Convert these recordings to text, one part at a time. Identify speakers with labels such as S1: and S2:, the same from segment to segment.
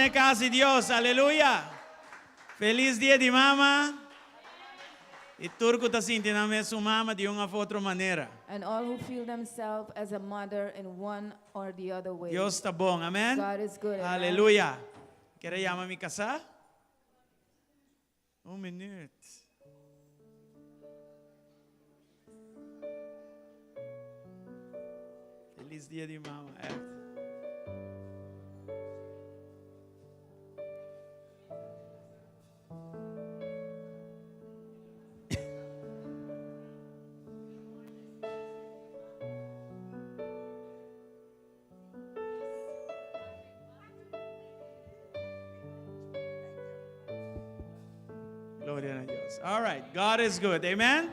S1: den kas di Dios. Aleluya. Felis dia di mama. I tur ku ta sinti nan mes un mama di un of otro manera.
S2: And all who feel themselves as a mother in one or the other way.
S1: Dios ta bon. Amen.
S2: God is good. Amen.
S1: Aleluya. Kere yama mi kasá? Un minuut. Feliz dia di mama, echt. Gloria na Dios. All right, God is good. Amen.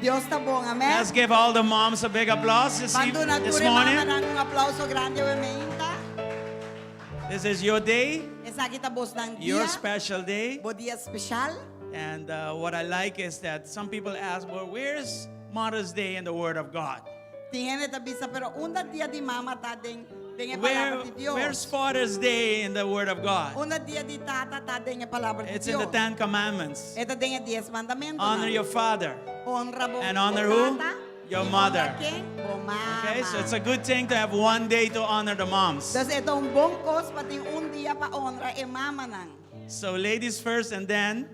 S3: Dios ta bon, amen.
S1: Let's give all the moms a big applause this,
S3: Ban duna
S1: this
S3: tur e
S1: morning.
S3: mamanan un aplauso grandi awe meinta.
S1: This is your day,
S3: Esaki ta bosnan
S1: your
S3: dia,
S1: special day.
S3: bo dia special.
S1: And what I like is that some people ask, well, where's Mother's Day in the Word of God?
S3: Tin hende ta bisa, pero unda dia di mama ta den den e
S1: Where,
S3: palabra di Dios?
S1: where's Father's Day in the Word of God?
S3: Unda dia di tata ta den e palabra di
S1: It's in the
S3: Dios?
S1: Ten Commandments.
S3: E ta den e dies mandamentonan.
S1: Honor your father.
S3: Honra bo
S1: And honor
S3: bo
S1: who?
S3: tata.
S1: Your
S3: I honra
S1: mother.
S3: ken? Bo mama.
S1: Okay, so it's a good thing to have one day to honor the moms.
S3: Dus e ta un bon kos pa tin un dia pa honra e mamanan.
S1: So ladies first and then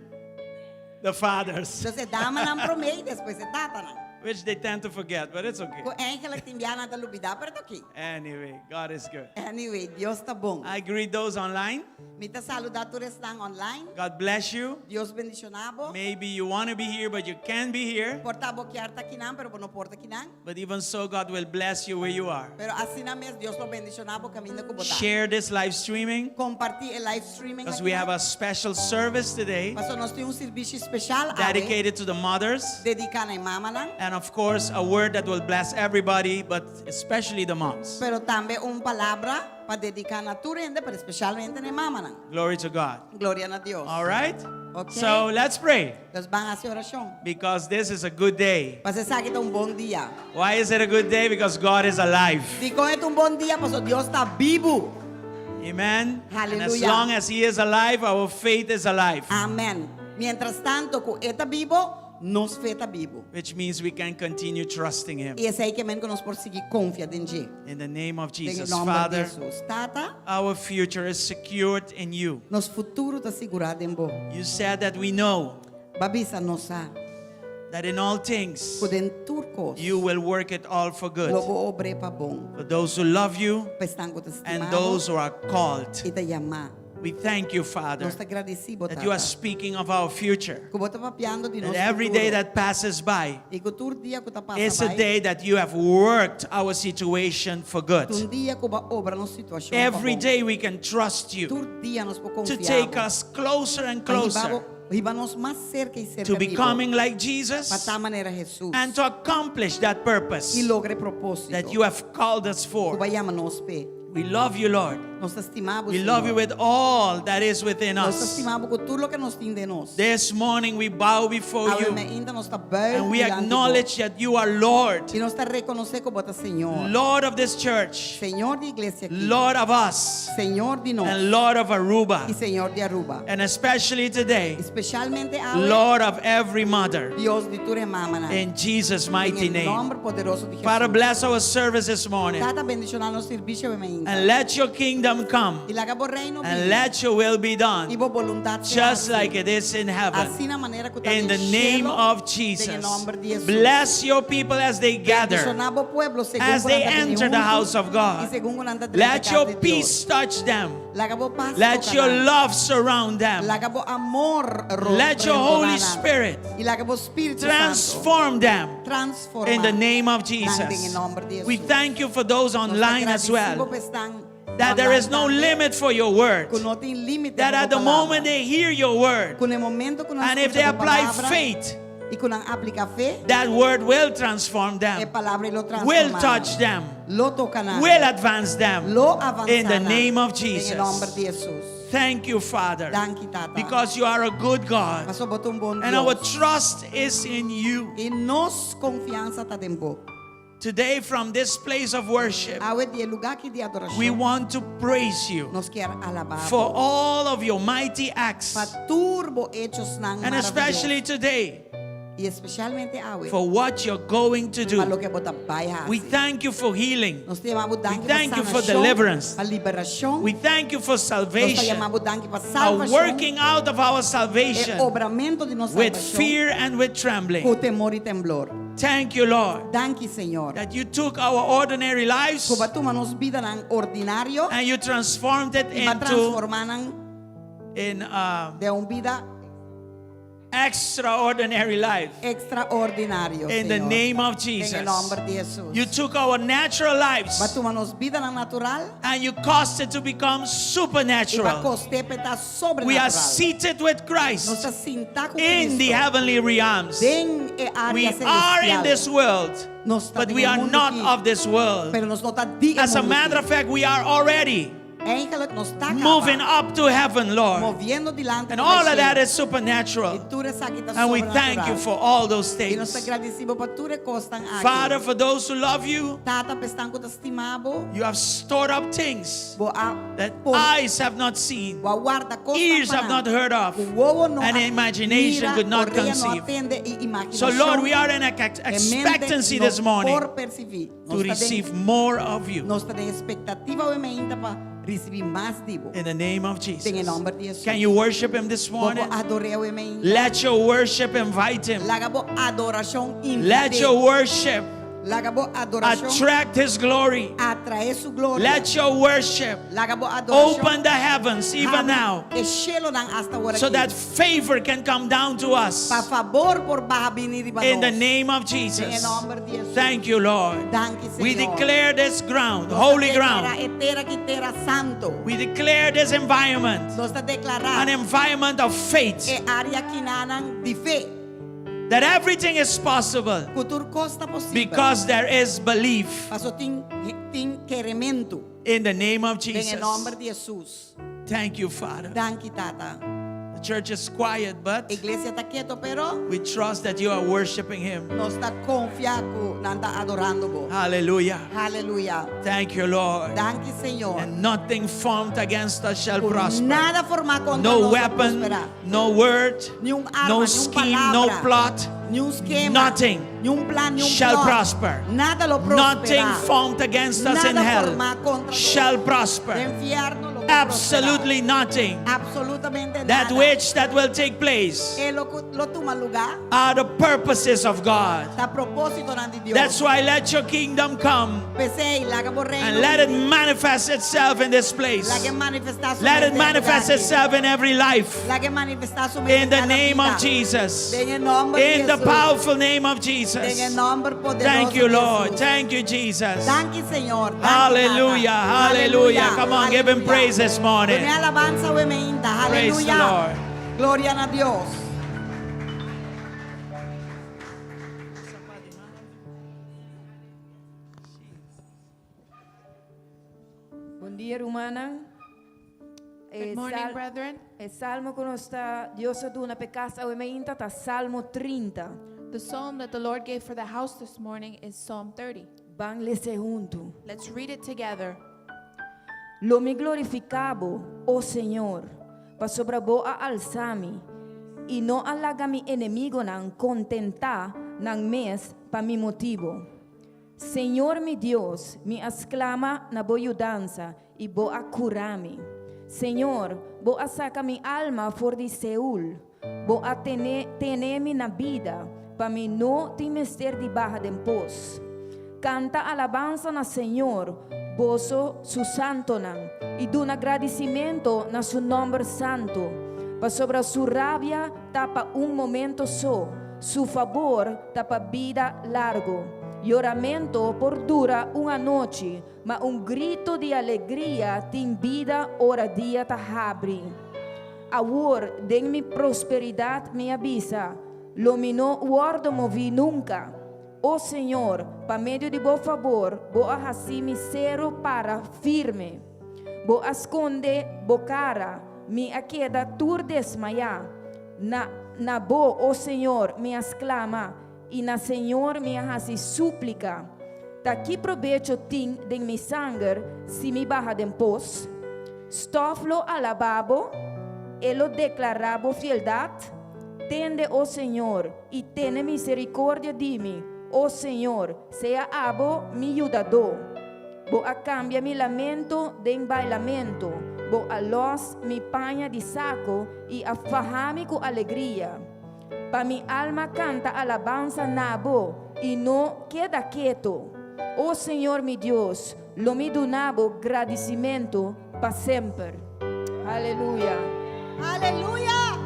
S1: the fathers.
S3: Dus e damanan promé i despues e tatanan.
S1: Which they tend to forget, but it's okay.
S3: Ku eigenlijk tin bia nan ta lubidá, pero ta oké.
S1: Anyway, God is good.
S3: Anyway, Dios ta bon.
S1: I greet those online.
S3: Mi ta saludá tur esnan online.
S1: God bless you.
S3: Dios bendishoná bo.
S1: Maybe you want to be here, but you can't be here.
S3: Por ta bo kier ta kinan, pero bo no por ta kinan.
S1: But even so, God will bless you where you are.
S3: Pero asina mes Dios lo bendiciona bo caminda cu bo ta.
S1: Share this live streaming
S3: Comparti e live streaming
S1: because we
S3: akinan.
S1: have a special service today
S3: Paso nos tin un servicio special awe
S1: dedicated to the mothers.
S3: dedica na e mamanan.
S1: And of course, a word that will bless everybody, but especially the moms.
S3: Pero tambe un palabra pa dedica na tur hende, pero especialmente na e mamanan.
S1: Glory to God.
S3: Gloria na Dios.
S1: All right?
S3: Okay.
S1: So let's pray
S3: Nos ban haci oracion.
S1: because this is a good day.
S3: Paso esaki ta un bon dia.
S1: Why is it a good day? Because God is alive.
S3: Dicon e ta un bon dia? Paso Dios ta bibu.
S1: Amen. And as
S3: Hallelujah.
S1: long as He is alive, our faith is alive.
S3: Amen. Mientras tanto cu e ta bibo, nos fe ta bibo.
S1: Which means we can continue trusting Him.
S3: Y esey ke men cu nos por sigui confia den dje.
S1: In the name of
S3: Den e
S1: Jesus,
S3: nomber di
S1: Father,
S3: Jesus. Tata,
S1: our future is secured in you.
S3: nos futuro ta sigura den bo.
S1: You said that we know
S3: Bo a bisa nos sa
S1: that in all things
S3: cu den tur cos
S1: you will work it all for good.
S3: lo bo obr'é pa bon.
S1: For those who love you
S3: Pa esnan cu ta
S1: and
S3: stima bo
S1: those who are called.
S3: y ta yama.
S1: We thank you, Father,
S3: Nos ta gradisí bo,
S1: that you are
S3: Tata,
S1: speaking of our future.
S3: ku bo ta papiando di
S1: That
S3: nos
S1: every day
S3: futuro.
S1: that passes by
S3: I ku tur dia ku ta pasa
S1: is a
S3: bai,
S1: day that you have worked our situation for good.
S3: ta un dia ku bo a obra nos situashon pa
S1: Every
S3: bon.
S1: day we can trust you
S3: Tur dia nos por
S1: to
S3: konfia
S1: take
S3: bo.
S1: us closer and
S3: Pa hiba
S1: closer
S3: bo, hiba nos mas serka i serka
S1: to
S3: di bo.
S1: becoming like
S3: Pa
S1: Jesus
S3: ta manera Hesus.
S1: and to accomplish that purpose
S3: I logra e propósito
S1: that you have called us
S3: ku
S1: for.
S3: bo a yama nos p'e.
S1: We love you, Lord.
S3: Nos ta stima bo,
S1: We love you
S3: Señor.
S1: with all that is within
S3: Nos ta
S1: us.
S3: stima bo ku tur loke nos tin den nos.
S1: This morning we bow before
S3: Awe
S1: you
S3: mainta nos ta buig
S1: and we
S3: dilanti bo.
S1: acknowledge that you are Lord,
S3: I nos ta rekonosé ku bo ta Señor.
S1: Lord of this church,
S3: Señor di iglesia aki.
S1: Lord of us,
S3: Señor di nos.
S1: and Lord of Aruba.
S3: I Señor di Aruba.
S1: And especially today,
S3: Especialmente awe,
S1: Lord of every mother.
S3: Dios di tur e mamanan.
S1: In Jesus' mighty
S3: Den e
S1: name.
S3: nomber poderoso di
S1: Father,
S3: Jesús.
S1: bless our service this morning.
S3: Tata bendiciona nos servicio awe mainta.
S1: And let your kingdom come.
S3: I laga bo reino
S1: And
S3: bini.
S1: let your will be
S3: I
S1: done.
S3: bo boluntad sea
S1: Just
S3: haci.
S1: like it is in heaven.
S3: Asina manera cu ta
S1: In
S3: den
S1: the name
S3: cielo,
S1: of
S3: Den e
S1: Jesus.
S3: nomber di Jesus.
S1: Bless your people as they gather.
S3: Bendiciona bo pueblo segun
S1: As
S3: cu
S1: they
S3: nan ta bini
S1: enter the
S3: hunto
S1: house of God.
S3: I segun cu nan ta drenta
S1: Let
S3: cas
S1: your
S3: di Dios.
S1: peace touch them.
S3: Laga bo pas
S1: Let
S3: toca
S1: your
S3: nan.
S1: love surround them.
S3: Laga bo amor ro
S1: Let your
S3: rondona
S1: Holy
S3: nan.
S1: Spirit
S3: I laga bo Spiritu Santo
S1: transform them.
S3: transforma
S1: In the name of
S3: nan den e
S1: Jesus.
S3: nomber di
S1: We
S3: Jesus.
S1: thank you for those
S3: Nos ta
S1: online as
S3: gradisibo
S1: well.
S3: pa esnan
S1: That there is
S3: online
S1: no
S3: tambe,
S1: limit for your word.
S3: Ku no tin límite
S1: That
S3: pa
S1: at
S3: bo
S1: the
S3: palabra.
S1: moment they hear your word,
S3: Ku na e momento ku nan
S1: and if
S3: skucha
S1: they
S3: bo
S1: apply
S3: palabra,
S1: faith,
S3: i ku nan aplika fe,
S1: that word will transform
S3: e
S1: them,
S3: palabra lo transforma
S1: will
S3: nan.
S1: touch them,
S3: Lo toka nan.
S1: will advance them.
S3: Lo avansa
S1: In the
S3: nan.
S1: name of
S3: Den e
S1: Jesus.
S3: nomber di Jesus.
S1: Thank you, Father,
S3: Danki, Tata.
S1: because you are a good God,
S3: Paso bo ta un bon
S1: and our
S3: Dios.
S1: trust is in you.
S3: I nos konfiansa ta den bo.
S1: Today, from this place of worship,
S3: Awe di e lugá aki di
S1: we
S3: adorashon.
S1: want to praise you
S3: Nos kier alabá bo.
S1: for all of your mighty acts,
S3: Pa tur bo echonan
S1: and
S3: maravioso.
S1: especially today
S3: I espesialmente awe.
S1: for what you're going to
S3: Pa
S1: do.
S3: loke bo ta bai hasi.
S1: We thank you for healing.
S3: Nos ta yama bo danki
S1: We thank
S3: pa
S1: you for
S3: sanashon,
S1: deliverance.
S3: pa liberashon.
S1: We thank you for
S3: Nos ta
S1: salvation,
S3: yama bo danki pa
S1: a
S3: salvashon.
S1: working out of our
S3: E
S1: salvation
S3: obramento di nos
S1: with
S3: salvashon.
S1: fear and with trembling.
S3: Ku temor i temblor.
S1: Thank you, Lord,
S3: Danki, Señor.
S1: that you took our ordinary lives
S3: Ku bo a tuma nos bidanan ordinario
S1: and you transformed it
S3: i bo a
S1: into
S3: transformá nan
S1: in
S3: den un bida
S1: extraordinary life.
S3: ekstraordinario,
S1: In the
S3: Señor.
S1: name of
S3: Den
S1: Jesus.
S3: e nòmber di Hesus.
S1: You took our natural lives
S3: Bo a tuma nos bidanan natural
S1: and you caused it to become
S3: i bo a
S1: supernatural.
S3: kost'é pa e ta
S1: We are
S3: sobrenatural.
S1: seated with
S3: Nos
S1: Christ
S3: ta sintá ku
S1: in the
S3: Kristu
S1: heavenly realms.
S3: den e
S1: We
S3: área
S1: are in
S3: selestial.
S1: this world,
S3: Nos ta
S1: but
S3: den
S1: we
S3: e
S1: are
S3: mundu
S1: not
S3: aki,
S1: of this world.
S3: pero nos no ta di e
S1: As a
S3: mundu
S1: matter
S3: aki.
S1: of fact, we are already
S3: Eigenlijk nos ta
S1: moving
S3: kaba,
S1: up to heaven, Lord.
S3: moviendo dilanti
S1: And
S3: pa
S1: all of that
S3: shelu.
S1: is supernatural.
S3: I tur esaki ta
S1: And we thank you
S3: sobrenatural.
S1: for all those
S3: I nos ta
S1: things.
S3: gradisí bo pa tur e kosnan aki.
S1: Father, for those who love you,
S3: Tata, pa esnan ku ta stima bo,
S1: you have stored up things
S3: bo a
S1: that
S3: por
S1: eyes have not seen,
S3: bo a warda kosnan
S1: ears
S3: pa
S1: have
S3: nan.
S1: not heard of,
S3: Ku wowo no
S1: and
S3: a
S1: imagination
S3: mira,
S1: could not
S3: orea no a
S1: conceive.
S3: tende i imaginashon
S1: So, Lord, we are in
S3: e mente
S1: expectancy
S3: no
S1: this morning
S3: por persibí.
S1: to
S3: Nos ta den
S1: receive more of you.
S3: nos ta den ekspektativa awe mainta pa risibí mas di bo.
S1: In the name of
S3: Den e
S1: Jesus.
S3: nòmber di Hesus.
S1: Can you worship Him this
S3: Bo por
S1: morning?
S3: ador'é awe mainta.
S1: Let your worship invite Him.
S3: Laga bo adorashon
S1: Let
S3: invit'é.
S1: your worship
S3: Laga bo adorashon
S1: attract His glory.
S3: atraé su gloria.
S1: Let your worship
S3: Laga bo adorashon
S1: open the heavens even
S3: habri
S1: now
S3: e shelonan asta awor
S1: so
S3: aki.
S1: that favor can come down to us.
S3: Pa fabor por baha bini riba
S1: In the
S3: nos.
S1: name of
S3: Den e
S1: Jesus.
S3: nòmber di Hesus.
S1: Thank you, Lord.
S3: Danki, Señor.
S1: We declare this ground,
S3: Nos ta
S1: holy
S3: deklará
S1: ground.
S3: e tera aki tera santu.
S1: We declare this environment,
S3: Nos ta deklará
S1: an environment of faith,
S3: e área akinan di fe.
S1: that everything is possible
S3: Ku tur kos ta posibel.
S1: because there is belief
S3: Paso tin tin kerementu.
S1: in the name of
S3: Den e
S1: Jesus.
S3: nòmber di Hesus.
S1: Thank you, Father.
S3: Danki, Tata.
S1: The church is quiet, but
S3: Iglesia ta ketu, pero
S1: we trust that you are worshiping Him.
S3: nos ta konfia ku nan ta adorando bo.
S1: Hallelujah.
S3: Aleluya.
S1: Thank you, Lord.
S3: Danki, Señor.
S1: And nothing formed against us shall
S3: Ku
S1: prosper.
S3: nada formá kontra
S1: No
S3: nos lo
S1: weapon,
S3: prosperá.
S1: no word,
S3: Ni un arma,
S1: no
S3: ni un
S1: scheme, no
S3: palabra,
S1: plot
S3: ni un skema,
S1: nothing
S3: ni un plan, ni un
S1: shall
S3: plot.
S1: prosper.
S3: Nada lo
S1: Nothing
S3: prosperá.
S1: formed against us in
S3: Nada
S1: hell
S3: formá kontra nos.
S1: shall prosper.
S3: Den fièrnu lo prosperá.
S1: Absolutely nothing.
S3: Absolutamente
S1: That
S3: nada.
S1: which that will take place
S3: E lo ku lo tuma lugá
S1: are the purposes of God.
S3: ta propósitonan di Dios.
S1: That's why let your kingdom come
S3: P'esei, laga bo reino
S1: and let it manifest itself in this place.
S3: Lag'é manifestá su
S1: Let it
S3: mes den
S1: manifest
S3: lugá aki.
S1: itself in every life.
S3: Lag'é manifestá su mes
S1: In the
S3: kada
S1: name
S3: bida.
S1: of Jesus.
S3: Den e nòmber di
S1: In the
S3: Hesus.
S1: powerful name of
S3: Den e
S1: Jesus.
S3: nòmber poderoso
S1: Thank you,
S3: di
S1: Lord.
S3: Hesus.
S1: Thank you, Jesus.
S3: Danki, Señor. Danki,
S1: Hallelujah.
S3: Tata.
S1: Hallelujah. Come on, give him
S3: Hallelujah.
S1: praise this morning.
S3: Dun'é alabansa awe mainta.
S1: Praise the
S3: Hallelujah.
S1: Lord.
S3: Gloria na Dios.
S2: Bon dia, rumannan.
S4: Good morning, brethren.
S2: E salmo ku nos ta Dios a duna p'e kas awe mainta ta Salmo 30.
S4: The psalm that the Lord gave for the house this morning is Psalm 30.
S2: Ban les'é huntu.
S4: Let's read it together.
S2: Lo mi glorifiká bo, o Señor, pasobra bo a alsa mi, i no a laga mi enemigunan kontentá nan mes pa mi motibu. Señor mi Dios, mi a sklama na bo yudansa i bo a kura mi. Señor, bo a saka mi alma for di Seol, bo a tene, tene mi na bida, pa mi no tin mester di baha den pos. Kanta alabansa na Señor, boso su santonan, i duna gradisimentu na su nòmber santu. Pasobra su rabia ta pa un momento so, su fabor ta pa bida largu. Yoramentu por dura un anochi, ma un gritu di alegria tin bida ora dia ta habri. Awor, den mi prosperidat mi a bisa, lo mi no wòrdu moví nunka. O Señor, pa medio di bo fabor, bo a hasi mi seru para firme. Bo a skonde bo kara, mi a keda tur desmayá. Na, na bo, o Señor, mi a sklama, i na Señor mi a hasi súplika. Ta ki probecho tin den mi sanger si mi baha den pos? Stòf lo alabá bo, e lo deklará bo fieldat. Tende, o Señor, i tene miserikordia di mi, o Señor, sea abo mi yudadó. Bo a kambia mi lamento den bailamento, bo a lòs mi paña di sako i a faha mi ku alegria. Pa mi alma kanta alabansa na bo i no keda keto. O Señor mi Dios, lo mi duna bo gradisimentu pa semper. Aleluya.
S5: Aleluya!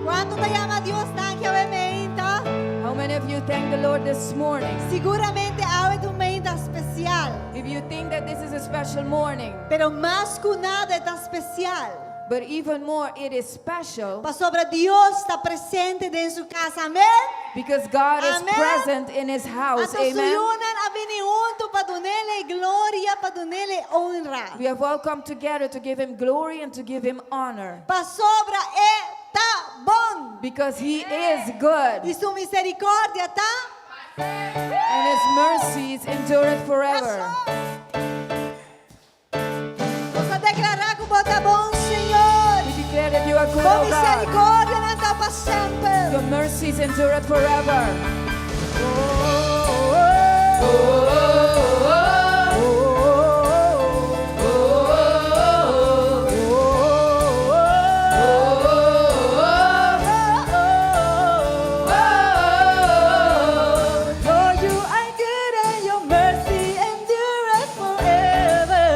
S5: Kuantu ta yama Dios danki awe meinta?
S2: How many of you thank the Lord this morning?
S5: Siguramente awe ta un meinta spesial.
S2: If you think that this is a special morning,
S5: Pero mas ku nada e ta spesial.
S2: But even more, it is special
S5: Pasobra Dios ta presente den su kas. Amèn?
S2: Because God is
S5: Amen.
S2: Present in His house.
S5: Anto su
S2: Amen.
S5: yunan a bini huntu pa dun'Ele gloria, pa dun'Ele honra.
S2: We have all come together to give Him glory and to give Him honor
S5: Pasobra e ta bon.
S2: Because He is good
S5: I su miserikòrdia ta.
S2: And His mercies endureth forever.
S5: Nos ta deklará ku bo ta bon, Señor.
S2: We declare that you are good,
S5: Bo
S2: O God.
S5: miserikòrdianan ta pa semper.
S2: Your mercies endureth forever.
S5: Lord, you are good and your mercy endureth forever.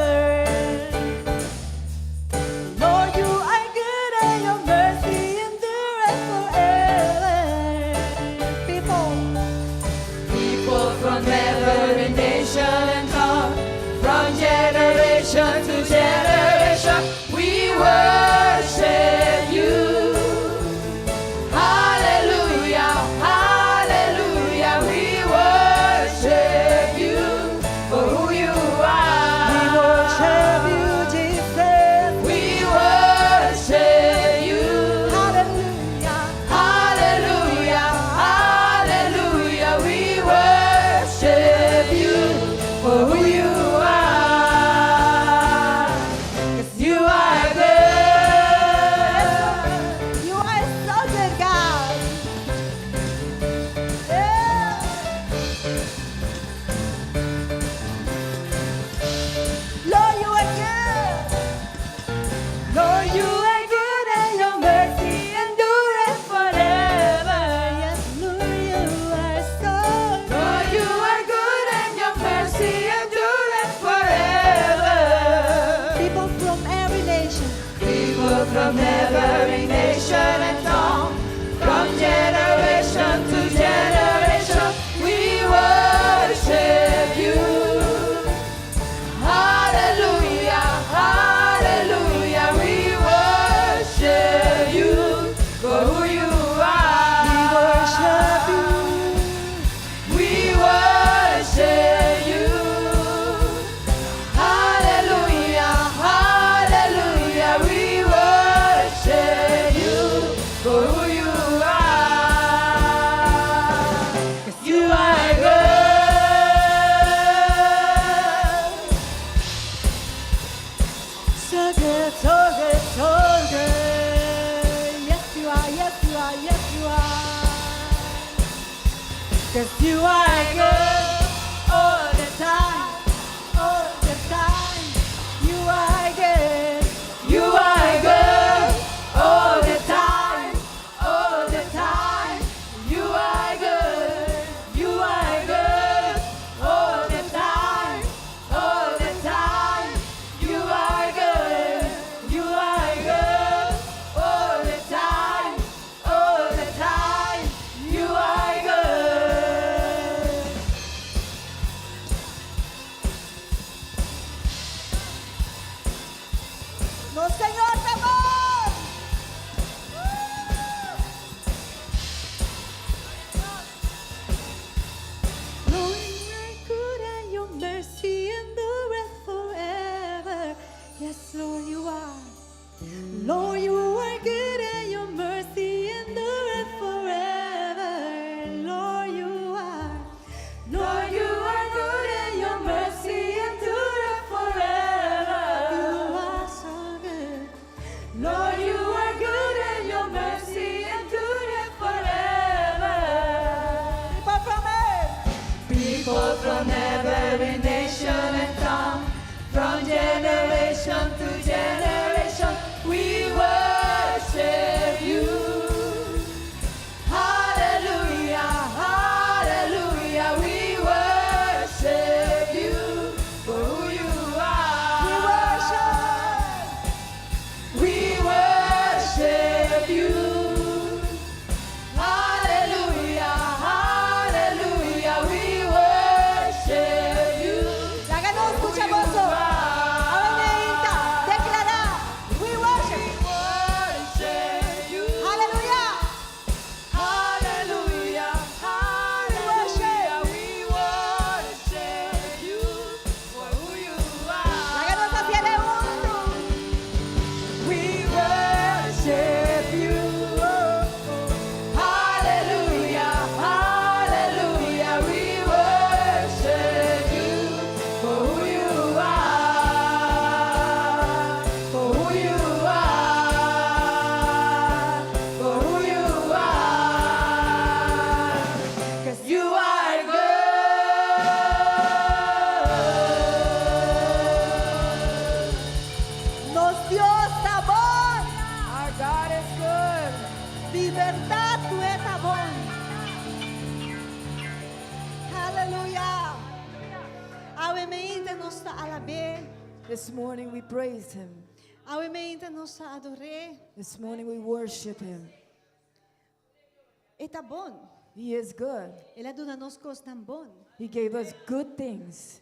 S5: Lord, you are good and your mercy endureth forever. People,
S2: People from every nation and tongue, from generation to generation, we worship you. Hallelujah, hallelujah, we worship you for who you are.
S5: We worship you, Jesus.
S2: We worship you.
S5: Hallelujah.
S2: Hallelujah, hallelujah, we worship you for who you are. 'Cause you are good.
S5: You are so good, God. Yeah. Lord, you are good.
S2: Lord, you are good and your mercy endureth forever.
S5: Yes, Lord, you are so good.
S2: Lord, you are good and your mercy endureth forever.
S5: People from every nation.
S2: People from every nation and tongue, from generation to generation, we worship you. Hallelujah, hallelujah, we worship you for who you are.
S5: We worship you.
S2: We worship you. Hallelujah, hallelujah, we worship you for who you are. 'Cause you are good.
S5: So good, so good, so good. Yes, you are, yes, you are, yes, you are. 'Cause you are good all the time, all the time. You are good.
S2: You are good all the time, all the time. You are good. You are good all the time, all the time. You are good. You are good all the time, all the time. You are good.
S5: Nos Señor ta bon. Lord, you are good and your mercy endureth forever. Yes, Lord, you are. Lord, you are good and your mercy endureth forever. Lord, you are.
S2: Lord, you are good.
S5: Awe mainta nos ta alab'é.
S2: This morning we praise him.
S5: Awe mainta nos ta ador'é.
S2: This morning we worship him.
S5: E ta bon.
S2: He is good.
S5: El a duna nos kosnan bon.
S2: He gave us good things.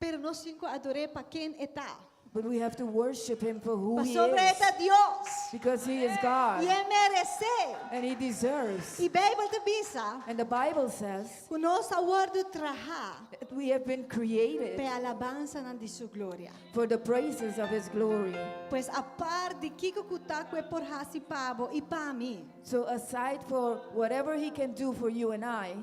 S5: Pero nos tin ku ador'é pa ken e ta.
S2: But we have to worship him for who he
S5: Pasobra
S2: is.
S5: e ta Dios.
S2: Because he is God.
S5: I e meresé.
S2: And he deserves.
S5: I Beibel ta bisa.
S2: And the Bible says
S5: Ku nos a wòrdu trahá.
S2: that we have been created
S5: Pa alabansanan di su gloria.
S2: for the praises of his glory.
S5: Pues aparte di kiko ku ta ku e por hasi pa bo i pa mi.
S2: So aside for whatever he can do for you and I,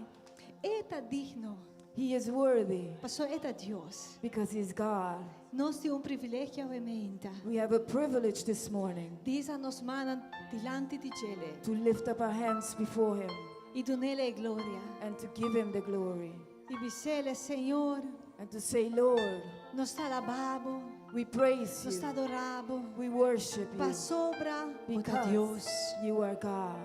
S5: E ta digno.
S2: he is worthy
S5: Paso e ta Dios.
S2: because he's God.
S5: Nos tin un privilegio awe mainta.
S2: We have a privilege this morning
S5: Di hisa nos mannan dilanti di dje.
S2: to lift up our hands before him
S5: I dun'é gloria.
S2: and to give him the glory
S5: I bis'é, Señor,
S2: and to say, Lord,
S5: nos ta alabá bo,
S2: we praise
S5: nos
S2: you.
S5: ta adorá bo.
S2: We worship you
S5: Pasobra, bo ta
S2: because
S5: Dios.
S2: you are God.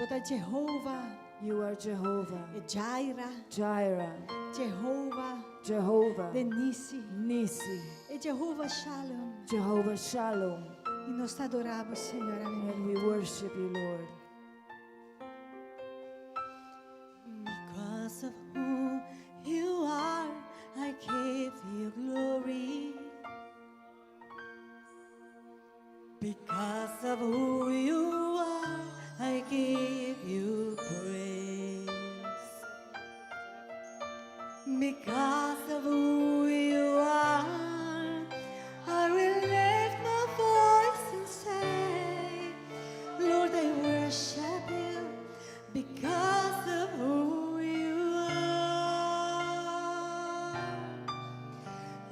S5: Bo ta Jehovah,
S2: You are Jehovah,
S5: e Jireh,
S2: Jireh,
S5: Jehovah,
S2: Jehovah,
S5: de Nisi,
S2: Nisi,
S5: e Jehovah Shalom.
S2: Jehovah Shalom.
S5: I nos ta adorá bo, Señor. Amèn.
S2: And we worship you, Lord.
S5: Because of who you are, I give you glory.
S6: Because of who you are, I give you praise. Because of who you are, I will lift my voice and say, Lord, I worship you because of who you are.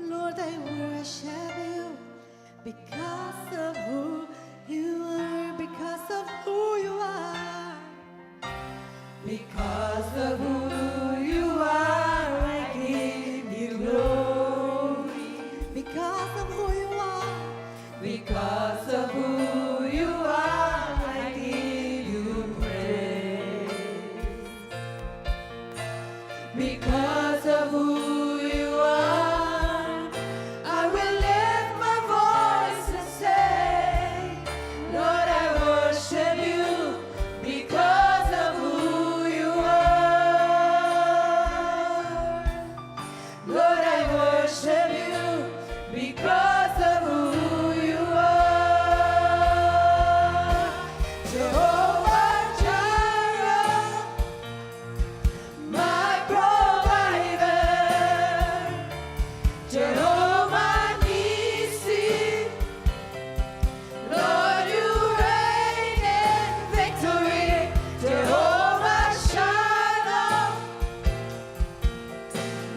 S6: Lord, I worship you because of who you are, because of who you are. Because of who you are, I give you glory.
S5: Because of who you are,
S6: Because of who you are, I give you praise. Because of who you are, I will lift my voice and say, Lord, I worship you because of who you are. Lord, I worship you because of who you are. Jehovah Jireh, my provider. Jehovah Nissi, Lord, you reign in victory. Jehovah Shalom,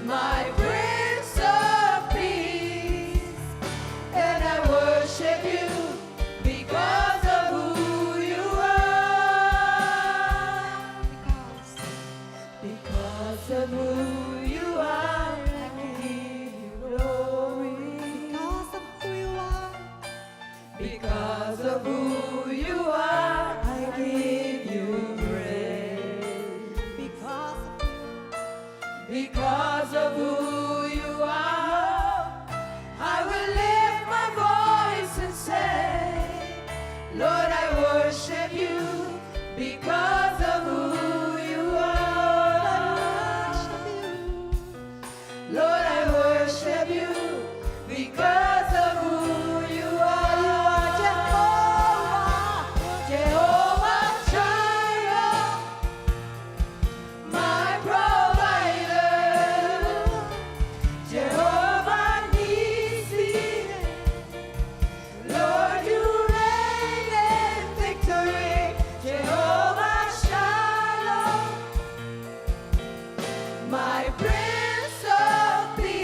S6: my Prince of Peace, and I worship you because of who you are. Because of who you are, I give you glory.
S5: Because of who you are,
S6: Because of who you are, I give you praise.
S5: Because of you,
S6: Because of who you are, I will lift my voice and say, Lord, I worship you because of who you are.
S5: Worship you.
S6: Lord, I worship you because of who you are.
S5: You are Jehovah,
S6: Jehovah Jireh, my provider. Jehovah Nissi, Lord, you reign in victory. Jehovah Shalom, my Prince of Peace.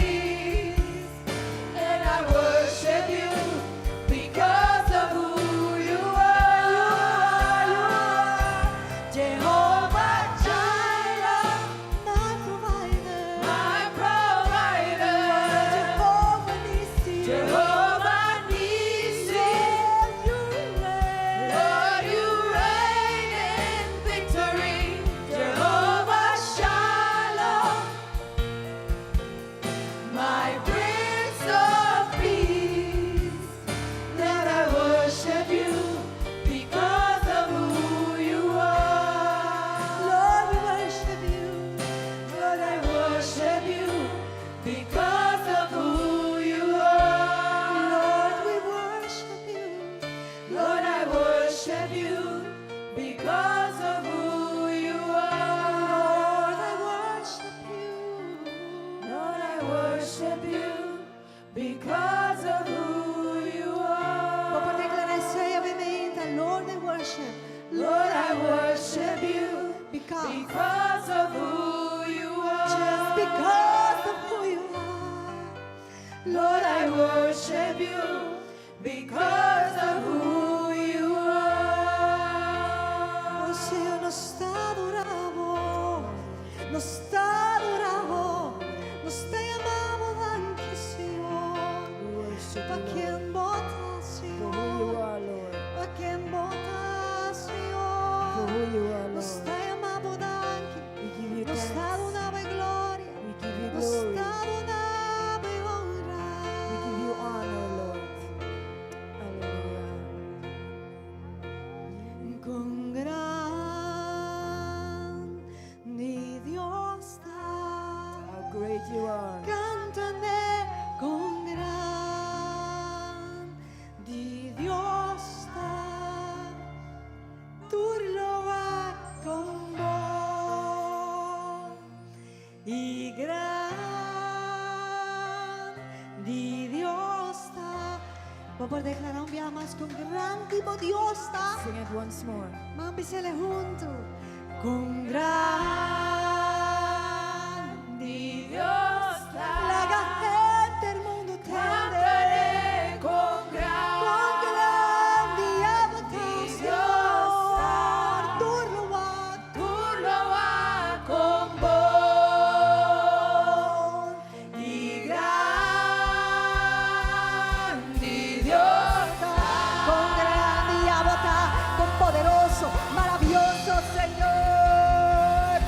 S2: worship you because of who you are.
S6: Bo por deklará esei obviamente, Lord, I worship.
S2: Lord, I worship you
S6: because,
S2: because of who you are.
S6: Just because of who you are.
S2: Lord, I worship you because of who you are.
S6: Oh, Señor, nos ta adorá Bo, nos ta adorá Bo, nos ta yama Bo danki, Señor. Pa ken Bo ta, Señor. Pa ken Bo ta, Señor. Nos ta yama Bo danki. Nos ta duna Bo gloria. Nos ta duna Bo honra.
S2: We give you honor, Lord. Hallelujah.
S6: Kon grandi Dios ta.
S2: How great you are.
S6: Kanta kon grandi Dios ta. Tur lo wak kon bon i grandi Dios ta. Bo por deklará un biaha mas kon grandi bo Dios ta.
S2: Sing it once more.
S6: Ban bis'é huntu. Kon grandi
S4: Dios ta.
S6: Laga henter mundu tende.
S4: Kon
S6: Kon grandi Abo ta,
S4: Dios ta.
S6: Señor. Tur lo wak.
S4: Tur lo wak kon bon i grandi Dios ta.
S6: Kon grandi Abo ta, kon poderoso, maravioso, Señor.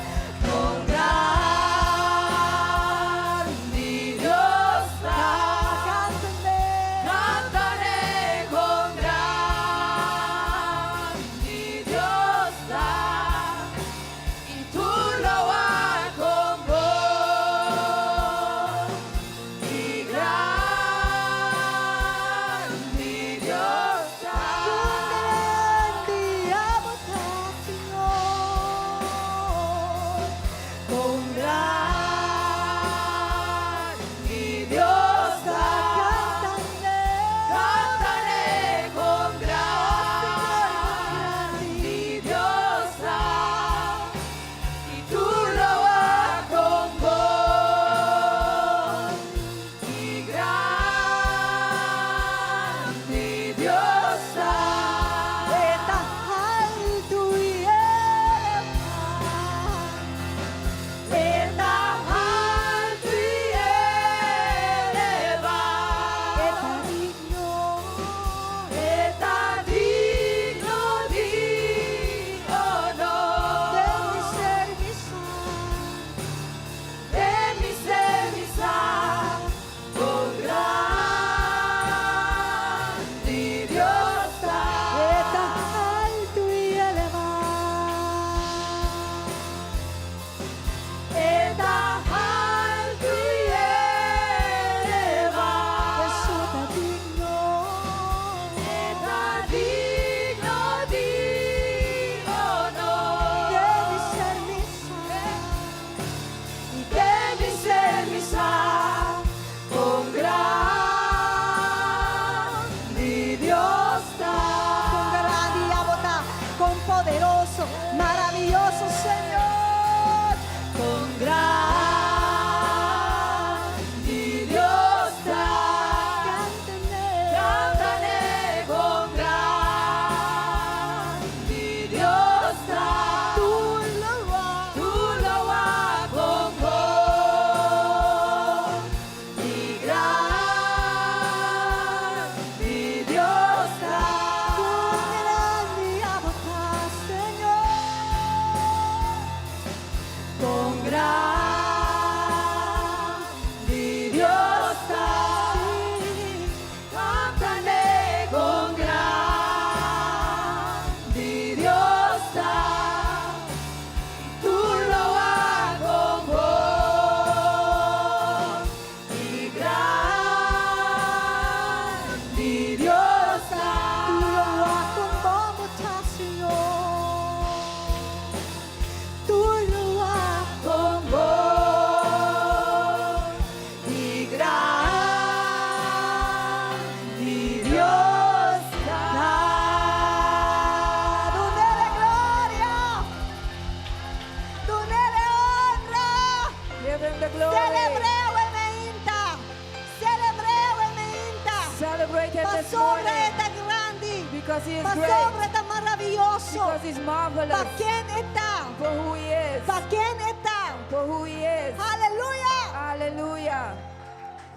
S2: this
S6: Pasobra
S2: morning.
S6: E ta grandi.
S2: Because He is great.
S6: Pasobra E ta maravioso.
S2: Because He's
S6: Pa
S2: marvelous.
S6: ken E ta.
S2: For who He is.
S6: Pa ken E ta.
S2: For who He is.
S6: Aleluya.
S2: Hallelujah.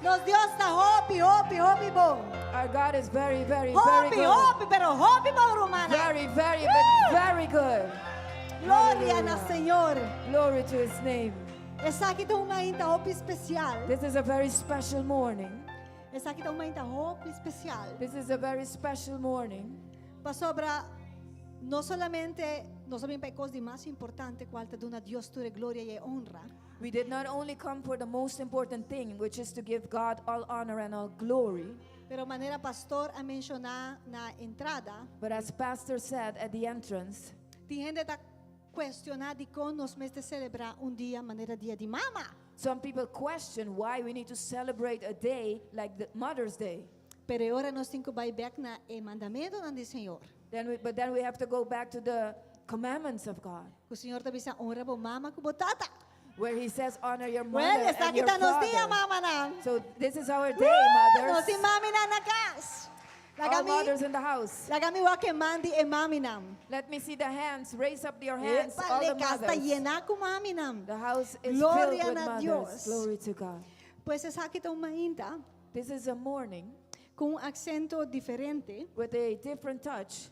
S6: Nos Dios ta hopi, hopi, hopi bon.
S2: Our God is very, very, very
S6: Hopi,
S2: good.
S6: hopi, pero hopi bon, ruman.
S2: Very, very, but very good.
S6: Gloria na Señor.
S2: Glory to His name.
S6: Esaki ta un mainta hopi spesial.
S2: This is a very special morning.
S6: Esaki ta un mainta hopi spesial.
S2: This is a very special morning.
S6: Pasobra no solamente nos a bin pa e kos di mas importante kual ta duna Dios tur gloria i honra.
S2: We did not only come for the most important thing, which is to give God all honor and all glory,
S6: Pero manera pastor a menshoná na entrada,
S2: but as Pastor said at the entrance,
S6: tin hende ta kuestioná dikon nos mester selebrá un dia manera dia di mama.
S2: some people question why we need to celebrate a day like the Mother's Day.
S6: Pero ora nos tin ku bai bèk na e mandamentunan di Señor.
S2: But then we have to go back to the commandments of God,
S6: Ku Señor ta bisa honra bo mama ku bo tata.
S2: Where He says, "Honor your mother
S6: Well,
S2: and
S6: esaki
S2: your
S6: ta nos dia,
S2: father."
S6: mamanan.
S2: So this is our day,
S6: Woo!
S2: mothers.
S6: Nos tin maminan na kas.
S2: All
S6: Laga mi,
S2: mothers in the house.
S6: Laga mi wak man di e maminan.
S2: Let me see the hands. Raise up your hands, all
S6: Epa,
S2: the
S6: e kas ta
S2: mothers.
S6: yená ku maminan.
S2: The house is
S6: Gloria
S2: filled with
S6: na
S2: mothers.
S6: Dios.
S2: Glory to God.
S6: Pues esaki ta un mainta
S2: This is a morning
S6: ku un aksento diferente,
S2: with a different touch,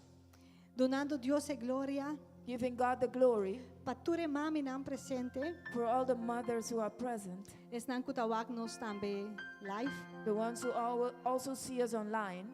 S6: dunando Dios e gloria
S2: giving God the glory
S6: pa tur e maminan presente,
S2: for all the mothers who are present,
S6: esnan ku ta wak nos tambe live,
S2: the ones who also see us online,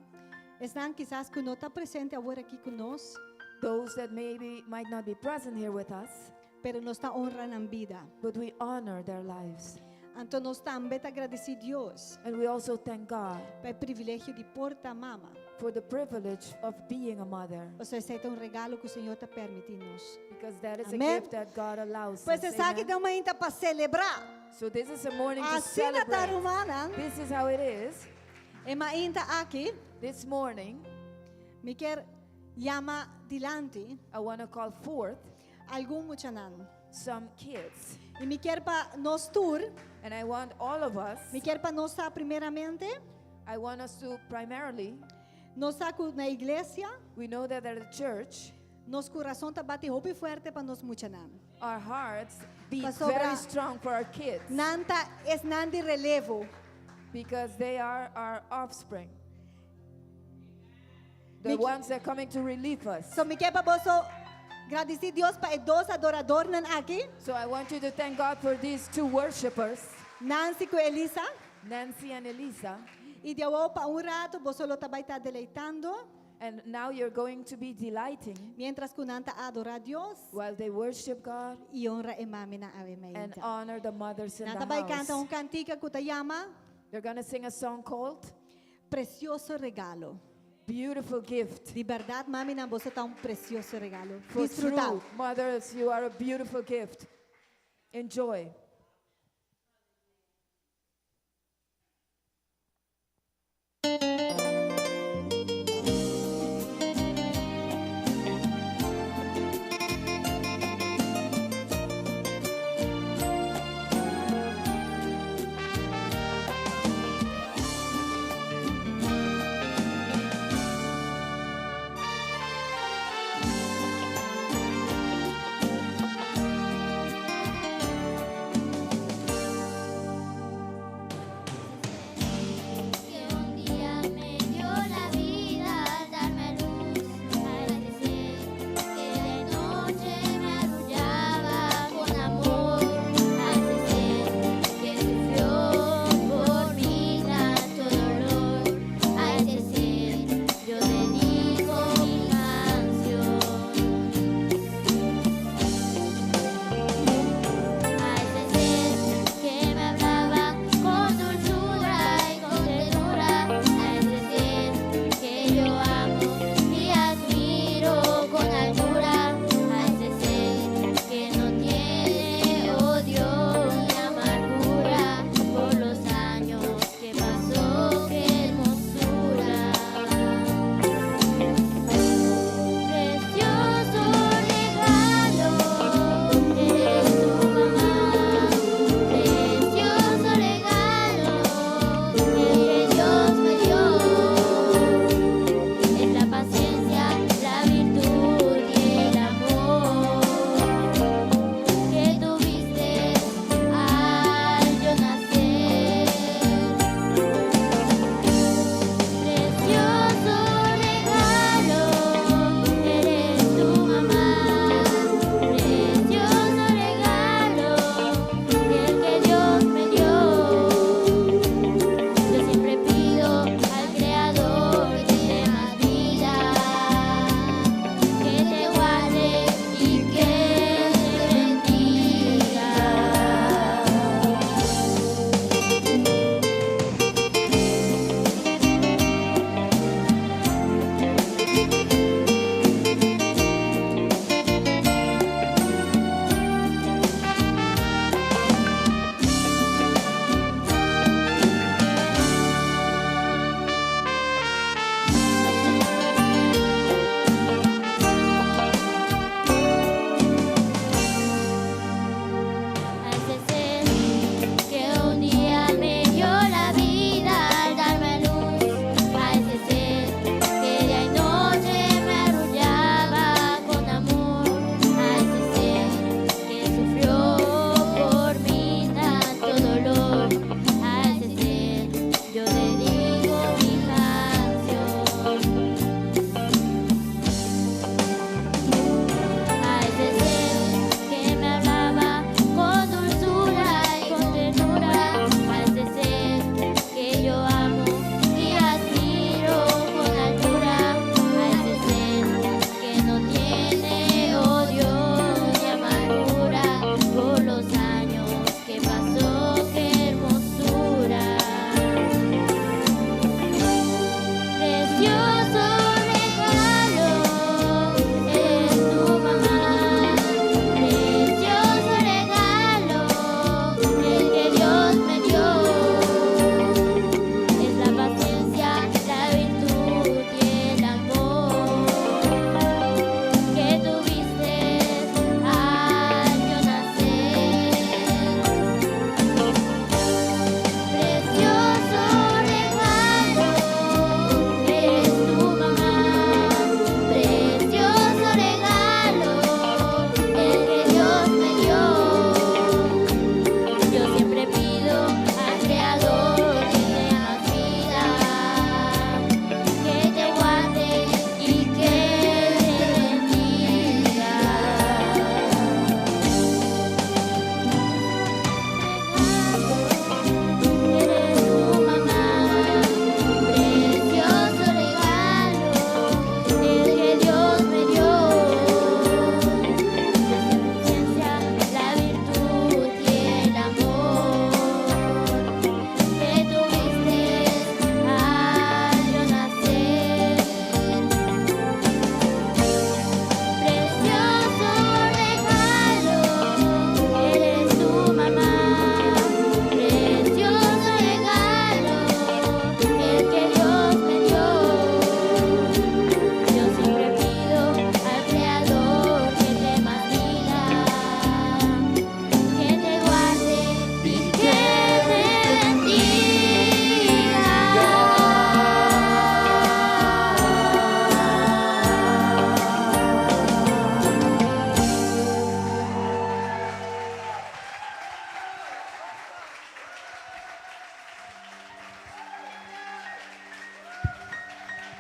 S6: esnan kisas ku no ta presente awor aki ku nos,
S2: those that maybe might not be present here with us,
S6: pero nos ta honra nan bida.
S2: But we honor their lives.
S6: Anto nos tambe ta gradisí Dios
S2: And we also thank God
S6: pa e privilegio di por ta mama.
S2: For the privilege of being a mother.
S6: Pasobra esei ta un regalo ku Señor ta permití nos.
S2: Because that is a
S6: Amen.
S2: Gift that God allows
S6: Pues
S2: us.
S6: esaki
S2: Amen.
S6: ta un mainta pa selebrá.
S2: So this is a morning to
S6: Asina ta
S2: celebrate.
S6: rumannan.
S2: This is how it is.
S6: E mainta aki,
S2: This morning,
S6: mi ke yama dilanti
S2: I want to call forth
S6: algun muchanan.
S2: Some kids.
S6: I mi ke pa nos tur,
S2: And I want all of us,
S6: mi ke pa nos sa primeramente,
S2: I want us to primarily,
S6: nos sa ku na iglesia,
S2: we know that at the church,
S6: nos kurason ta bati hopi fuerte pa nos muchanan.
S2: Our hearts beat
S6: Pasobra
S2: very strong for our kids
S6: Nan ta esnan di relevo.
S2: Because they are our offspring. The ones that are coming to relieve us.
S6: So mi ke pa boso gradisí Dios pa e dos adoradónan aki,
S2: So I want you to thank God for these two worshipers,
S6: Nancy ku Elisa.
S2: Nancy and Elisa.
S6: I di awor pa un ratu boso lo ta bai ta deleitando
S2: And now you're going to be delighting
S6: mientras ku nan ta adorá Dios
S2: while they worship God
S6: i honra e maminan awe
S2: and
S6: mainta.
S2: Honor the mothers in
S6: Nan
S2: the
S6: ta bai kanta
S2: house.
S6: un kantika ku ta yama
S2: They're going to sing a song called
S6: Presioso Regalo.
S2: Beautiful Gift.
S6: Di berdat, maminan, boso ta un presioso regalo.
S2: For
S6: Disfrutá.
S2: true mothers, you are a beautiful gift. Enjoy.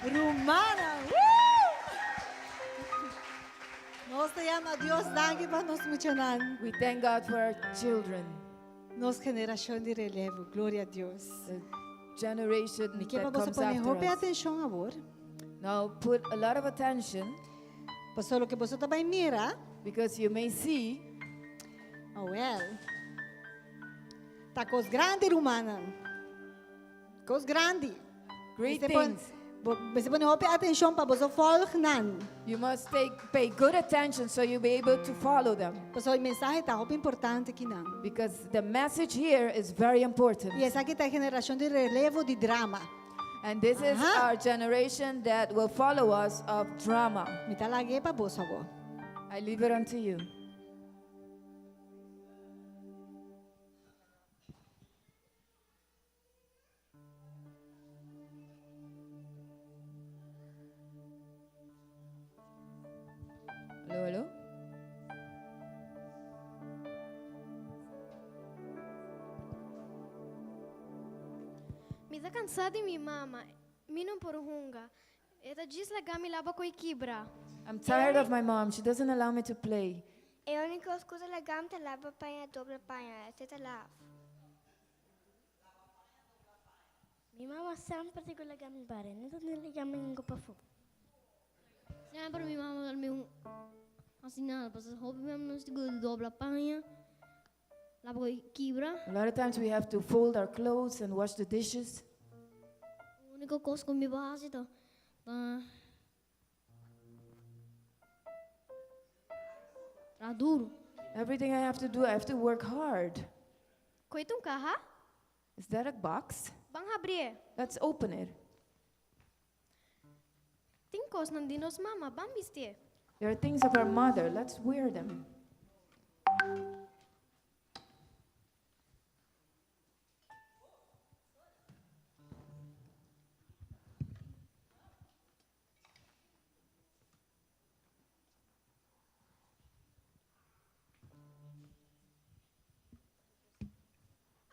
S6: Rumannan, woo! Nos ta yama Dios danki pa nos muchanan.
S2: We thank God for our children,
S6: Nos generashon di relevo. Gloria na Dios.
S2: The generation
S6: Mi ke pa
S2: that
S6: boso
S2: comes
S6: pone
S2: after
S6: hopi
S2: us.
S6: atenshon awor.
S2: Now put a lot of attention
S6: Paso loke boso ta bai mira,
S2: because you may see
S6: oh well. Ta kos grandi, rumannan. Kos grandi.
S2: Great
S6: Bo pone,
S2: things.
S6: bo pone hopi atenshon pa boso volg nan.
S2: You must pay good attention so you'll be able to follow them.
S6: Paso e mensahe ta hopi importante akinan.
S2: Because the message here is very important.
S6: I esaki ta e generashon di relevo di drama.
S2: And this is our generation that will follow us of drama.
S6: Mi ta lag'é pa boso awor.
S2: I leave it unto you. Hallo, hallo.
S7: Mi ta kansá di mi mama. Mi no por hunga. E ta djis laga mi laba kos kibra.
S2: I'm tired of my mom. She doesn't allow me to play.
S8: E úniko kos ku e ta laga mi ta laba paña, dobla paña, etc. Laf.
S9: Mi mama semper ta laga mi bare, no ta laga mi hunga pafó.
S7: Semper mi mama ta mi asina, paso hopi mi nos dobla paña, laba kibra.
S2: A lot of times we have to fold our clothes and wash the dishes.
S7: Úniko kos ku mi por hasi ta ta traha duru.
S2: Everything I have to do, I have to work hard.
S7: Esei ta un kaha?
S2: Is that a box?
S7: Ban habri.
S2: Let's open it.
S7: Tin kosnan di nos mama, ban bisti.
S2: There are things of our mother. Let's wear them.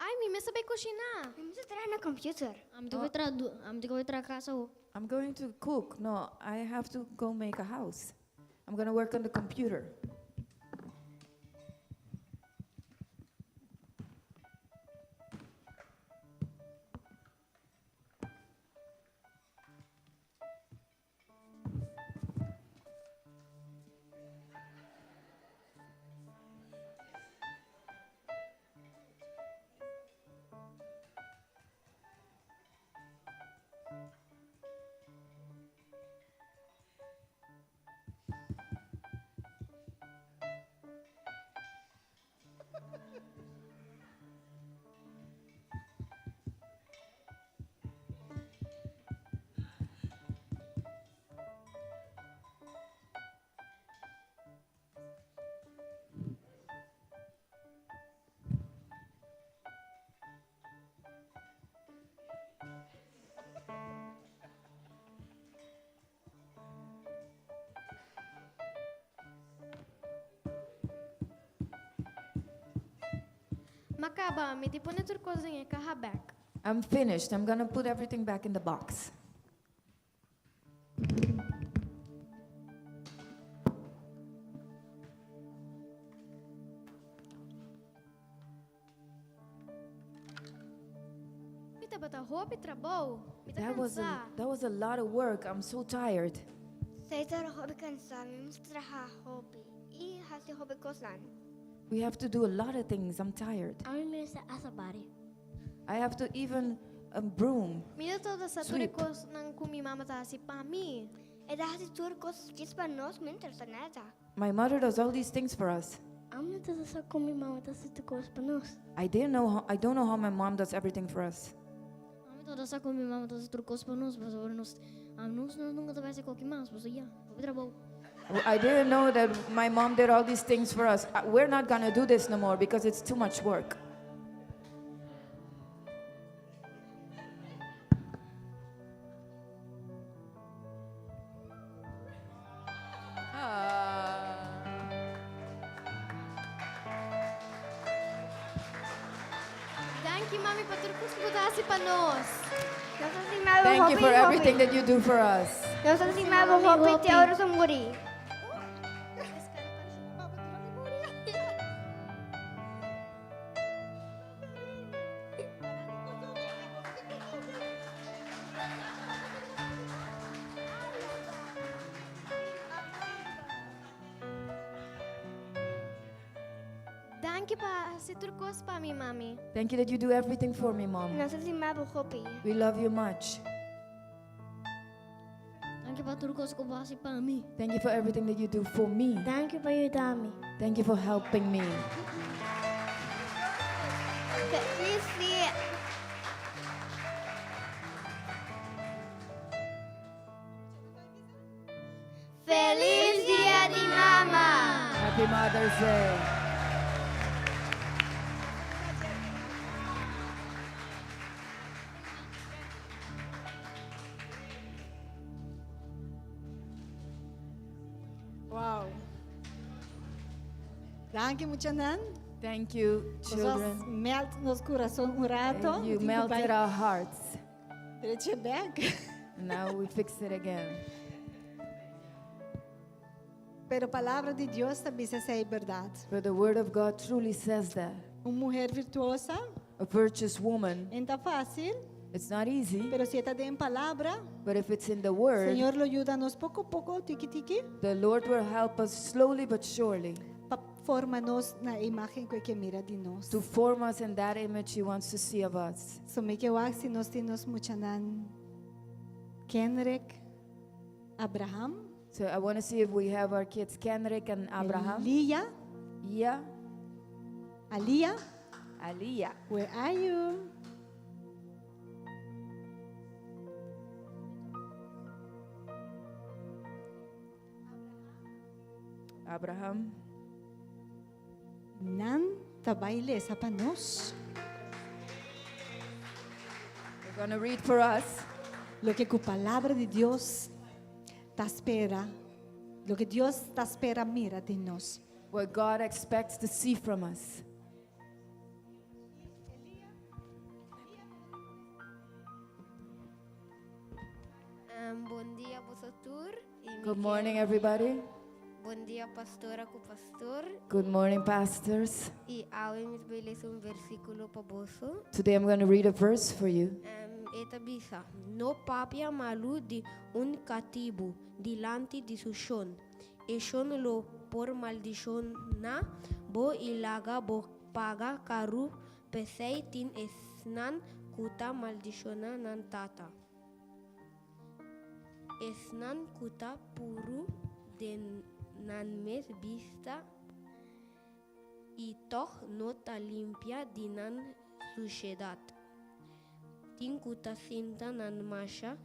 S7: Ai, mi mes sa kushiná.
S8: Mi ta traha na computer.
S7: Ami ta bai traha, ami ta bai traha kas.
S2: I'm going to cook. No, I have to go make a house. I'm going to work on the computer.
S7: M'a kaba, mi ta pone tur kos den e kaha bèk.
S2: I'm finished. I'm going to put everything back in the box.
S7: Mi tabata hopi trabou. Mi ta
S2: That was a,
S7: kansá.
S2: that was a lot of work. I'm so tired.
S8: Mi ta hopi kansá, mi mester traha hopi. I hasi hopi kosnan.
S2: We have to do a lot of things. I'm tired.
S9: Ami mester asta bare.
S2: I have to even broom.
S7: Mi no tabata sa tur
S2: Sweep.
S7: kosnan ku mi mama ta hasi pa mi.
S8: E ta hasi tur kos djis pa nos, mi no sa nada.
S2: My mother does all these things for us.
S9: Ami no tabata sa kon mi mama ta hasi tur kos pa nos.
S2: I don't know how my mom does everything for us.
S7: Ami no tabata sa kon mi mama ta hasi tur kos pa nos, mas awor nos, ami nos nunka ta bai hasi kualke mas, mas ya, hopi trabou.
S2: I didn't know that my mom did all these things for us. We're not gonna do this no more because it's too much work. Ah.
S7: Danki.
S10: Danki mami pa tur kos ku bo ta hasi pa nos.
S8: Nos ta stima bo
S2: Thank you
S8: hopi
S2: for
S8: hopi.
S2: everything that you do for us.
S8: Nos ta stima bo hopi te ora nos muri.
S10: Danki pa hasi tur kos pa mi, mami.
S2: Thank you that you do everything for me, mom.
S8: Nos ta stima bo hopi.
S2: We love you much.
S7: Danki pa tur kos ku bo hasi pa mi.
S2: Thank you for everything that you do for me.
S9: Danki pa yuda mi.
S2: Thank you for helping me.
S8: Felis dia. Felis dia di mama.
S2: Happy Mother's Day.
S6: Wow. Danki muchanan.
S2: Thank you, children.
S6: Nos melt nos kurason un ratu.
S2: You melted our hearts.
S6: Drecha bèk.
S2: And now we fix it again.
S6: Pero palabra di Dios ta bisa esei bèrdat.
S2: But the word of God truly says that.
S6: Un muhé virtuoso,
S2: A virtuous woman,
S6: no ta fásil,
S2: it's not easy,
S6: pero si ta den palabra,
S2: but if it's in the word,
S6: Señor lo yuda nos poko poko, tiki tiki,
S2: the Lord will help us slowly but surely
S6: pa forma nos na imágen ku e ke mira di nos.
S2: to form us in that image He wants to see of us.
S6: So mi ke wak si nos tin nos muchanan Kenrick, Abraham,
S2: So I want to see if we have our kids Kenrick and Abraham.
S6: Lia,
S2: Yeah,
S6: Alia,
S2: Aliyah.
S6: where are you?
S2: Abraham.
S6: Nan ta bai lesa pa nos.
S2: They're going to read for us
S6: Loke ku palabra di Dios ta spera. Loke Dios ta spera mira di nos.
S2: what God expects to see from us.
S8: Bon dia, boso tur.
S2: Good morning, everybody.
S8: Bon dia, pastora ku pastor.
S2: Good morning, pastors.
S8: I awe mi ta bai lesa un versíkulo pa boso.
S2: Today I'm going to read a verse for you.
S8: E ta bisa, no papia malu di un katibu dilanti di su shon. E shon lo por maldishoná bo i laga bo paga karu p'esei tin esnan ku ta maldishoná nan tata. Esnan ku ta puru den nan mes bista i tòg no ta limpia di nan sushedat. Tin ku ta sinta nan masha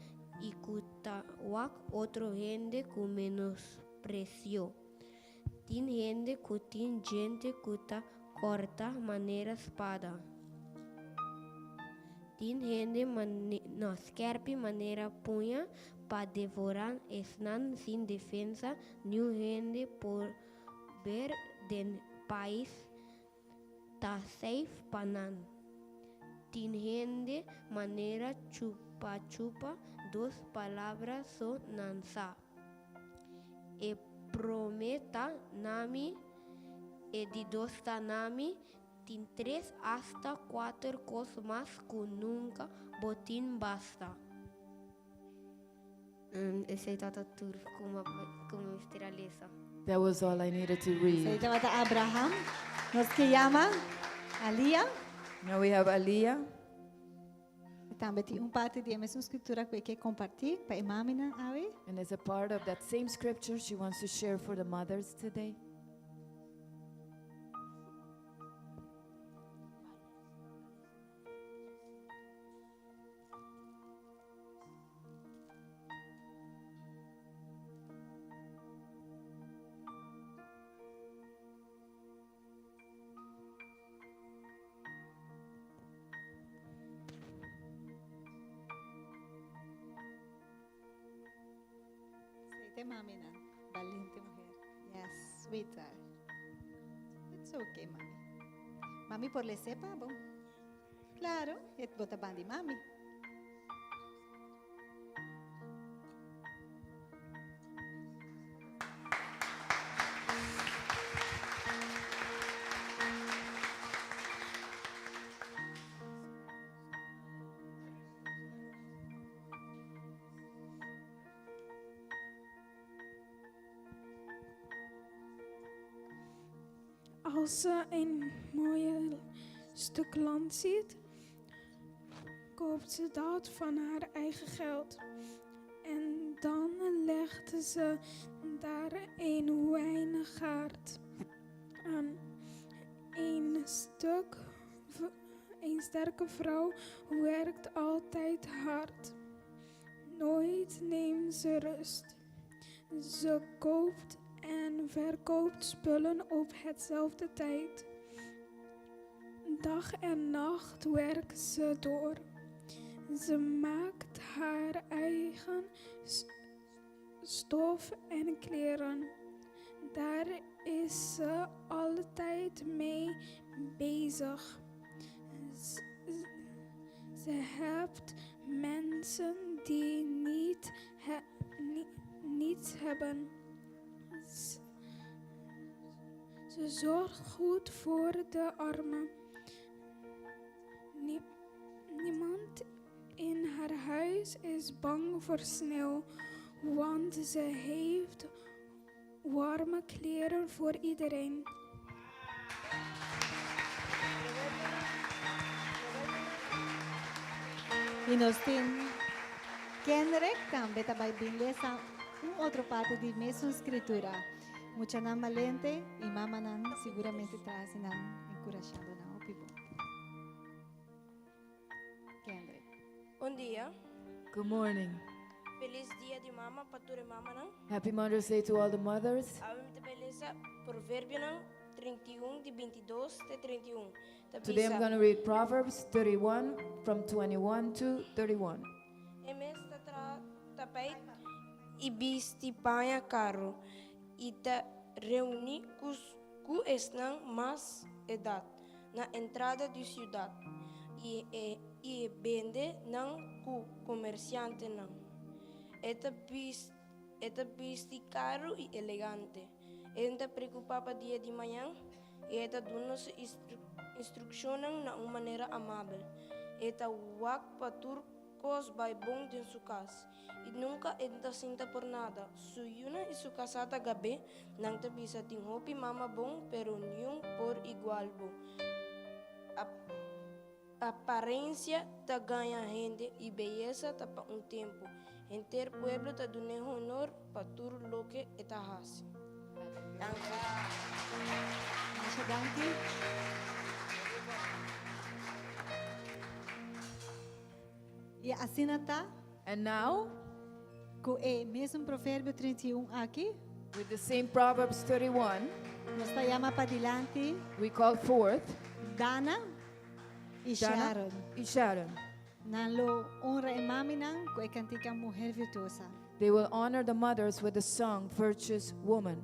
S8: i ku ta wak otro hende ku menospresio. Tin hende ku tin djente ku ta kòrta manera spada. Tin hende no, skèrpi manera puña pa devorá esnan sin defensa, niun hende pober den pais ta seif pa nan. Tin hende manera chupa-chupa, dos palabra so nan sa. E promé ta nami, e di dos ta nami, tin tres asta kuater kos mas ku nunka bo tin basta.
S11: Esei tabata tur ku mi mester a lesa.
S2: That was all I needed to
S6: Esei
S2: read.
S6: tabata Abraham. Nos ke yama Alia.
S2: Now we have Aliyah.
S6: Tambe tin un parti di e mesun skritura ku e ke kompartí pa e maminan awe.
S2: And as a part of that same scripture she wants to share for the mothers today.
S6: Esei ta maminan, balente muher. Yes, sweetheart. It's okay, mami. Mami por les'é pa bo. Claro, e bo ta banda di mami.
S12: Als ze een mooie stuk land ziet, koopt ze dat van haar eigen geld. En dan legt ze daar een wijngaard aan. Een stuk, een sterke vrouw werkt altijd hard. Nooit neemt ze rust. Ze koopt en verkoopt spullen op hetzelfde tijd. Dag en nacht werkt ze door. Ze maakt haar eigen stof en kleren. Daar is ze altijd mee bezig. Ze helpt mensen die niet niets hebben. Ze zorgt goed voor de armen. Niemand in haar huis is bang voor sneeuw, want ze heeft warme kleren voor iedereen.
S6: I nos tin Kendrick tambe ta bai bin lesa un otro parti di mesun scritura. Muchanan balente y mamanan siguramente ta haci nan encurashando nan hopi bon. Kendrick.
S13: Bon dia.
S14: Good morning.
S13: Felis dia di mama pa tur e mamanan.
S14: Happy Mother's Day to all the mothers.
S13: Awe mi ta bai lesa Proverbionan 31 di 22 te 31. Ta
S14: Today I'm
S13: bisa.
S14: going to read Proverbs 31 from 21 to 31.
S13: E mes ta traha tapijt i bisti paña karu i ta reuní ku esnan mas edat na entrada di siudat i e i e bende nan ku komersiantenan. E ta e ta bisti karu i elegante. E no ta preokupá pa dia di mañan i e ta duna su instrukshonnan na un manera amabel. E ta wak pa tur kos bai bon den su kas i nunka e no ta sinta por nada. Su yunan i su kasá ta gab'é, nan ta bisa, Tin hopi mama bon, pero niun por igual bo. Aparensia ta gaña hende i beyesa ta pa un tempu. Henter pueblo ta dun'é honor pa tur loke e ta hasi. Danki.
S6: Masha danki. I asina ta.
S14: And now.
S6: Ku e mesun Proverbio 31 aki.
S14: With the same Proverbs 31.
S6: Nos ta yama padilanti.
S14: We call forth.
S6: Dana i
S14: Dana
S6: Sharon.
S14: i Sharon.
S6: Nan lo honra e maminan ku e kantika Muher Virtuosa.
S14: They will honor the mothers with the song Virtuous Woman.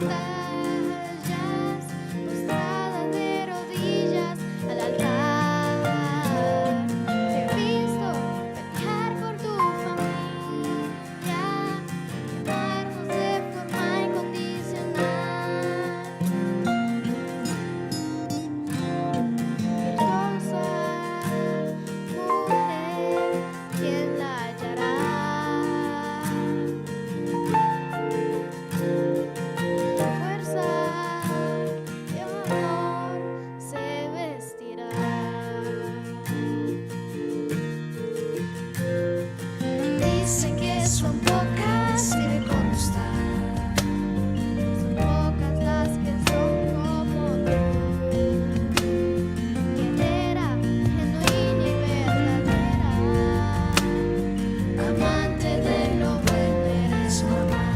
S10: batallas, postrada de rodillas al altar. Te he visto pelear por tu familia, amarnos de forma incondicional. Virtuosa mujer, ¿quién la hallará? Fuerza y honor se vestirá. Dicen que son pocas y me consta. Son pocas las que son como tú. Guerrera, genuina y verdadera. Amante de lo bueno eres mamá.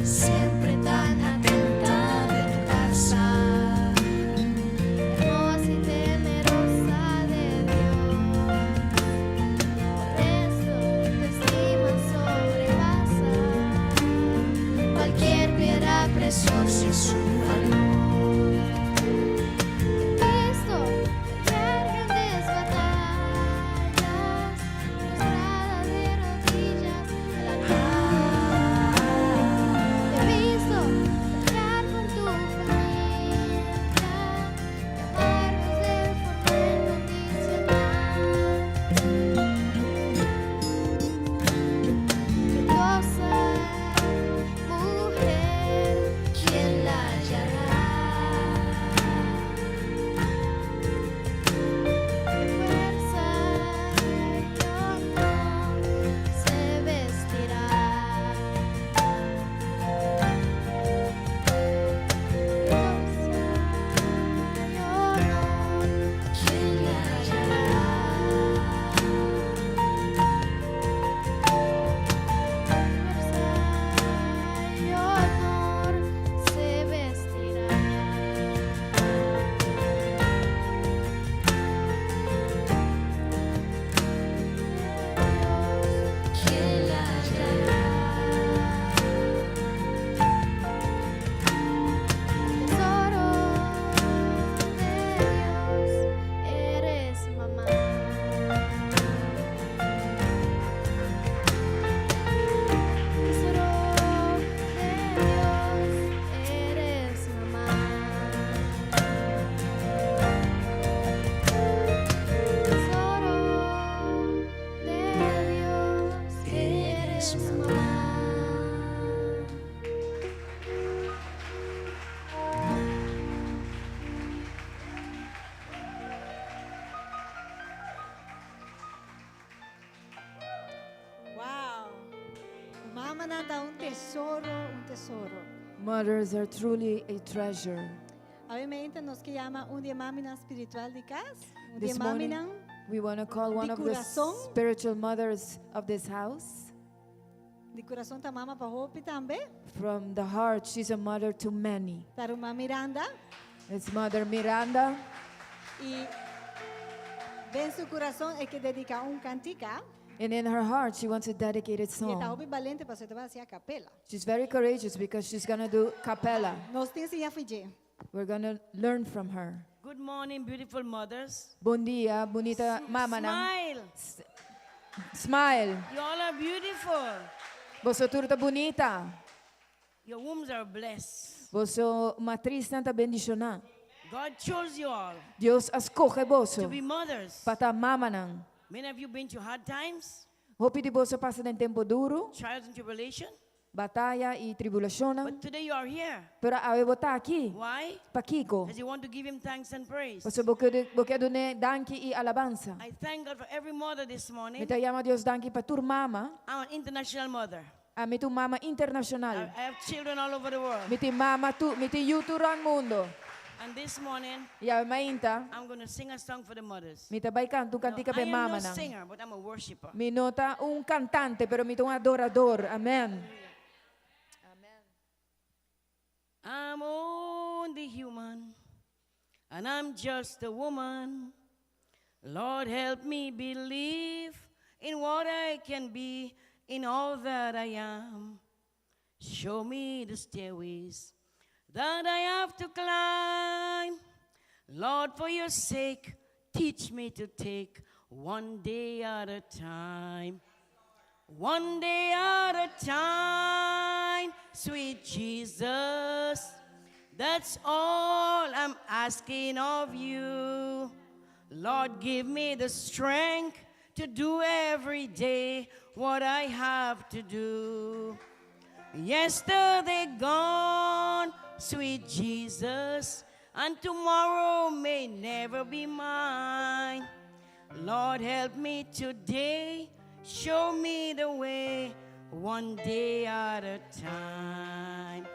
S10: Siempre tan atenta de tu casa. Hermosa y temerosa de Dios. Por eso tu estima sobrepasa cualquier piedra preciosa y su valor. He visto pelear grandes batallas, postrada de rodillas al altar. Te he visto pelear por tu familia y amarnos de forma incondicional. Virtuosa mujer, ¿quién la hallará? De fuerza y honor se vestirá. Virtuosa y honor, ¿quién la hallará? Fuerza y honor se vestirá. ¿Quién la hallará? Tesoro de Dios, eres mamá. Tesoro de Dios, eres mamá. Tesoro de Dios, eres mamá.
S6: Wow. Mamanan ta un tesoro, un tesoro.
S14: Mothers are truly a treasure.
S6: Obviamente nos ke yama un di e maminan spiritual di kas, un di
S14: This morning,
S6: e maminan
S14: we want to call one
S6: Di
S14: of the
S6: kurason.
S14: Spiritual mothers of this house.
S6: Di kurason ta mama pa hopi tambe.
S14: From the heart, she's a mother to many.
S6: Ta ruman Miranda.
S14: It's Mother Miranda.
S6: I den su kurason e ke dediká un kantika.
S14: And in her heart, she wants to dedicate a
S6: E ta
S14: song.
S6: hopi balente pasobra e ta bai hasi a kapela.
S14: She's very courageous because she's going to do cappella.
S6: Nos tin siña fo'i dje.
S14: We're going to learn from her.
S15: Good morning, beautiful mothers.
S14: Bon dia, bunita mamanan.
S15: Smile.
S14: Smile.
S15: You all are beautiful.
S14: Boso tur ta bunita.
S15: Your wombs are blessed.
S14: Boso matrisnan ta bendishoná.
S15: God chose you all
S14: Dios a skohe boso.
S15: To be mothers.
S14: Pa ta mamanan.
S15: Many of you been through hard times,
S14: Hopi di boso a pasa den tempu duru,
S15: trials and tribulation.
S14: Bataya i tribulashon.
S15: But today you are here.
S14: Pero awe bo ta aki.
S15: Why?
S14: Pakiko?
S15: Because you want to give him thanks and praise.
S14: Pasobra bo ke bo ke dun'é danki i alabansa.
S15: I thank God for every mother this morning.
S14: Mi ta yama Dios danki pa tur mama.
S15: I'm an international mother.
S14: Ami ta un mama internashonal.
S15: I have children all over the world.
S14: Mi tin mama tu, mi tin yu tur rònt mundu.
S15: And this morning,
S14: I awe mainta,
S15: I'm going to sing a song for the mothers.
S14: Mi ta bai kanta un kantika
S15: I
S14: pa
S15: am no
S14: mamanan.
S15: Singer, but I'm a worshiper.
S14: Mi no ta un kantante, pero mi ta un adorador. Amèn.
S15: I'm only human, and I'm just a woman. Lord, help me believe in what I can be, in all that I am. Show me the stairways that I have to climb. Lord, for your sake, teach me to take one day at a time. One day at a time, sweet Jesus. That's all I'm asking of you. Lord, give me the strength to do every day what I have to do. Yesterday gone, sweet Jesus, and tomorrow may never be mine. Lord, help me today, show me the way, one day at a time.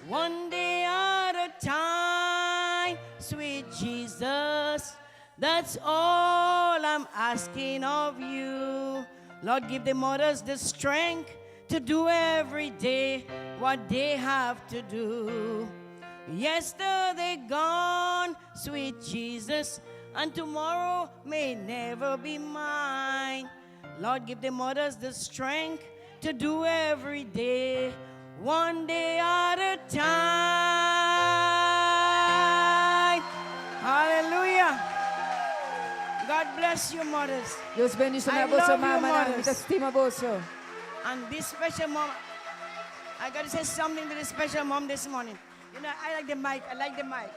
S15: One day at a time, sweet Jesus. That's all I'm asking of you. Lord, give the mothers the strength to do every day what they have to do. Yesterday gone, sweet Jesus, and tomorrow may never be mine. Lord, give the mothers the strength to do every day, one day at a time. Hallelujah. God bless you, mothers.
S14: Dios bendishoná
S15: I
S14: boso
S15: love you,
S14: mamanan. Mi
S15: mothers.
S14: stima boso.
S15: And this special mom, I got to say something to this special mom this morning. I like the mic. I like the mic.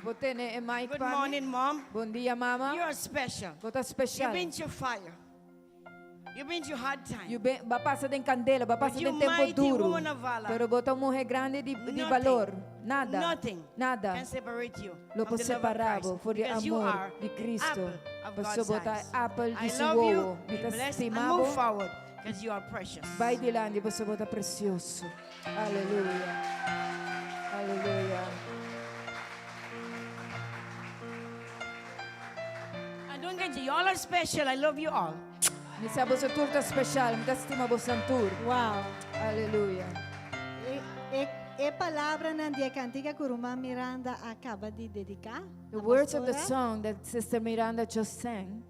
S14: Bo tene e mic
S15: Good
S14: pa mi.
S15: morning, Mom.
S14: Bon dia, mama.
S15: You are special.
S14: Bo ta special.
S15: You've been through fire. You've been through hard time.
S14: You been, b'a pasa den kandela, b'a pasa
S15: But you
S14: den tempu
S15: mighty
S14: duru.
S15: woman of valor.
S14: Pero bo ta un muhé grandi di, di
S15: Nothing,
S14: balor. Nada.
S15: Nothing
S14: Nada.
S15: can separate you
S14: Lo
S15: from
S14: por
S15: the love of
S14: separá
S15: Christ,
S14: for di
S15: because you
S14: amor
S15: are
S14: di Kristu.
S15: apple of
S14: Paso
S15: God's
S14: bo ta
S15: eyes.
S14: apel
S15: I
S14: di su
S15: love you.
S14: wowo.
S15: Be
S14: Mi ta
S15: blessed and
S14: stima
S15: move
S14: bo.
S15: forward because you are precious.
S14: Bai dilanti, paso bo ta presioso. Aleluya. Aleluya.
S15: And don't get you all are special. I love you all.
S14: Mi sa boso tur ta special, mi ta stima boso tur.
S6: Wow.
S14: Aleluya.
S6: E, e, e palabranan di e kantika ku Ruman Miranda a kaba di dediká.
S14: The words of the song that Sister Miranda just sang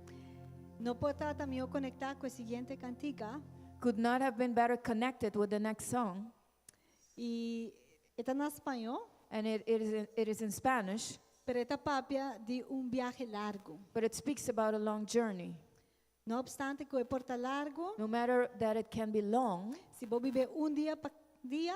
S6: No por ta mihó konektá ku e siguiente kantika.
S14: Could not have been better connected with the next song.
S6: E ta na spañó,
S14: And it is in Spanish,
S6: pero e ta papia di un biahe largu.
S14: But it speaks about a long journey.
S6: No opstante ku e por ta largu,
S14: No matter that it can be long,
S6: si bo biba un dia pa dia,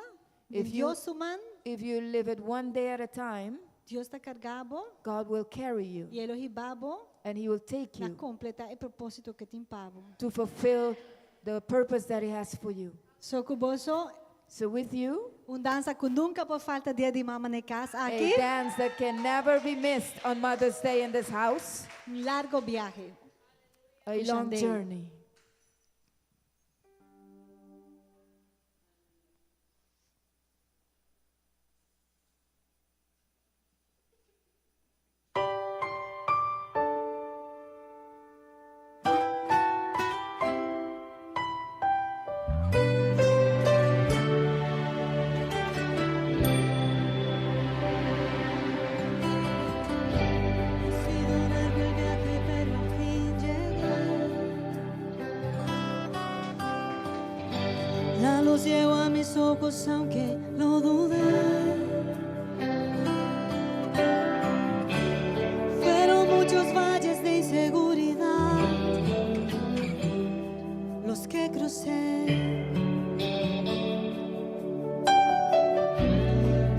S14: if you,
S6: Dios su man,
S14: if you live it one day at a time,
S6: Dios ta karga bo
S14: God will carry you
S6: i E lo hiba bo
S14: and He will take
S6: na
S14: you
S6: kompletá e propósito ku e tin pa bo.
S14: To fulfill the purpose that He has for you.
S6: So ku boso,
S14: So with you,
S6: un dansa ku nunka por falta dia di mama na kas
S14: a
S6: aki,
S14: dance that can never be missed on Mother's Day in this house,
S6: un largu biahe.
S14: A long
S6: Day.
S14: journey.
S5: Ha sido largo el viaje, pero al fin llegué. La luz llegó a mis ojos, aunque lo dudé. Fueron muchos valles de inseguridad los que crucé.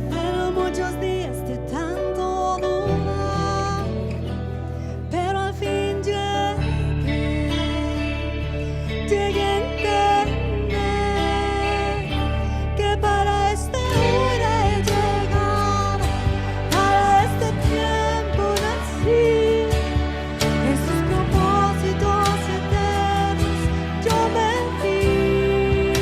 S5: Fueron muchos días de tanto dudar, pero al fin llegué, llegué a entender que para esta hora he llegado, para este tiempo nací. En sus propósitos eternos yo me vi.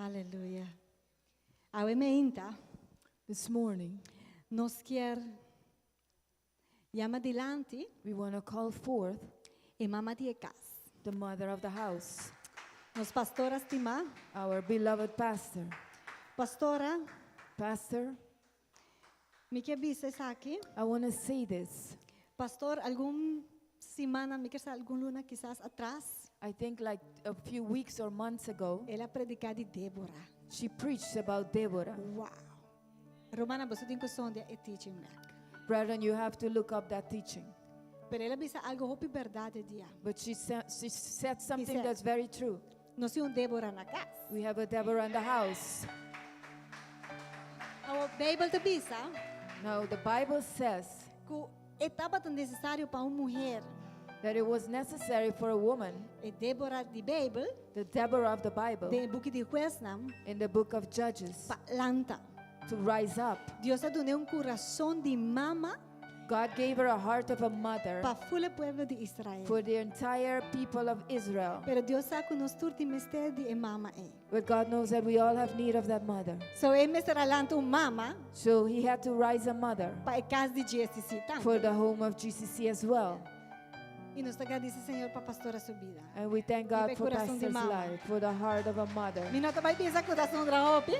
S6: Aleluya. Awe mainta.
S14: This morning,
S6: Nos kier yama dilanti.
S14: We want to call forth
S6: E mama di kas.
S14: the mother of the house,
S6: Nos pastora stimá.
S14: Our beloved pastor.
S6: Pastora.
S14: Pastor,
S6: Mi ke bisa esaki.
S14: I want to say this.
S6: Pastor, algun siman, mi ke algun luna kisas atras.
S14: I think like a few weeks or months ago,
S6: El a prediká di Deborah.
S14: She preached about Deborah.
S6: Wow. Rumannan, boso tin ku sondia e teaching bèk.
S14: Brethren, you have to look up that teaching.
S6: Pero el a bisa algu hopi berdat e dia.
S14: But she said something
S6: said,
S14: that's very true.
S6: Nos tin un Deborah na kas.
S14: We have a Deborah in the house.
S6: E Beibel ta bisa
S14: Now, the Bible says
S6: ku e tabata nesesario pa un muhé.
S14: That it was necessary for a woman,
S6: E Deborah di Beibel,
S14: the Deborah of the Bible,
S6: den buki di Huesnan,
S14: in the book of Judges,
S6: pa lanta.
S14: To rise up.
S6: Dios a dun'é un kurason di mama
S14: God gave her a heart of a mother
S6: pa full pueblo di Israel.
S14: For the entire people of Israel.
S6: Pero Dios sa ku nos tur tin mester di e mama ei.
S14: But God knows that we all have need of that mother.
S6: So e mester a lanta un mama
S14: So he had to rise a mother
S6: pa e kas di GCC tambe.
S14: For the home of GCC as well.
S6: I nos ta gradisí Señor pa pastora su bida.
S14: And we thank God
S6: E
S14: for
S6: kurason di
S14: pastor's
S6: mama.
S14: life, for the heart of a mother.
S6: Mi no ta bai bisa ku ta zundra hopi.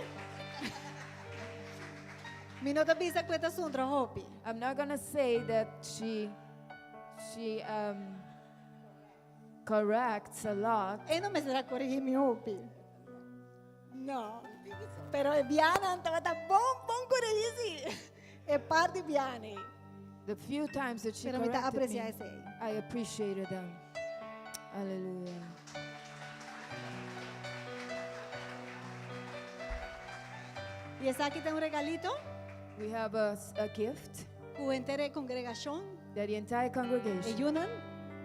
S6: Mi no ta bisa ku ta zundra hopi.
S14: I'm not gonna say that she corrects a lot.
S6: E no mester a korigí mi hopi. No. Pero e biahanan tabata bon bon korigí sí. E par di biahanan.
S14: The few times that she
S6: Pero mi ta
S14: corrected me,
S6: apresiá esei.
S14: I appreciated them. Hallelujah.
S6: I esaki ta un regalito.
S14: We have a gift
S6: Ku henter e kongregashon.
S14: That the entire congregation,
S6: E yunan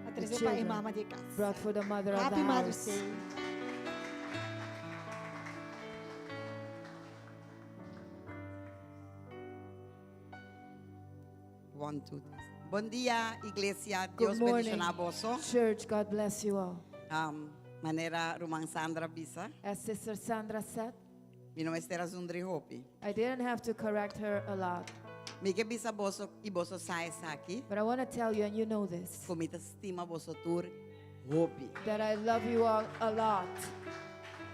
S6: a
S14: the
S6: trese pa e
S14: children,
S6: mama di kas.
S14: Brought for the mother of
S6: Happy
S14: the
S6: Mother's
S14: house.
S6: Day.
S3: One, two, three. Bon dia, iglesia.
S14: Good
S3: Dios
S14: morning,
S3: bendishoná boso.
S14: church. God bless you all.
S3: Manera Ruman Sandra a bisa.
S14: As Sister Sandra said,
S3: Mi no mester a zundr'é hopi.
S14: I didn't have to correct her a lot.
S3: Mi ke bisa boso i boso sa esaki.
S14: But I want to tell you, and you know this,
S3: Ku mi ta stima boso tur hopi.
S14: That I love you all a lot.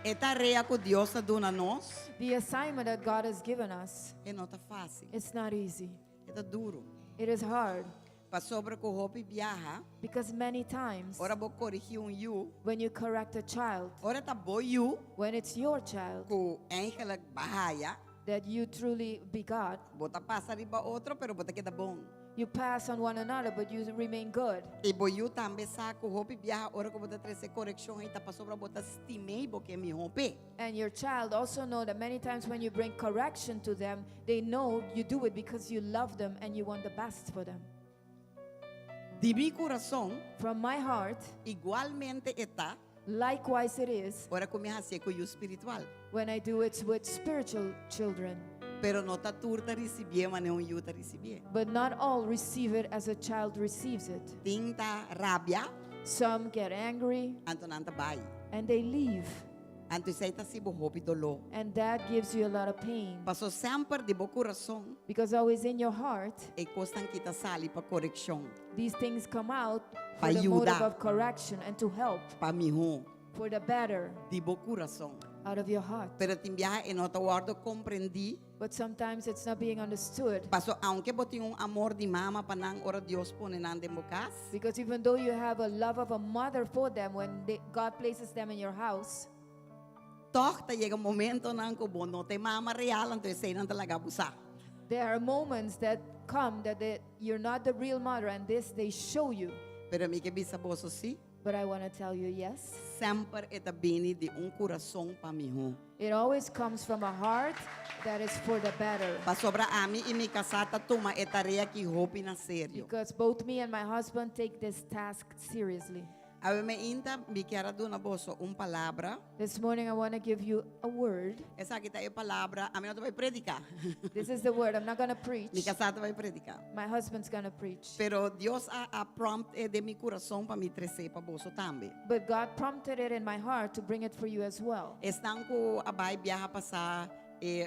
S3: E tarea ku Dios a duna nos.
S14: The assignment that God has given us,
S3: E no ta fásil.
S14: It's not easy.
S3: E ta duru.
S14: It is hard.
S3: Pasobra ku hopi biaha.
S14: Because many times,
S3: Ora bo korigí un yu.
S14: When you correct a child,
S3: Ora ta bo yu.
S14: When it's your child,
S3: Ku eigenlijk b'a haya.
S14: That you truly begot,
S3: Bo ta pasa riba otro, pero bo ta keda bon.
S14: You pass on one another, but you remain good.
S3: I bo yu tambe sa ku hopi biaha ora ku bo ta trese korekshon ei ta pasobra bo ta stim'é bo ke mihó p'e.
S14: And your child also know that many times when you bring correction to them, they know you do it because you love them and you want the best for them.
S3: Di mi kurason,
S14: From my heart,
S3: igualmente e ta,
S14: likewise it is
S3: ora ku mi hasié ku yu spiritual.
S14: When I do it with spiritual children.
S3: Pero no ta tur ta risibié manera un yu ta risibié.
S14: But not all receive it as a child receives it.
S3: Tin ta rabia.
S14: Some get angry.
S3: Anto nan ta bai.
S14: And they leave.
S3: Anto esei ta hasi bo hopi doló.
S14: And that gives you a lot of pain.
S3: Paso semper di bo kurason.
S14: Because always in your heart,
S3: E kosnan aki ta sali pa korekshon.
S14: These things come out
S3: Pa
S14: for the motive
S3: yuda.
S14: of correction and to help.
S3: Pa mihó.
S14: For the better.
S3: Di bo kurason.
S14: Out of your heart.
S3: Pero tin biaha e no ta wòrdu komprendí.
S14: But sometimes it's not being understood.
S3: Paso aunke bo tin un amor di mama pa nan ora Dios pone nan den bo kas.
S14: Because even though you have a love of a mother for them when God places them in your house,
S3: Toch ta yega momentonan ku bo no ta e mama real, anto esei nan ta laga bo sa.
S14: There are moments that come that you're not the real mother, and this they show you.
S3: Pero mi ke bisa boso sí.
S14: But I want to tell you, yes.
S3: Semper e ta bini di un kurason pa mihó.
S14: It always comes from a heart that is for the better.
S3: Pasobra ami i mi kasá ta tuma e tarea aki hopi na serio.
S14: Because both me and my husband take this task seriously.
S3: Awe mainta mi kier a duna boso un palabra.
S14: This morning I want to give you a word.
S3: Esaki ta e palabra, ami no ta bai prediká.
S14: This is the word. I'm not going to preach.
S3: Mi kasá ta bai prediká.
S14: My husband's going to preach.
S3: Pero Dios a a prompt e den mi kurason pa mi tres'é pa boso tambe.
S14: But God prompted it in my heart to bring it for you as well.
S3: Esnan ku a bai biaha pasá e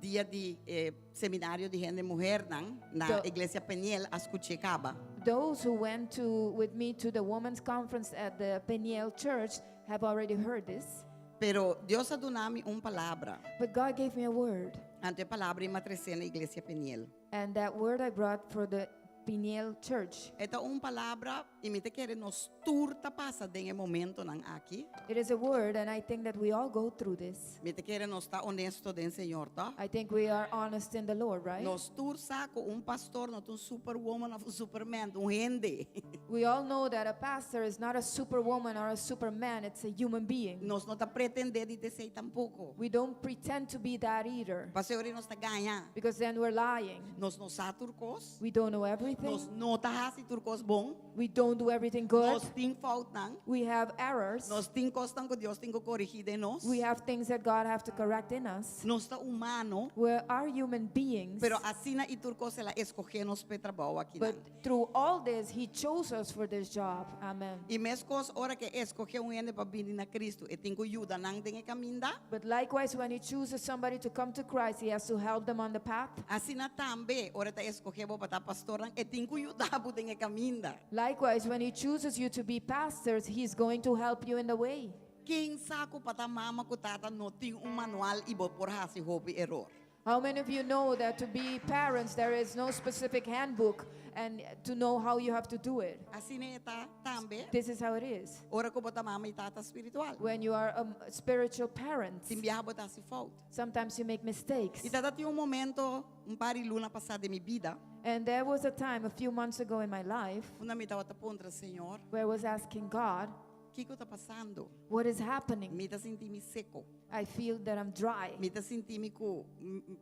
S3: dia di e seminario di hende muhernan na Iglesia Peniel a skuch'é kaba.
S14: Those who went to with me to the women's conference at the Peniel Church have already heard this.
S3: Pero Dios a duna mi un palabra.
S14: But God gave me a word.
S3: Anto e palabra ei m'a tres'é na Iglesia Peniel.
S14: And that word I brought for the Peniel Church.
S3: E ta un palabra i mi ta kere nos tur ta pasa den e momentonan aki.
S14: It is a word and I think that we all go through this.
S3: Mi ta kere nos ta honesto den Señor, toch?
S14: I think we are honest in the Lord, right?
S3: Nos tur sa ku un pastor no ta un superwoman of un superman, ta un hende.
S14: We all know that a pastor is not a superwoman or a superman, it's a human being.
S3: Nos no ta pretendé di ta esei tampoko.
S14: We don't pretend to be that either.
S3: Pasobra nos ta gaña.
S14: Because then we're lying.
S3: Nos no sa tur kos.
S14: We don't know everything.
S3: Nos no ta hasi tur kos bon.
S14: We don't do everything good.
S3: Nos tin foutnan.
S14: We have errors.
S3: Nos tin kosnan ku Dios tin ku korigí den nos.
S14: We have things that God have to correct in us.
S3: Nos ta humano.
S14: We are human beings.
S3: Pero asina i tur kos el a eskohé nos p'e trabou akinan.
S14: But through all this, He chose us for this job. Amen.
S3: I meskos ora ku e eskohé un hende pa bini na Kristu, e tin ku yuda nan den e kaminda.
S14: But likewise, when He chooses somebody to come to Christ, He has to help them on the path.
S3: Asina tambe, ora e ta eskohé bo pa ta pastornan, e tin ku yuda bo den e kaminda.
S14: Likewise, when He chooses you to be pastors, He is going to help you in the way.
S3: Ken sa ku pa ta mama ku tata no tin un manual i bo por hasi hopi eror?
S14: How many of you know that to be parents there is no specific handbook and to know how you have to do it?
S3: Asina e ta tambe.
S14: This is how it is.
S3: Ora ku bo ta mama i tata spiritual.
S14: When you are a spiritual parent.
S3: Tin biaha bo ta hasi fout.
S14: Sometimes you make mistakes.
S3: I tabata tin un momento un par di luna pasá den mi bida.
S14: And there was a time a few months ago in my life.
S3: Unda mi tabata puntra Señor.
S14: Where I was asking God.
S3: Kiko ta pasando?
S14: What is happening?
S3: Mi ta sinti mi seko.
S14: I feel that I'm dry.
S3: Mi ta sinti mi ku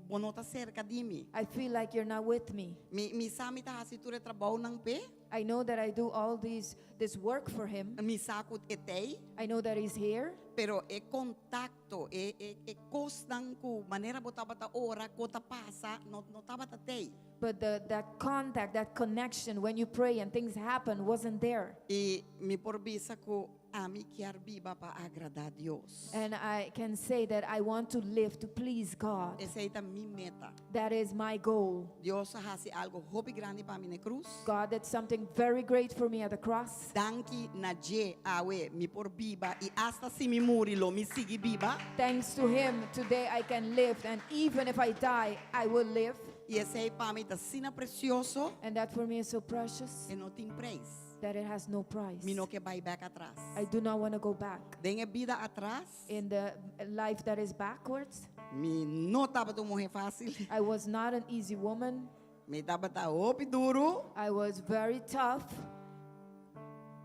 S3: bo no ta serka di mi.
S14: I feel like you're not with me.
S3: Mi mi sa mi ta hasi tur e trabounan p'e.
S14: I know that I do all these this work for him.
S3: Mi sa ku e t'ei.
S14: I know that he's here.
S3: Pero e kontakto, e e e kosnan ku manera bo tabata ora ku ta pasa no no tabata t'ei.
S14: But the that contact, that connection when you pray and things happen wasn't there.
S3: I mi por bisa ku ami kier biba pa agradá Dios.
S14: And I can say that I want to live to please God.
S3: Esei ta mi meta.
S14: That is my goal.
S3: Dios a hasi algo hopi grandi pa mi na e krus.
S14: God did something very great for me at the cross.
S3: Danki na dje awe mi por biba i asta si mi muri lo mi sigui biba.
S14: Thanks to him today I can live and even if I die I will live.
S3: I esei pa mi ta asina precioso.
S14: And that for me is so precious.
S3: E no tin prijs.
S14: That it has no price.
S3: Mi no ke bai bek atras.
S14: I do not want to go back.
S3: Den e bida atras.
S14: In the life that is backwards.
S3: Mi no tabata un muher facil.
S14: I was not an easy woman.
S3: Mi tabata hopi duru.
S14: I was very tough.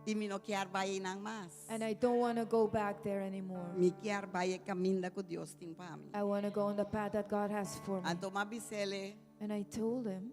S3: I mi no kier bai einan mas.
S14: And I don't want to go back there anymore.
S3: Mi kier bai e caminda cu Dios tin pa mi.
S14: I want to go on the path that God has for me.
S3: Anto m'a bis'ele.
S14: And I told him.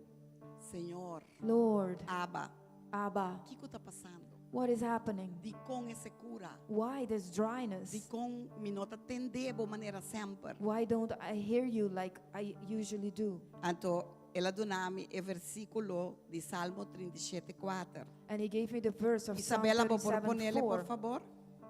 S3: Señor.
S14: Lord.
S3: Abba.
S14: Abba.
S3: Kico ta pasando?
S14: What is happening?
S3: Dicon e secura?
S14: Why this dryness?
S3: Dicon mi no ta tende bo manera semper?
S14: Why don't I hear you like I usually do?
S3: Anto el a duna mi e versiculo di Salmo 37, kuater.
S14: And he gave me the verse of Psalm
S3: Isabela, bo por
S14: 37,
S3: ponele, por
S14: 4.
S3: fabor?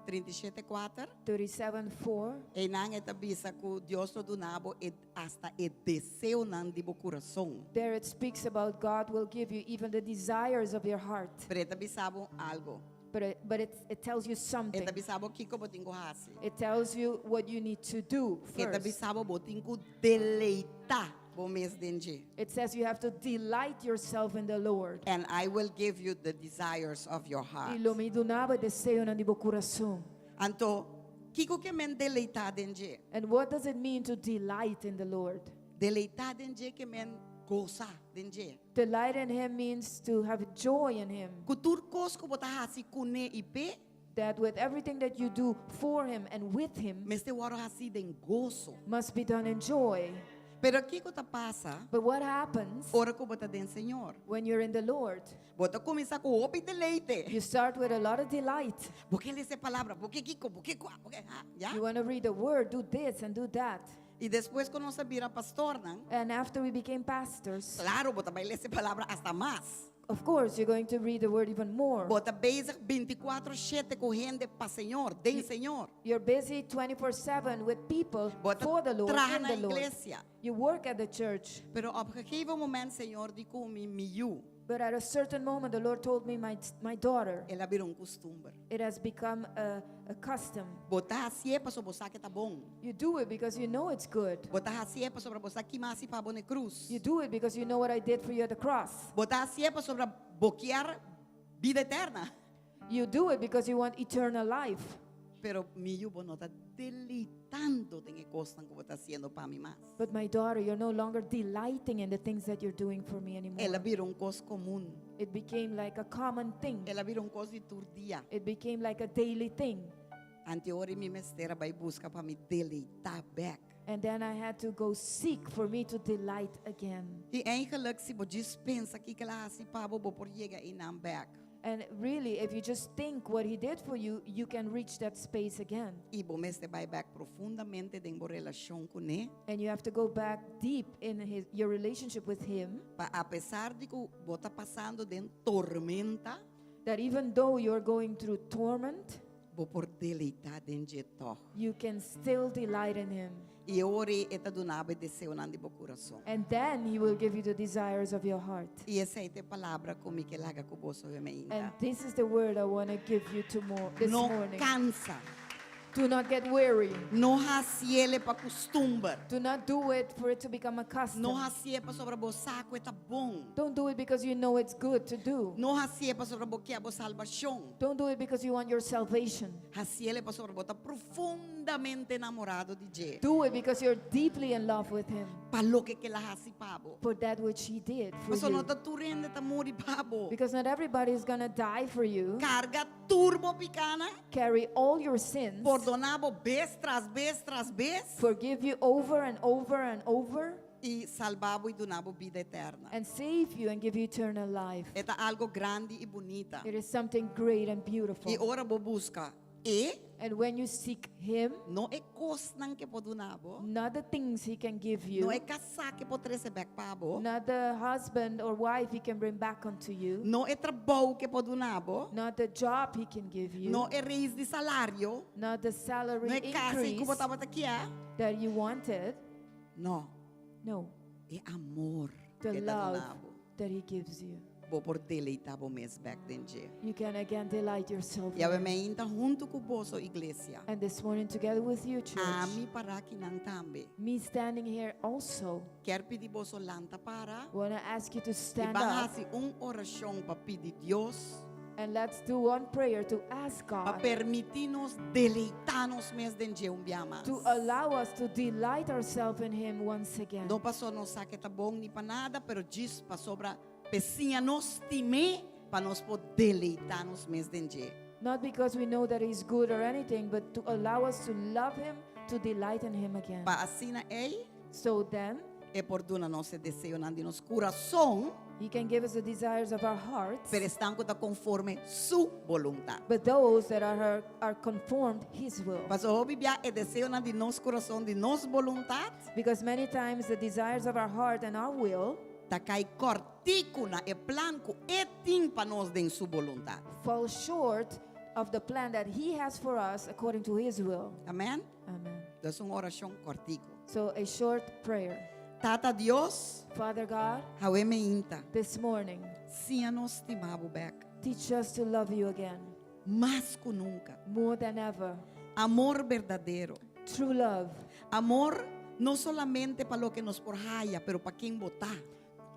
S3: 37, kuater.
S14: 37, 4.
S3: Einan e ta bisa ku Dios lo duna bo e hasta e deseonan di bo kurason.
S14: There it speaks about God will give you even the desires of your heart.
S3: Pero e ta bisa bo algo.
S14: But it, but it, it tells you
S3: E
S14: something.
S3: ta bisa bo kiko bo tin ku hasi.
S14: It tells you what you need to do
S3: E ta
S14: first.
S3: bisa bo bo tin ku deleitá bo mes den dje.
S14: It says you have to delight yourself in the Lord.
S3: And I will give you the desires of your heart.
S14: I lo mi duna bo e deseonan di bo kurason.
S3: Anto, kiko ke men deleitá den dje?
S14: And what does it mean to delight in the Lord?
S3: Deleitá den dje ke men gosa den dje.
S14: Delight in Him means to have joy in Him.
S3: Ku tur kos ku bo ta hasi kuné i p'e.
S14: That with everything that you do for Him and with Him.
S3: Mester wòrdu hasi den goso.
S14: Must be done in joy.
S3: Pero kiko ta pasa
S14: But what happens
S3: ora ku bo ta den Señor?
S14: when you're in the Lord?
S3: Bo ta kuminsá ku hopi deleite.
S14: You start with a lot of delight.
S3: Bo ke lesa e palabra, bo ke kiko, bo ke kua, bo ke ha, ya?
S14: You want to read the word, do this and do that.
S3: I despues ku nos a bira pastornan,
S14: And after we became pastors,
S3: klaro bo ta bai lesa e palabra asta mas.
S14: of course, you're going to read the word even more.
S3: Bo ta bezig bintikuater shete ku hende pa Señor, den Señor.
S14: You're busy 24/7 with people
S3: Bo ta
S14: for the Lord,
S3: traha
S14: in
S3: na
S14: the Lord.
S3: iglesia.
S14: You work at the church.
S3: Pero op gegeven moment Señor di ku mi, mi yu.
S14: But at a certain moment, the Lord told me, my, my daughter,
S3: El a bira un kustumber.
S14: it has become a, a custom.
S3: Bo ta hasié pasobra bo sa ke ta bon.
S14: You do it because you know it's good.
S3: Bo ta hasié pasobra bo sa ki m'a hasi pa bo na e krus.
S14: You do it because you know what I did for you at the cross.
S3: Bo ta hasié pasobra bo kier bida eterna.
S14: You do it because you want eternal life.
S3: Pero mi yu bo no ta deleitando den e kosnan ku bo ta hasiendo pa mi mas.
S14: But my daughter, you're no longer delighting in the things that you're doing for me anymore.
S3: El a bira un kos komun.
S14: It became like a common thing.
S3: El a bira un kos di tur dia.
S14: It became like a daily thing.
S3: Ante ora mi mester a bai buska pa mi deleitá bèk.
S14: And then I had to go seek for me to delight again.
S3: I eigenlijk si bo djis pensa kiko el a hasi pa bo, bo por yega einan bèk.
S14: And really, if you just think what he did for you, you can reach that space again.
S3: I bo mester bai bèk profundamente den bo relashon kuné.
S14: And you have to go back deep in his, your relationship with him.
S3: Pa apesar di ku bo ta pasando den tormenta.
S14: That even though you're going through torment.
S3: Bo por deleitá den dje tòg.
S14: You can still delight in him.
S3: I e ora ei e ta duna bo e deseonan di bo kurason.
S14: And then he will give you the desires of your heart.
S3: I esei ta e palabra ku mi ke laga ku boso awe mainta.
S14: And this is the word I want to give you tomorrow, this
S3: No
S14: morning.
S3: kansa.
S14: Do not get weary.
S3: No hasiele pa kustumber.
S14: Do not do it for it to become a custom.
S3: No hasié pasobra bo sa ku e ta bon.
S14: Don't do it because you know it's good to do.
S3: No hasié pasobra bo ke bo salbashon.
S14: Don't do it because you want your salvation.
S3: Hasiele pasobra bo ta profundamente namorado di dje.
S14: Do it because you're deeply in love with him.
S3: Pa loke ku el a hasi pa bo.
S14: For that which he did for
S3: Pasobra no
S14: you.
S3: ta tur hende ta muri pa bo.
S14: Because not everybody is going to die for you.
S3: Karga tur bo pikanan.
S14: Carry all your sins.
S3: Pordoná bo bes tras bes tras bes.
S14: Forgive you over and over and over.
S3: I salba bo i duna bo bida eterna.
S14: And save you and give you eternal life.
S3: E ta algo grandi i bunita.
S14: It is something great and beautiful.
S3: I ora bo buska e.
S14: And when you seek him,
S3: No e kosnan ku e por duna bo.
S14: Not the things he can give you.
S3: No e kasá ku e por trese bèk pa bo.
S14: Not the husband or wife he can bring back unto you.
S3: No e trabou ku e por duna bo.
S14: Not the job he can give you.
S3: No e reis di salario.
S14: Not the salary
S3: No e kas ku bo
S14: increase
S3: tabata kier.
S14: that you wanted.
S3: No.
S14: No.
S3: E amor
S14: The
S3: ku e ta
S14: love
S3: duna bo.
S14: that he gives you.
S3: Bo por deleitá bo mes bèk den dje.
S14: You can again delight yourself.
S3: I awe
S14: in him.
S3: mainta huntu ku boso iglesia.
S14: And this morning together with you, church.
S3: Ami pará akinan tambe.
S14: Me standing here also.
S3: Kier pidi boso lanta para.
S14: Wanna ask you to stand
S3: I ban
S14: up.
S3: hasi un orashon pa pidi Dios.
S14: And let's do one prayer to ask
S3: Pa
S14: God
S3: permití nos deleitá nos mes den dje un bia mas.
S14: to allow us to delight ourselves in Him once again.
S3: No paso nos sa ku e ta bon ni pa nada, pero djis pasobra p'e siña nos stim'é pa nos por deleitá nos mes den dje.
S14: Not because we know that He's good or anything, but to allow us to love Him, to delight in Him again.
S3: Pa asina ei,
S14: So then,
S3: e por duna nos e deseonan di nos kurason.
S14: He can give us the desires of our hearts.
S3: Pero esnan ku ta konforme su boluntat.
S14: But those that are, are conformed His will.
S3: Paso hopi bia e deseonan di nos kurason, di nos boluntat.
S14: Because many times the desires of our heart and our will
S3: ta kai kòrtiku na e plan ku e tin pa nos den su boluntat.
S14: Fall short of the plan that He has for us according to His will.
S3: Amen?
S14: Amen.
S3: Dus un orashon kòrtiku.
S14: So a short prayer.
S3: Tata Dios,
S14: Father God,
S3: awe mainta.
S14: This morning,
S3: Siña nos stima bo bèk.
S14: Teach us to love you again.
S3: Mas ku nunka.
S14: More than ever.
S3: Amor berdadero.
S14: True love.
S3: Amor no solamente pa loke nos por haya, pero pa ken bo ta.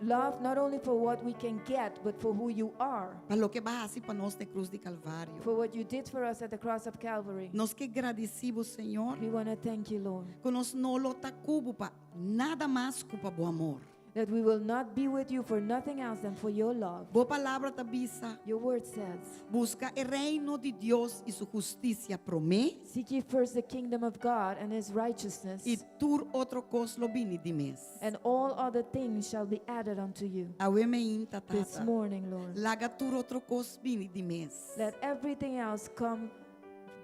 S14: Love not only for what we can get, but for who you are.
S3: Pa loke bo a hasi pa nos na krus di Kalvario.
S14: For what you did for us at the cross of Calvary.
S3: Nos ke gradisí bo, Señor.
S14: We want to thank you, Lord.
S3: Ku nos no lo ta ku bo pa nada mas ku pa bo amor.
S14: That we will not be with you for nothing else than for your love.
S3: Bo palabra ta bisa.
S14: Your word says.
S3: Buska e reino di Dios i su hustisia promé.
S14: Seek ye first the kingdom of God and his righteousness.
S3: I tur otro kos lo bini di mes.
S14: And all other things shall be added unto you.
S3: Awe meinta, Tata.
S14: This morning, Lord.
S3: Laga tur otro kos bini di mes.
S14: Let everything else come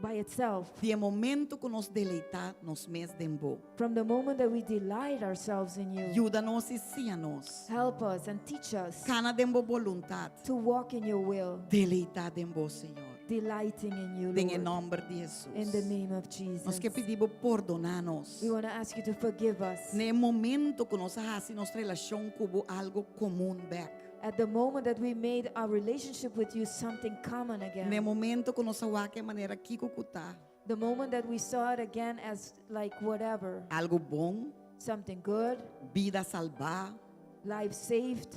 S14: by itself.
S3: Di e momento ku nos deleitá nos mes den bo.
S14: From the moment that we delight ourselves in you.
S3: Yuda nos i siña nos.
S14: Help us and teach us.
S3: Kana den bo boluntat.
S14: To walk in your will.
S3: Deleitá den bo, Señor.
S14: Delighting in you,
S3: Den e
S14: Lord.
S3: nòmber di Hesus.
S14: In the name of Jesus.
S3: Nos ke pidi bo pordoná nos.
S14: We want to ask you to forgive us.
S3: Na e momento ku nos a hasi nos relashon ku bo algu komun bèk.
S14: At the moment that we made our relationship with you something common again.
S3: Na e momento ku nos a wak e manera kiko ku ta.
S14: The moment that we saw it again as like whatever.
S3: Algu bon.
S14: Something good.
S3: Bida salbá.
S14: Life saved.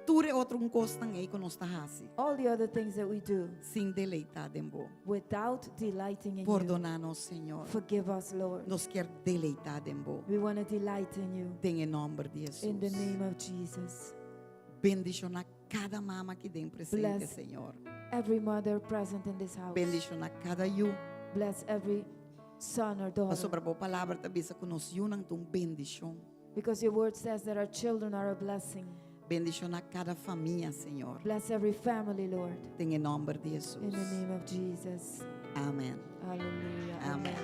S3: Tur e otro un kosnan ei ku nos ta hasi.
S14: All the other things that we do.
S3: Sin deleitá den bo.
S14: Without delighting in you.
S3: Pordoná nos, Señor.
S14: Forgive us, Lord.
S3: Nos kier deleitá den bo.
S14: We want to delight in you.
S3: Den e nòmber di Hesus.
S14: In the name of Jesus.
S3: Bendishoná kada mama aki den presente,
S14: Bless
S3: Señor.
S14: every mother present in this house.
S3: Bendishoná kada yu.
S14: Bless every son or daughter.
S3: Pasobra bo palabra ta bisa ku nos yunan ta un bendishon.
S14: Because your word says that our children are a blessing.
S3: Bendishoná kada famia, Señor.
S14: Bless every family, Lord.
S3: Den e nòmber di Hesus.
S14: In the name of Jesus.
S3: Amen.
S14: Hallelujah.
S3: Amen.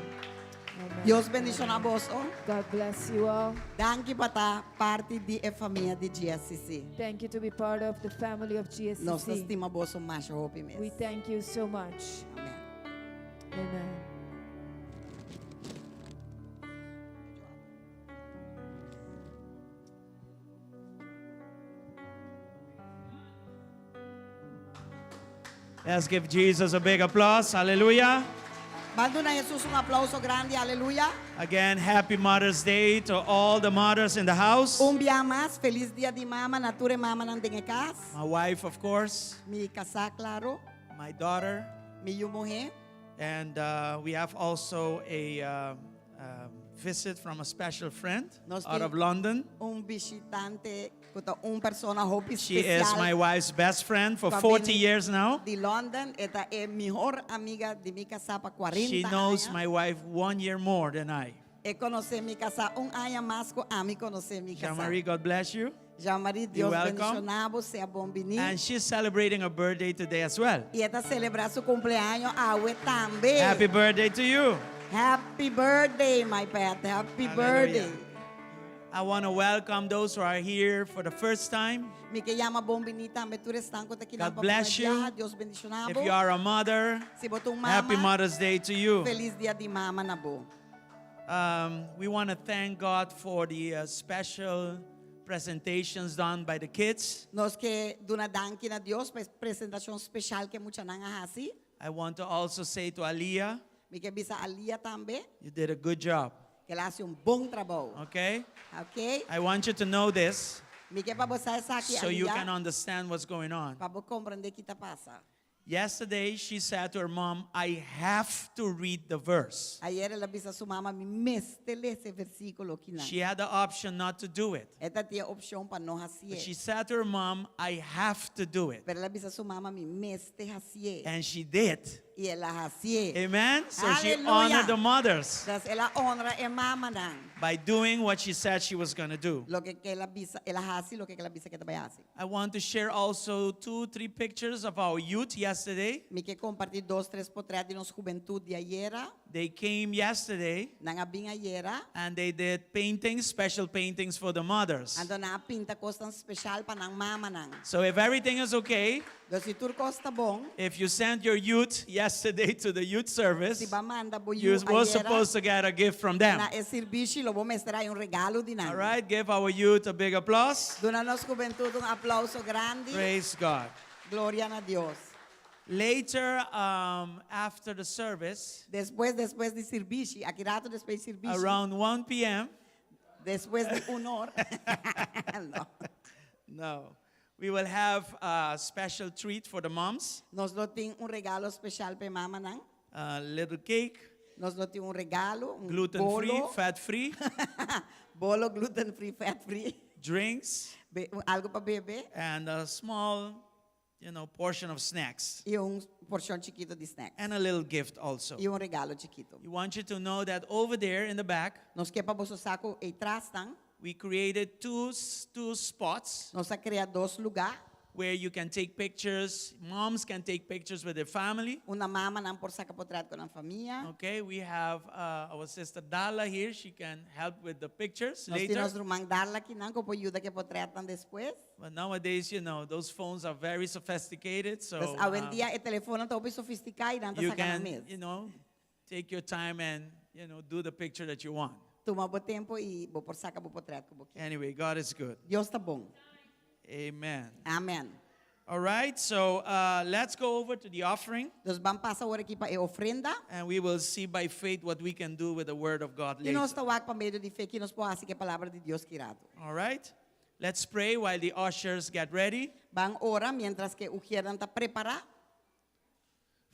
S14: Amen.
S3: Dios bendishoná boso.
S14: God bless you all.
S3: Danki pa ta parti di e famia di GSCC.
S14: Thank you to be part of the family of GSCC.
S3: Nos ta stima boso masha hopi mes.
S14: We thank you so much.
S3: Amen.
S14: Amen.
S1: Let's give Jesus a big applause. Hallelujah.
S3: Ban duna Jesus un aplauso grandi, aleluya.
S1: Again, happy Mother's Day to all the mothers in the house.
S3: Un bia mas, felis dia di mama na tur e mamanan den e kas.
S1: My wife, of course.
S3: Mi kasá, klaro.
S1: My daughter.
S3: Mi yu muhé.
S1: And uh, we have also a uh, um, visit from a special friend
S3: Nos
S1: out
S3: tin
S1: of London.
S3: Un bishitante ku ta un persona hopi
S1: She is
S3: spesial.
S1: my wife's best friend for
S3: Ku a
S1: 40
S3: bini
S1: years now.
S3: Di London, e ta e mihor amiga di mi kasá pa 40
S1: She knows
S3: aña.
S1: my wife one year more than I.
S3: E konosé mi kasá un aña mas ku ami konosé mi kasá.
S1: Jean-Marie, God bless you.
S3: Jean-Marie,
S1: You're
S3: Dios
S1: welcome.
S3: bendishoná bo, sea bon biní.
S1: And she's celebrating her birthday today as well.
S3: I e ta selebrá su kumpleaños awe tambe.
S1: Happy birthday to you.
S3: Happy birthday, my pet. Happy
S1: Hallelujah.
S3: birthday.
S1: I want to welcome those who are here for the first time.
S3: Mi ke yama bon biní tambe tur esnan ku ta aki
S1: God
S3: pa
S1: bless
S3: promé
S1: you.
S3: biaha. Dios bendishoná
S1: If
S3: bo.
S1: you are a mother,
S3: Si bo ta un mama,
S1: happy Mother's Day to you.
S3: Felis dia di mama na bo.
S1: Um, we want to thank God for the uh, special presentations done by the kids.
S3: Nos ke duna danki na Dios pa e presentashon spesial ku e muchanan a hasi.
S1: I want to also say to Aliyah,
S3: Mi ke bisa Aliyah tambe
S1: you did a good job.
S3: ku el a hasi un bon trabou.
S1: Okay?
S3: Okay?
S1: I want you to know this
S3: Mi ke pa bo sa esaki
S1: so you
S3: Aliyah
S1: can understand what's going on.
S3: pa bo komprondé ki ta pasa.
S1: Yesterday, she said to her mom, I have to read the verse.
S3: Ayera el a bisa su mama mi mester lesa e versíkulo akinan.
S1: She had the option not to do it.
S3: E tabatin opshon pa no
S1: But
S3: hasié.
S1: she said to her mom, I have to do it.
S3: Pero el a bisa su mama mi mester hasié.
S1: And she did.
S3: I el a hasié.
S1: Amen? So she
S3: Hallelujah.
S1: honored the mothers
S3: Entonces el a honra e mamanan.
S1: by doing what she said she was going to do.
S3: Loke el a bisa, el a hasi, loke el a bisa ku e ta bai hasi.
S1: I want to share also two, three pictures of our youth yesterday.
S3: Mi ke kompartí dos, tres potrèt di nos hubentut di ayera.
S1: They came yesterday
S3: Nan a bin ayera.
S1: and they did paintings, special paintings for the mothers.
S3: Anto nan a pinta kosnan spesial pa nan mamanan.
S1: So if everything is okay,
S3: Dus si tur kos ta bon,
S1: if you sent your youth yesterday to the youth service,
S3: si b'a manda bo yu
S1: you were
S3: ayera,
S1: supposed to get a gift from them.
S3: na e servisio lo bo mester a haña un regalo di nan.
S1: All right, give our youth a big applause.
S3: Duna nos hubentut un aplouso grandi.
S1: Praise God.
S3: Gloria na Dios.
S1: Later, um, after the service,
S3: Despues, despues di servisio, aki ratu despues di servisio.
S1: around 1 p.m.,
S3: Despues di un or. No.
S1: No. We will have a special treat for the moms.
S3: Nos lo tin un regalo spesial pa e mamanan.
S1: A little cake.
S3: Nos lo tin un regalo, un
S1: Gluten free,
S3: bolo.
S1: fat free.
S3: Bolo gluten free, fat free.
S1: Drinks.
S3: Be, algu pa bebe.
S1: And a small, you know, portion of snacks.
S3: I un porshon chikitu di snacks.
S1: And a little gift also.
S3: I un regalo chikitu.
S1: We want you to know that over there in the back,
S3: Nos ke pa boso sa ku ei tras nan.
S1: We created two, two spots.
S3: Nos a krea dos lugá.
S1: Where you can take pictures. Moms can take pictures with their family.
S3: Unda mamanan por saka potrèt ku nan famia.
S1: Okay, we have uh, our sister Dala here. She can help with the pictures
S3: Nos tin
S1: later.
S3: nos ruman Darla akinan ku por yuda ku e potrètnan despues.
S1: But nowadays, you know, those phones are very sophisticated. So
S3: Dus
S1: um,
S3: awendia e telefònnan ta hopi sofistiká i nan ta
S1: you
S3: saka nan
S1: can,
S3: mes.
S1: you know, take your time and, you know, do the picture that you want.
S3: Tuma bo tempu i bo por saka bo potrèt ku bo kier.
S1: Anyway, God is good.
S3: Dios ta bon.
S1: Amen.
S3: Amen.
S1: All right, so uh, let's go over to the offering.
S3: Dus ban pasa awor aki pa e ofrenda.
S1: And we will see by faith what we can do with the word of God
S3: I
S1: later.
S3: nos ta wak pa medio di fe ki nos por hasi ku e palabra di Dios ki ratu.
S1: All right, let's pray while the ushers get ready.
S3: Ban ora mientras ku e ujiernan ta prepará.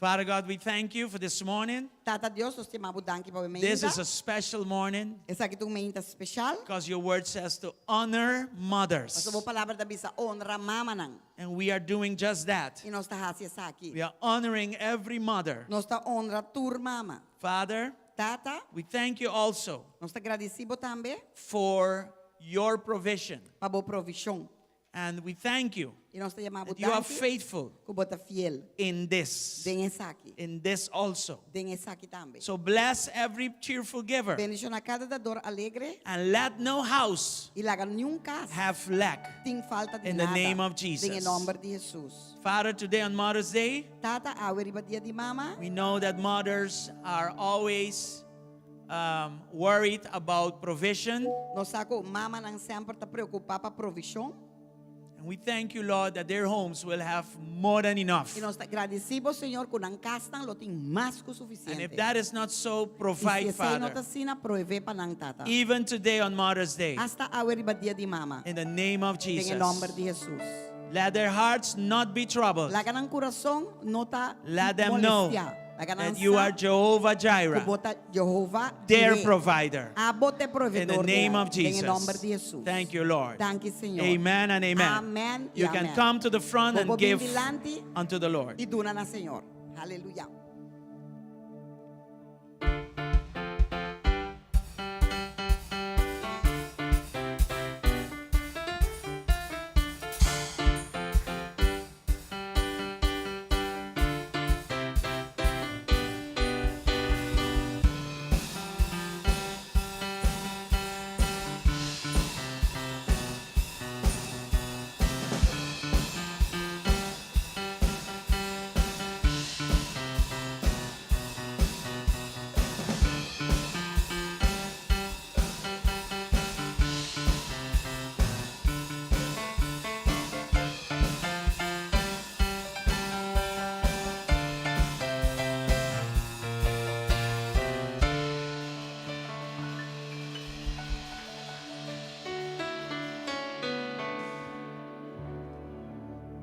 S1: Father God, we thank you for this morning.
S3: Tata Dios, nos ta yama bo danki pa e
S1: This
S3: mainta.
S1: is a special morning.
S3: Esaki ta un mainta spesial.
S1: Because your word says to honor mothers.
S3: Pasobra bo palabra ta bisa honra mamanan.
S1: And we are doing just that.
S3: I nos ta hasi esaki.
S1: We are honoring every mother.
S3: Nos ta honra tur mama.
S1: Father,
S3: Tata,
S1: we thank you also
S3: nos ta gradisí bo tambe
S1: for your provision.
S3: Pa bo provishon.
S1: And we thank you
S3: I nos ta yama bo
S1: that you are
S3: danki
S1: faithful
S3: ku bo ta fiel
S1: in this.
S3: Den esaki.
S1: In this also.
S3: Den esaki tambe.
S1: So bless every cheerful giver.
S3: Bendishoná kada dador alegre.
S1: And let no house
S3: I laga niun kas
S1: have lack.
S3: Tin falta di
S1: In the
S3: nada.
S1: name of Jesus.
S3: Den e nòmber di Hesus.
S1: Father, today on Mother's Day,
S3: Tata, awe riba dia di mama.
S1: We know that mothers are always um, worried about provision.
S3: Nos sa ku mamanan semper ta preokupá pa provishon.
S1: And we thank you, Lord, that their homes will have more than enough.
S3: I nos ta gradisí bo, Señor, ku nan kasnan lo tin mas ku
S1: And
S3: sufisiente.
S1: if that is not so,
S3: I si
S1: provide,
S3: esei no
S1: Father.
S3: ta asina, proveé pa nan, Tata.
S1: Even today on Mother's Day.
S3: Asta awe riba dia di mama.
S1: In the name of
S3: Den e
S1: Jesus.
S3: nòmber di Hesus.
S1: Let their hearts not be troubled.
S3: Laga nan kurason no ta
S1: Let them know
S3: molestiá. Laga nan
S1: that you
S3: sa
S1: are Jehovah Jireh,
S3: ku bo ta Jehovah
S1: their
S3: Jireh.
S1: provider.
S3: Abo ta
S1: In the
S3: proveedor
S1: name of
S3: Den e nòmber
S1: Jesus.
S3: di Hesus.
S1: Thank you, Lord.
S3: Danki, Señor.
S1: Amen and amen.
S3: Amen i
S1: You can
S3: amen.
S1: come to the front
S3: Bo
S1: and
S3: por bin
S1: give
S3: dilanti
S1: unto the Lord.
S3: i duna na Señor. Aleluya.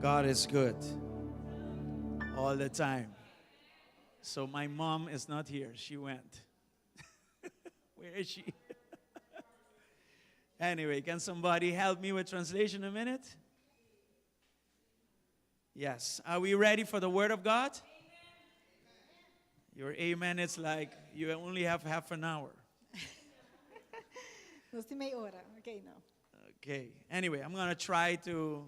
S1: God is good all the time. So my mom is not here. She went. Where is she? anyway, can somebody help me with translation a minute? Yes. Are we ready for the word of God? Your amen is like you only have half an hour.
S6: Nos tin mei ora. Okay, no.
S1: Okay. Anyway, I'm going to try to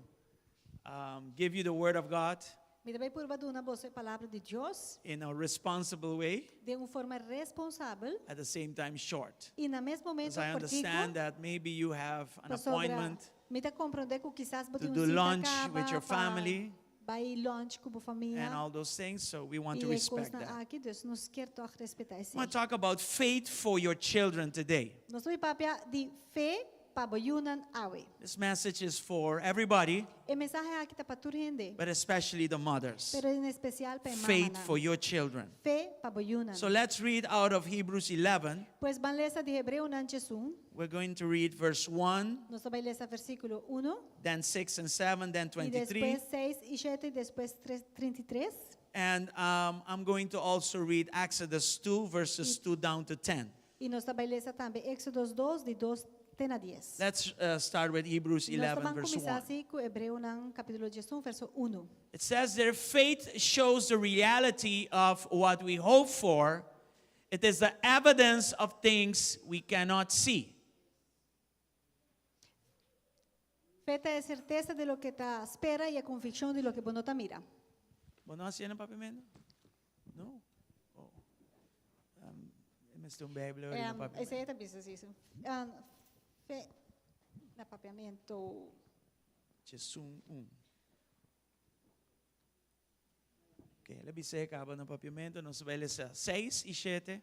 S1: um, give you the word of God
S6: Mi ta bai purba duna boso e palabra di Dios
S1: in a responsible way,
S6: den un forma responsabel
S1: at the same time short.
S6: i na mes
S1: Because
S6: momento
S1: I
S6: kòrtiku.
S1: understand that maybe you have an
S6: Pasobra
S1: appointment
S6: mi ta komprondé ku kisas bo
S1: to
S6: tin un
S1: do
S6: sita
S1: lunch
S6: kaba
S1: with your
S6: pa
S1: family
S6: bai lunch ku bo famia
S1: and all those things, so we want
S6: i
S1: to
S6: e
S1: respect
S6: kosnan
S1: that.
S6: aki, dus nos kier tòg respetá
S1: I
S6: esei.
S1: want to talk about faith for your children today.
S6: Nos ta bai papia di fe pa bo yunan awe.
S1: This message is for everybody,
S6: E mensahe aki ta pa tur hende,
S1: but especially the mothers.
S6: pero en espesial pa e
S1: Faith
S6: mamanan.
S1: for your children.
S6: Fe pa bo yunan.
S1: So let's read out of Hebrews 11.
S6: Pues ban lesa di Hebreonan 11.
S1: We're going to read verse 1,
S6: Nos ta bai lesa versíkulo 1.
S1: then 6 and 7, then
S6: I
S1: 23.
S6: despues 6 i 7 i despues 33.
S1: And um, I'm going to also read Exodus 2, verses 2 down to 10.
S6: I nos ta bai lesa tambe Éxodo 2, di 2. te na 10.
S1: Let's uh, start with Hebrews
S6: Nos
S1: 11,
S6: ta ban
S1: verse
S6: kuminsá
S1: 1.
S6: si ku Hebreonan kapítulo 11 verso 1.
S1: It says there, faith shows the reality of what we hope for. It is the evidence of things we cannot see.
S6: Fe ta e sertesa di loke ta spera i e konvikshon di loke bo no ta mira.
S1: Bo no hasié na papiamentu? No? Oh. Um, e mester un Bijbel ori na papiamentu.
S6: Esei ta bisa si. Fe na papiamentu.
S1: Djesun un. Ok, el a bisa e kaba na papiamentu, nos bai lesa seis i shete.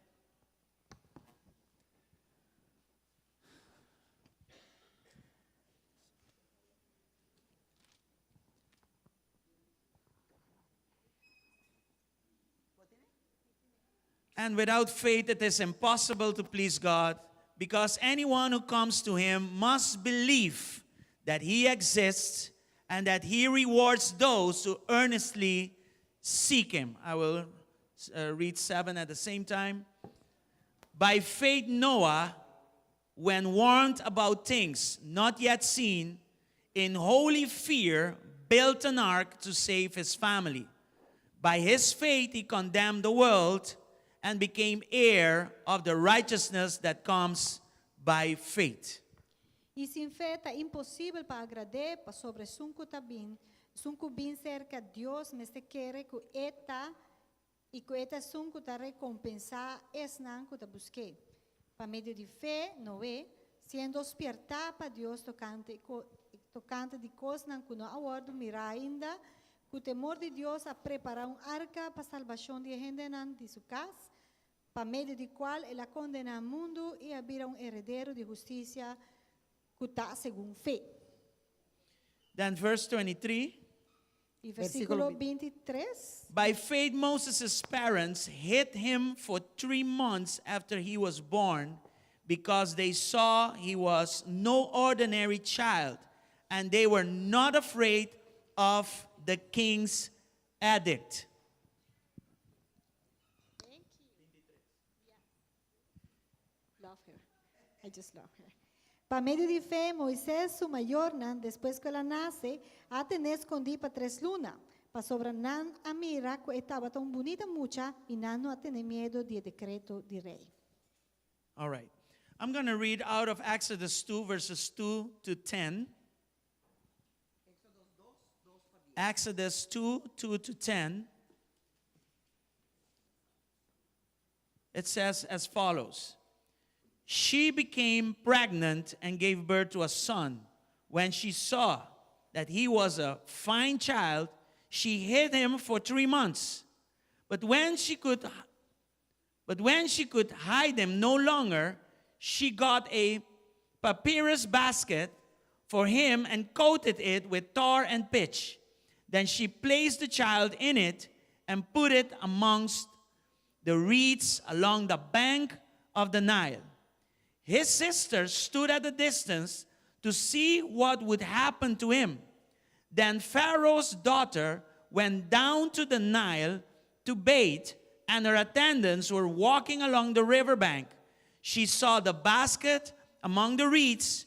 S1: And without faith, it is impossible to please God, because anyone who comes to him must believe that he exists and that he rewards those who earnestly seek him. I will uh, read 7 at the same time. By faith, Noah, when warned about things not yet seen, in holy fear built an ark to save his family. By his faith, he condemned the world and became heir of the righteousness that comes by faith.
S6: I sin fe ta imposibel pa agrad'é, pasobra esun ku ta bin, esun ku bin serka Dios mester kere ku E ta i ku E ta esun ku ta rekompensá esnan ku ta busk'é. Pa medio di fe, Noé, siendo spiertá pa Dios tokante tokante di kosnan ku no a wòrdu mirá ainda, ku temor di Dios a prepará un arka pa salbashon di e hendenan di su kas, pa medio di kual el a kondená mundu i a bira un heredero di hustisia ku ta segun fe.
S1: Then verse 23.
S6: I versíkulo 23.
S1: By faith Moses' parents hid him for three months after he was born because they saw he was no ordinary child and they were not afraid of the king's edict.
S6: Thank you. Love her. I just love her. Pa medio di fe, Moises su mayornan, despues ku el a nase, a ten'é skondí pa tres luna, pasobra nan a mira ku e tabata un bunita mucha i nan no a tene miedu di e dekreto di rei.
S1: All right. I'm going to read out of Exodus 2, verses 2 to 10. Exodus 2, 2 to 10. It says as follows She became pregnant and gave birth to a son. When she saw that he was a fine child, she hid him for three months. But when she could but when she could hide him no longer, she got a papyrus basket for him and coated it with tar and pitch. Then she placed the child in it and put it amongst the reeds along the bank of the Nile. His sister stood at a distance to see what would happen to him. Then Pharaoh's daughter went down to the Nile to bathe, and her attendants were walking along the riverbank. She saw the basket among the reeds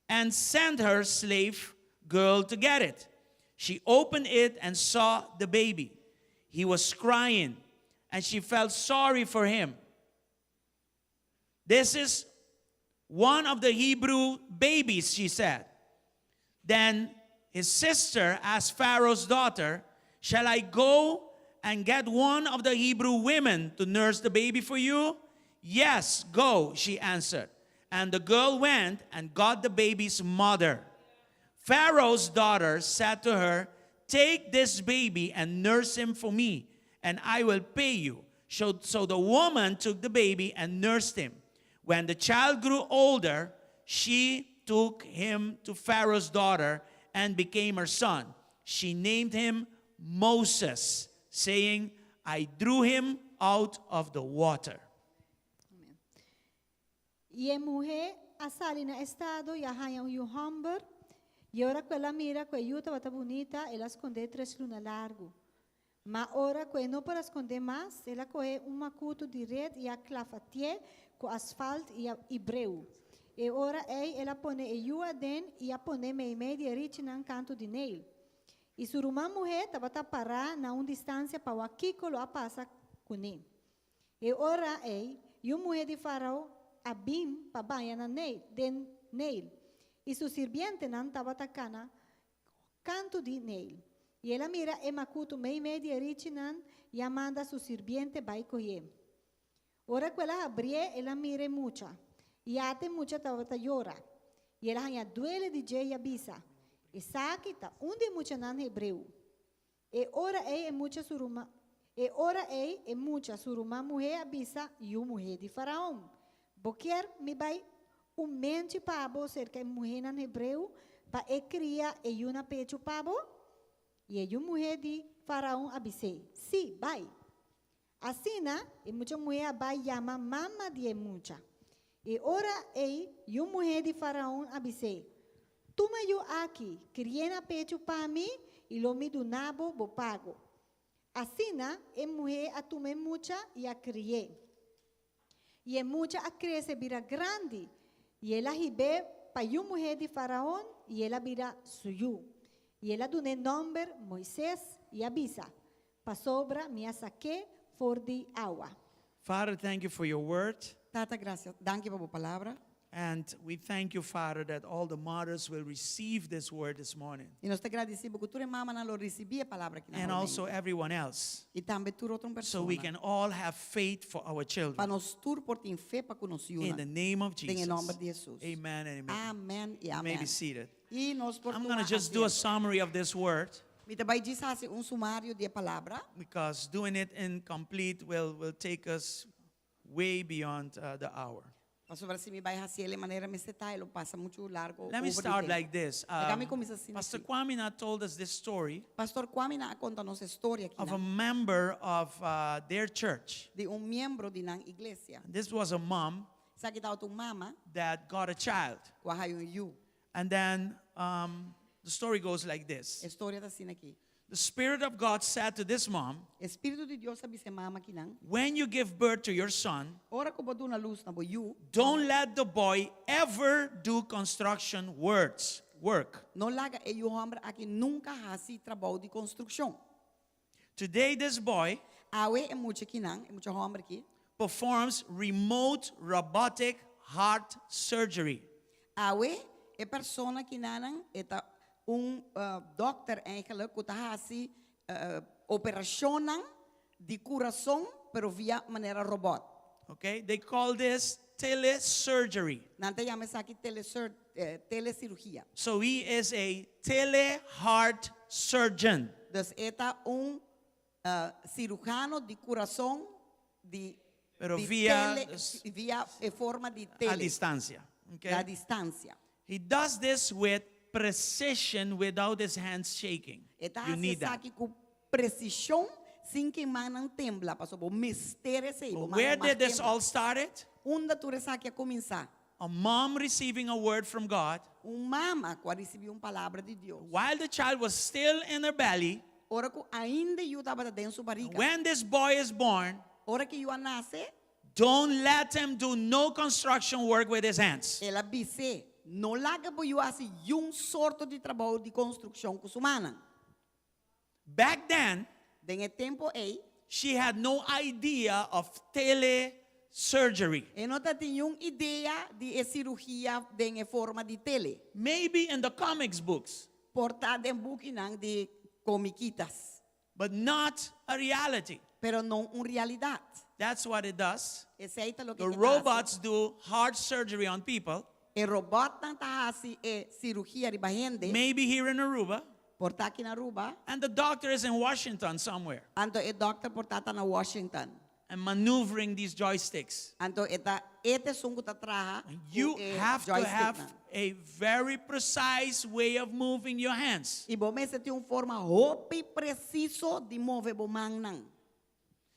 S1: and sent her slave girl to get it. She opened it and saw the baby. He was crying, and she felt sorry for him. This is one of the Hebrew babies, she said. Then his sister asked Pharaoh's daughter, Shall I go and get one of the Hebrew women to nurse the baby for you? Yes, go, she answered. And the girl went and got the baby's mother. Pharaoh's daughter said to her, Take this baby and nurse him for me, and I will pay you. So, so the woman took the baby and nursed him. When the child grew older, she took him to Pharaoh's daughter and became her son. She named him Moses, saying, I drew him out of the water.
S6: I e muhé a sali na estado i a haña un yu hòmber, i ora ku el a mira ku e yu tabata bunita, el a skond'é tres luna largu. Ma ora ku e no por a skond'é mas, el a kohe un makutu di ret i a klafatié ku asfalt i breu. E ora ei el a pone e yu aden i a pon'é meimei di e richinan kantu di Neil. I su ruman muhé tabata pará na un distansia pa wak kiko lo a pasa kuné. E ora ei yu muhé di Fárao a bin pa baña na Neil, den Neil, i su sirbientenan tabata kana kantu di Neil. I el a mira e makutu meimei di e richinan i a manda su sirbiente bai kohié. Ora ku el a habrié, el a mira e mucha, i ata e mucha tabata yora. I el a haña duele di dje i a bisa, Esaki ta un di e muchanan hebreu. E ora ei e mucha su ruman E ora ei e mucha su ruman muhé a bisa yu muhé di Faraon, Bo kier mi bai un menchi pa bo serka e muhénan hebreu pa e kria e yu na pechu pa bo? I e yu muhé di Faraon a bis'é, Sí, bai. Asina, e mucha muhé a bai yama mama di e mucha. E ora ei, yu muhé di Faraon a bis'é, Tuma yu aki, kri'é na pechu pa mi, i lo mi duna bo bo pago. Asina, e muhé a tuma e mucha i a kri'é. I e mucha a krese bira grandi, i el a hib'é pa yu muhé di Faraon, i el a bira su yu. I el a dun'é nòmber Moises, i a bisa, Pasobra mi a sak'é for di awa.
S1: Father, thank you for your word.
S3: Tata, gracias. Danki pa bo palabra.
S1: And we thank you, Father, that all the mothers will receive this word this morning.
S3: I nos ta gradisí bo ku tur e mamanan lo risibí e palabra aki na
S1: And also
S3: awe.
S1: everyone else.
S3: I tambe tur otro
S1: So we
S3: persona.
S1: can all have faith for our
S3: Pa
S1: children.
S3: nos tur por tin fe pa ku nos
S1: In the
S3: yunan.
S1: name of
S3: Den e
S1: Jesus.
S3: nòmber di Hesus.
S1: Amen and amen.
S3: Amen i
S1: You may be
S3: amen.
S1: seated.
S3: I nos por
S1: I'm
S3: tuma
S1: going to just do a
S3: asiento.
S1: summary of this word
S3: Mi ta bai djis hasi un sumario di e palabra.
S1: because doing it incomplete will, will take us way beyond uh, the hour.
S3: Pasobra si mi bai hasiel e manera mester ta, e lo pasa muchu largo
S1: Let me
S3: over di
S1: start
S3: tempu.
S1: like this.
S3: Laga mi
S1: Um,
S3: kuminsá asina
S1: Pastor
S3: aki.
S1: Kwamina told us this story
S3: Pastor Kwamina a konta nos e storia
S1: of a
S3: akinan
S1: member of uh, their church.
S3: di un miembro di nan iglesia.
S1: This was a mom
S3: Esaki tabata un mama
S1: that got a child.
S3: ku a haya un yu.
S1: And then um, the story goes like this
S3: E storia ta asina aki.
S1: The Spirit of God said to this mom,
S3: E Spiritu di Dios a bisa e mama akinan,
S1: When you give birth to your son,
S3: Ora ku bo duna lus na bo yu,
S1: don't let the boy ever do construction words, work.
S3: no laga e yu hòmber aki nunka hasi trabou di konstrukshon.
S1: Today, this boy
S3: Awe e mucha akinan, e mucha hòmber aki,
S1: performs remote robotic heart surgery.
S3: Awe e persona kinanan e ta un dòkter eigenlijk ku ta hasi operashonnan di kurason pero via manera robòt.
S1: Okay, they call this telesurgery.
S3: Nan ta yama esaki telesur telesirugia.
S1: So he is a tele heart surgeon.
S3: Dus e ta un Cirujano di curason di
S1: Pero
S3: di
S1: via
S3: tele via e forma di tele.
S1: A distancia. Okay?
S3: Na distancia.
S1: He does this with precision without his hands shaking.
S3: E ta
S1: You
S3: haci
S1: need that.
S3: esaki cu precision sin cu e mannan tembla, pasobra bo mester esey, bo
S1: But
S3: man
S1: where
S3: no mag
S1: did this
S3: tembla.
S1: all started?
S3: Unda tur esaki a cuminsa?
S1: A mom receiving a word from God.
S3: Un mama cu a ricibi un palabra di Dios.
S1: While the child was still in her belly.
S3: Ora cu ainda e yu tabata den su bariga.
S1: When this boy is born.
S3: Ora cu e yu a nace.
S1: Don't let him do no construction work with his hands.
S3: El a bis'é, No laga bo yu haci yun sorto di trabou di construccion cu su mannan.
S1: Back then,
S3: Den e tempo ei.
S1: She had no idea of tele surgery.
S3: E no ta tin niun idea di e cirugia den e forma di tele.
S1: Maybe in the comics books.
S3: Por ta den bukinan di comiquitas.
S1: But not a reality.
S3: Pero no un realidad.
S1: That's what it does.
S3: Esei ta loke
S1: The
S3: e ta haci.
S1: robots do heart surgery on people.
S3: E robotnan ta haci e cirugia riba hende.
S1: Maybe here in Aruba.
S3: Por ta aki na Aruba.
S1: And the doctor is in Washington somewhere.
S3: Anto e dokter por ta ta na Washington.
S1: And maneuvering these joysticks.
S3: Anto e ta e ta esun ku ta traha ku
S1: You
S3: e
S1: have to have
S3: joysticknan.
S1: a very precise way of moving your hands.
S3: I bo mester tin un forma hopi presiso di move bo mannan.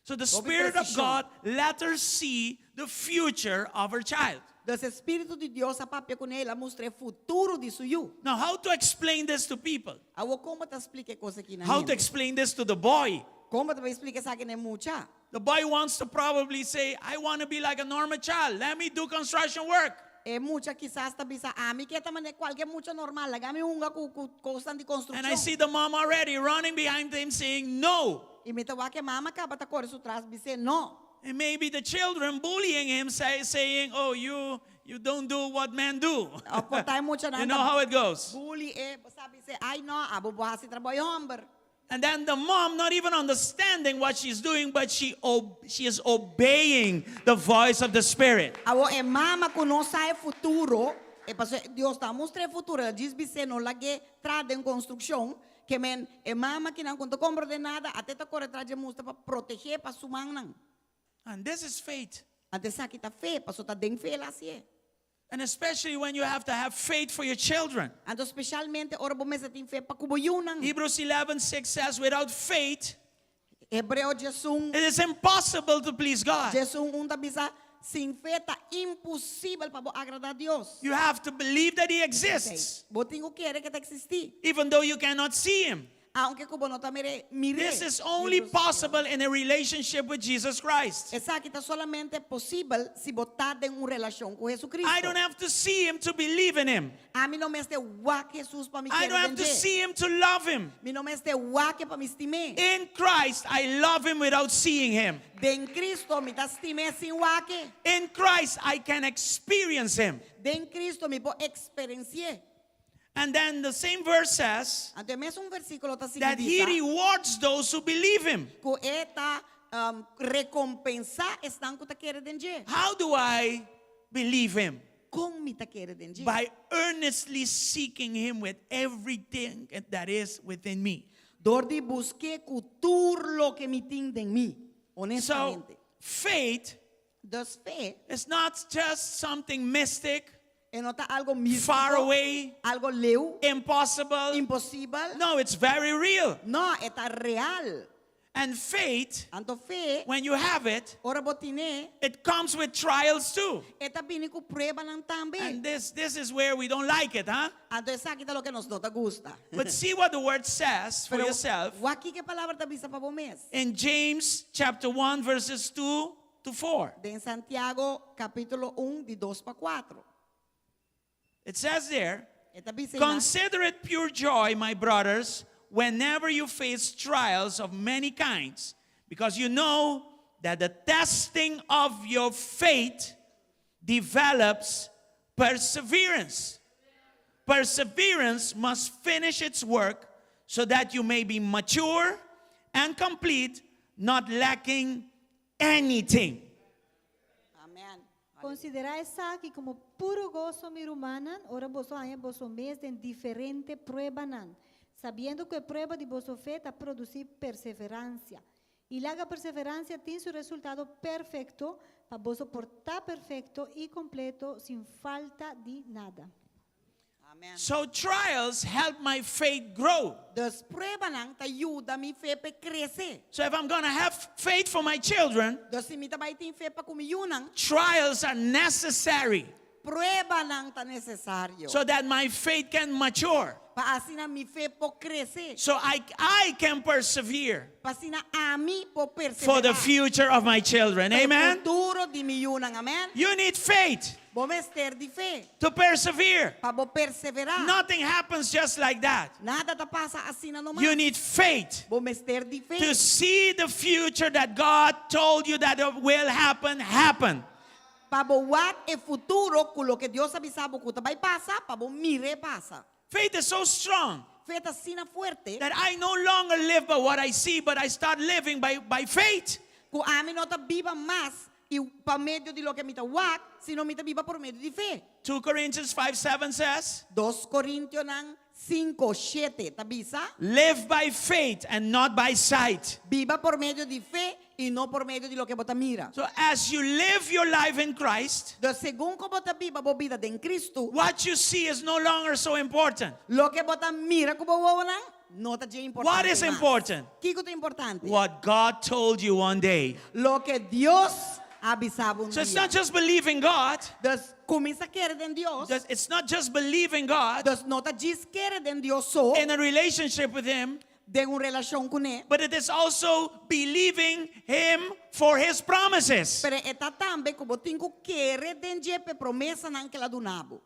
S1: So the
S3: Hopi
S1: Spirit of
S3: presishon.
S1: God let her see the future of her child.
S3: Dus e Spiritu di Dios a papia kuné, el a mustra e futuro di su yu.
S1: Now how to explain this to people?
S3: Awor kon bo ta splika e kos aki na
S1: How to
S3: hende?
S1: explain this to the boy?
S3: Kon bo ta bai splika esaki na e mucha?
S1: The boy wants to probably say, I want to be like a normal child. Let me do construction work.
S3: E mucha kisas ta bisa ami ke ta manera kualke mucha normal, laga mi hunga ku ku kosnan di
S1: And I
S3: konstrukshon.
S1: see the mom already running behind him saying, No.
S3: I mi ta wak e mama kaba ta kore su tras bis'é no.
S1: And maybe the children bullying him, say, saying, Oh, you, you don't do what men do.
S3: Òf por ta e muchanan
S1: You know
S3: ta
S1: how it goes.
S3: bully e, bo sa bis'é, Ai no, abo bo hasi trabou e hòmber.
S1: And then the mom, not even understanding what she's doing, but she, ob- she is obeying the voice of the Spirit.
S3: Awor e mama ku no sa e futuro, e paso Dios ta mustr'é e futuro, el a djis bis'é no lag'é tra den konstrukshon, ke men e mama kinan ku no ta komprondé nada, ate ta kore tras dje mustra pa protegé pa su mannan.
S1: And this is faith.
S3: Anto esaki ta fe, paso ta den fe el a hasié.
S1: And especially when you have to have faith for your children.
S3: Anto spesialmente ora bo mester tin fe pa ku bo yunan.
S1: Hebrews 11 6 says, Without faith,
S3: Hebreo 11.
S1: It is impossible to please God.
S3: 11 un ta bisa, Sin fe ta imposibel pa bo agradá Dios.
S1: You have to believe that He exists.
S3: Bo tin ku kere ku e ta eksistí.
S1: Even though you cannot see Him.
S3: Aunke ku bo no ta mir'é, mir'é.
S1: This is only possible in a relationship with Jesus Christ.
S3: Esaki ta solamente posibel si bo ta den un relashon ku Jesucristo.
S1: I don't have to see Him to believe in Him.
S3: Ami no mester wak Jesus pa mi
S1: I
S3: kere
S1: don't have
S3: den
S1: to
S3: dje.
S1: see Him to love Him.
S3: Mi no mester wak E pa mi stim'é.
S1: In Christ, I love Him without seeing Him.
S3: Den Cristo mi ta stim'é sin wak E.
S1: In Christ, I can experience Him.
S3: Den Cristo mi por eksperensi'é.
S1: And then the same verse says
S3: Anto e mesun versíkulo ta sigui
S1: that He
S3: bisa
S1: rewards those who believe Him.
S3: ku e ta rekompensá esnan ku ta kere den dje.
S1: How do I believe Him?
S3: Kon mi ta kere den dje?
S1: By earnestly seeking Him with everything that is within me.
S3: Dor di busk'é ku tur loke mi tin den mi,
S1: So,
S3: honestamente.
S1: faith
S3: Dus fe
S1: is not just something mystic,
S3: e no ta algo místiko,
S1: far away,
S3: algo leu,
S1: impossible.
S3: imposibel.
S1: No, it's very real.
S3: No, e ta real.
S1: And faith,
S3: Anto fe,
S1: when you have it,
S3: ora bo tin'é,
S1: it comes with trials too.
S3: e ta bini ku pruebanan tambe.
S1: And this, this is where we don't like it, huh?
S3: Anto esaki ta loke nos no ta gusta.
S1: But see what the word says for
S3: Pero
S1: yourself
S3: wak kiko e palabra ta bisa pa bo mes.
S1: in James chapter 1, verses 2 to 4.
S3: Den Santiago kapítulo un di dos pa kuater.
S1: It says there,
S3: E ta bisa einan,
S1: Consider it pure joy, my brothers, whenever you face trials of many kinds, because you know that the testing of your faith develops perseverance. Perseverance must finish its work so that you may be mature and complete, not lacking anything.
S3: Amen.
S6: Konsiderá esaki komo puru goso, mi rumannan, ora boso haña boso mes den diferente pruebanan, sabiendo ku e prueba di boso fe ta produsí perseveransia. I laga perseveransia tin su resultado perfekto, pa boso por ta perfekto i kompleto, sin falta di nada.
S3: Amen.
S1: So trials help my faith grow.
S3: Dus pruebanan ta yuda mi fe p'e krese.
S1: So if I'm going to have faith for my children,
S3: Dus si mi ta bai tin fe pa ku mi yunan,
S1: trials are necessary.
S3: Pruebanan ta nesesario.
S1: So that my faith can mature.
S3: Pa asina mi fe por krese.
S1: So I, I can persevere.
S3: Pa asina ami por perseverá.
S1: For the future of my children.
S3: Pa e
S1: Amen.
S3: futuro di mi yunan. Amen.
S1: You need faith.
S3: Bo mester di fe.
S1: To persevere.
S3: Pa bo perseverá.
S1: Nothing happens just like that.
S3: Nada ta pasa asina nomas.
S1: You need faith.
S3: Bo mester di fe.
S1: To see the future that God told you that it will happen, happen.
S3: Pa bo wak e futuro ku loke Dios a bisa bo ku ta bai pasa, pa bo mir'é pasa.
S1: Faith is so strong.
S3: Fe ta asina fuerte.
S1: That I no longer live by what I see, but I start living by, by faith.
S3: Ku ami no ta biba mas i pa medio di loke mi ta wak, sino mi ta biba por medio di fe.
S1: 2 Corinthians 5 7 says.
S3: Dos Korintionan 5, 7 ta bisa.
S1: Live by faith and not by sight.
S3: Biba por medio di fe i no por medio di loke bo ta mira.
S1: So as you live your life in Christ,
S3: Dus segun ku bo ta biba bo bida den Cristo,
S1: what you see is no longer so important.
S3: Loke bo ta mira ku bo wowonan no ta dje importante
S1: What is
S3: mas.
S1: important?
S3: Kiko ta importante?
S1: What God told you one day.
S3: Loke Dios a bisa bo un
S1: So it's
S3: dia.
S1: not just believing God.
S3: Dus kuminsá kere den Dios.
S1: Dus it's not just believing God.
S3: Dus no ta djis kere den Dios so.
S1: In a relationship with Him.
S3: den un relashon kuné.
S1: But it is also believing Him for His promises.
S3: Pero e ta tambe ku bo tin ku kere den dje p'e promesanan ku el a duna bo.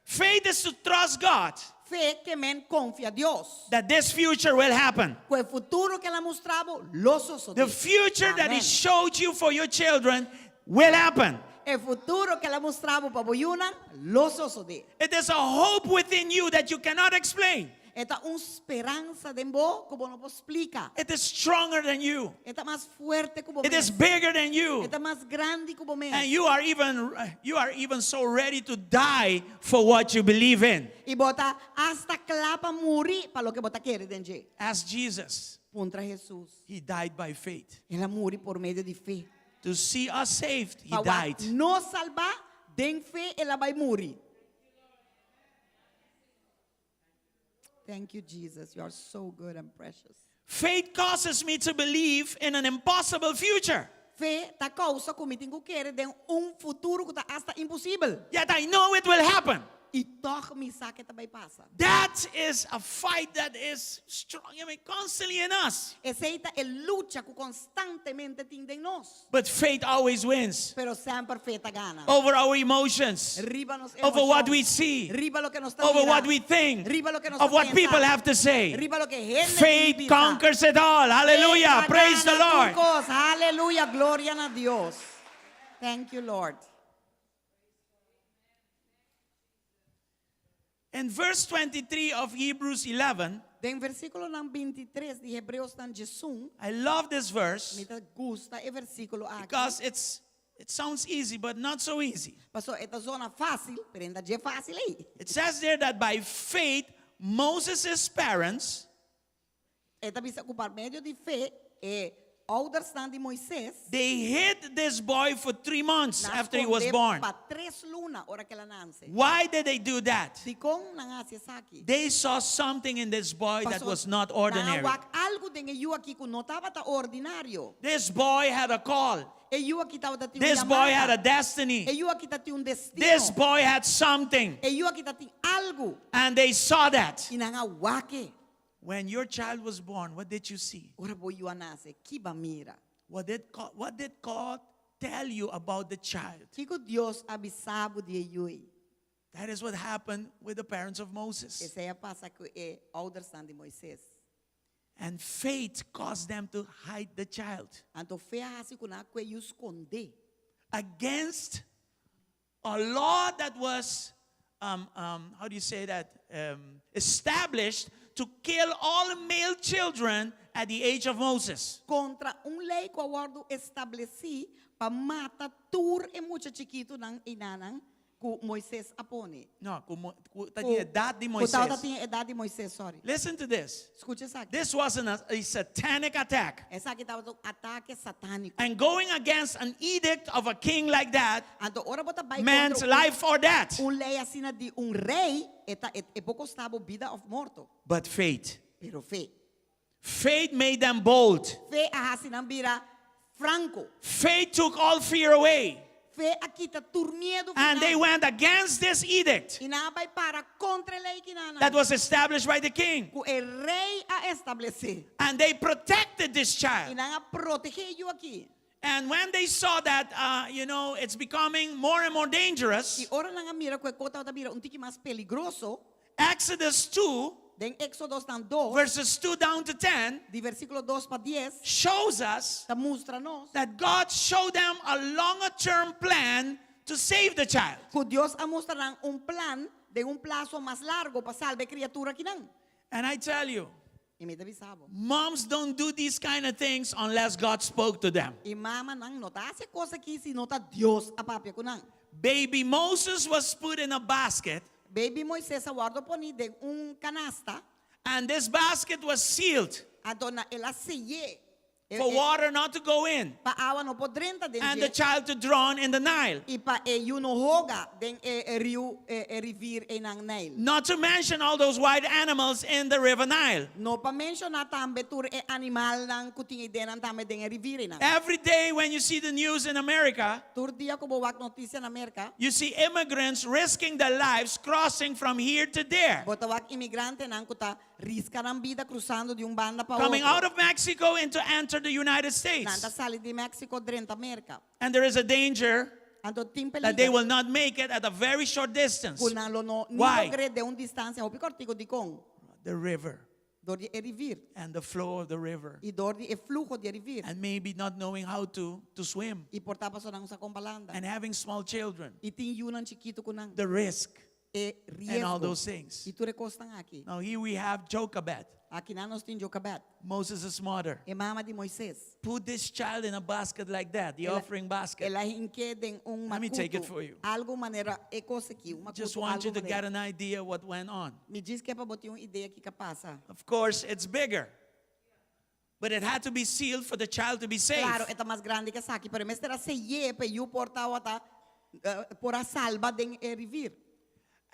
S1: Faith is to trust God.
S3: Fe ke men konfia Dios.
S1: That this future will happen.
S3: Ku e futuro ku el a mustra bo lo sosodé.
S1: The future that He
S3: Amen.
S1: showed you for your children will happen.
S3: E futuro ku el a mustra bo pa bo yunan lo sosodé.
S1: It is a hope within you that you cannot explain.
S3: E ta un speransa den bo ku bo no por splika.
S1: It is stronger than you.
S3: E ta mas fuerte ku bo
S1: It
S3: mes.
S1: is bigger than you.
S3: E ta mas grandi ku bo mes.
S1: And you are even you are even so ready to die for what you believe in.
S3: I bo ta asta kla pa muri pa loke bo ta kere den dje.
S1: Ask Jesus.
S3: Puntra Hesus.
S1: He died by faith.
S3: El a muri por medio di fe.
S1: To see us saved, he
S3: Pa wak
S1: died.
S3: nos salbá, den fe el a bai muri. Thank you, Jesus. You are so good and precious.
S1: Faith causes me to believe in an impossible future.
S3: Fe ta kousa ku mi tin ku kere den un futuro ku ta asta imposibel.
S1: Yet I know it will happen.
S3: I tòg mi sa ke ta bai pasa.
S1: That is a fight that is strong, I mean, constantly in us.
S3: Esei ta e lucha ku konstantemente tin den nos.
S1: But faith always wins.
S3: Pero semper fe ta gana.
S1: Over our emotions.
S3: Riba nos
S1: Over what
S3: emoshon.
S1: we see.
S3: Riba loke nos ta
S1: Over
S3: mira.
S1: what we think.
S3: Riba loke nos
S1: Of
S3: ta
S1: what
S3: pensa.
S1: people have to say.
S3: Riba loke hende tin
S1: Faith
S3: bisa.
S1: conquers it all. Hallelujah.
S3: Fe ta
S1: Praise the
S3: gana tur
S1: Lord.
S3: kos. Hallelujah. Gloria na Dios. Thank you, Lord.
S1: In verse 23 of Hebrews 11,
S3: Den versíkulonan 23 di Hebreosnan 11,
S1: I love this verse
S3: mi ta gusta e versíkulo aki.
S1: because it's it sounds easy but not so easy.
S3: Paso e ta zona fásil, pero e no ta dje fásil ei.
S1: It says there that by faith Moses' parents
S3: E ta bisa ku pa medio di fe e oudersnan di Moises
S1: they hid this boy for three months
S3: nan
S1: after he was
S3: skond'é
S1: born.
S3: pa tres luna ora ku el a nase.
S1: Why did they do that?
S3: Dikon nan a hasi esaki?
S1: They saw something in this boy that
S3: Paso
S1: was not
S3: nan a
S1: ordinary.
S3: wak algu den e yu aki ku no tabata ordinario.
S1: This boy had a call.
S3: E yu aki tabata tin un
S1: This boy had a
S3: yamada.
S1: destiny.
S3: E yu aki tatin un destino.
S1: This boy had something.
S3: E yu aki tatin algu.
S1: And they saw that.
S3: I nan a wak e.
S1: When your child was born, what did you see?
S3: Ora bo yu a nase, ki b'a mira?
S1: What did God, what did God tell you about the child?
S3: Kiko Dios a bisa bo di e yu ei?
S1: That is what happened with the parents of Moses.
S3: Esei a pasa ku e oudersnan di Moises.
S1: And faith caused them to hide the child.
S3: Anto fe a hasi ku nan a kue e yu skonde.
S1: Against a law that was, um, um, how do you say that, um, established to kill all male children at the age of Moses.
S3: Kontra un lei ku a wòrdu establesí pa mata tur e mucha chikitunan einanan ku Moises a pone.
S1: No, ku Mo, ku ta tin edat di
S3: Ku
S1: Moises.
S3: tabata tin edat di Moises, sorry.
S1: Listen to this.
S3: Skucha esaki.
S1: This wasn't a, a satanic attack.
S3: Esaki tabata un atake satániko.
S1: And going against an edict of a king like that
S3: Anto ora bo ta bai
S1: meant
S3: kontra un,
S1: life or death.
S3: un lei asina di un rei, e ta, e, e por kosta bo bida òf morto.
S1: But faith.
S3: Pero fe.
S1: Faith made them bold.
S3: Fe a hasi nan bira franko.
S1: Faith took all fear away.
S3: Fe a kita tur miedu
S1: And they
S3: final.
S1: went against this edict
S3: I nan a bai para kontra e lei kinan.
S1: that was established by the king.
S3: Ku e rei a establesé.
S1: And they protected this
S3: I
S1: child.
S3: nan a protehé e yu aki.
S1: And when they saw that, uh, you know, it's becoming more and more dangerous.
S3: I ora nan a mira ku e kos tabata bira un tiki mas peligroso.
S1: Exodus 2,
S3: Den Éxodo nan 2,
S1: verses 2 down to 10,
S3: di versíkulo 2 pa 10,
S1: shows us
S3: ta mustra nos
S1: that God showed them a longer term plan to save the child.
S3: Ku Dios a mustra nan un plan den un plaso mas largu pa salba e kriatura akinan.
S1: And I tell you,
S3: I mi ta bisa bo.
S1: moms don't do these kind of things unless God spoke to them.
S3: I mamanan no ta hasi e kos aki si no ta Dios a papia ku nan.
S1: Baby Moses was put in a basket.
S3: Baby Moises a wòrdu poní den un kanasta.
S1: And this basket was sealed.
S3: Anto na el a sey'é. E,
S1: For
S3: e,
S1: water not to go in.
S3: Pa awa no por drenta den
S1: And the
S3: dje.
S1: child to drown in the Nile.
S3: I pa e yu no hoga den e, e riu, e, e rivier einan Nijl.
S1: Not to mention all those wild animals in the river Nile.
S3: No pa menshoná tambe tur e animalnan ku tin eidenan tambe den e rivier einan.
S1: Every day when you see the news in America,
S3: Tur dia ku bo wak notisia na Merka,
S1: you see immigrants risking their lives crossing from here to there.
S3: Bo ta wak imigrantenan ku ta. Riska nan bida krusando di un banda pa
S1: Coming
S3: otro.
S1: out of Mexico and to enter the United
S3: Nan ta
S1: States.
S3: sali di Mexico drenta Merka.
S1: And there is a danger
S3: Anto tin
S1: that they
S3: peliger
S1: will not make it at a very short distance.
S3: ku nan lo no ni
S1: Why?
S3: logr'é den un distansia hopi kòrtiku. Dikon?
S1: The river
S3: Dor di e rivir.
S1: and the flow of the river.
S3: I dor di e fluho di e rivir.
S1: And maybe not knowing how to swim
S3: I por ta paso nan no sa kon pa landa.
S1: and having small children.
S3: I tin yunan chikitu ku nan.
S1: The risk
S3: E
S1: and all
S3: riesgo.
S1: those things.
S3: I tur e kosnan aki.
S1: Now here we have Jochebed,
S3: Akinan nos tin Jokabed,
S1: Moses' mother.
S3: e mama di Moises.
S1: Put this child in a basket like that, the
S3: El a-
S1: offering basket.
S3: El a hink'é den un
S1: Let me take it
S3: makutu.
S1: for you.
S3: Algu manera e kos aki, un makutu
S1: Just want you
S3: algu
S1: to get
S3: manera.
S1: an idea what went on.
S3: Mi djis ke pa bo tin un idea kiko a pasa.
S1: Of course, it's bigger. But it had to be sealed for the child to be safe.
S3: Klaro, e ta mas grandi ku esaki, pero e mester a sey'é pa e yu por tabata por a salba den e rivir.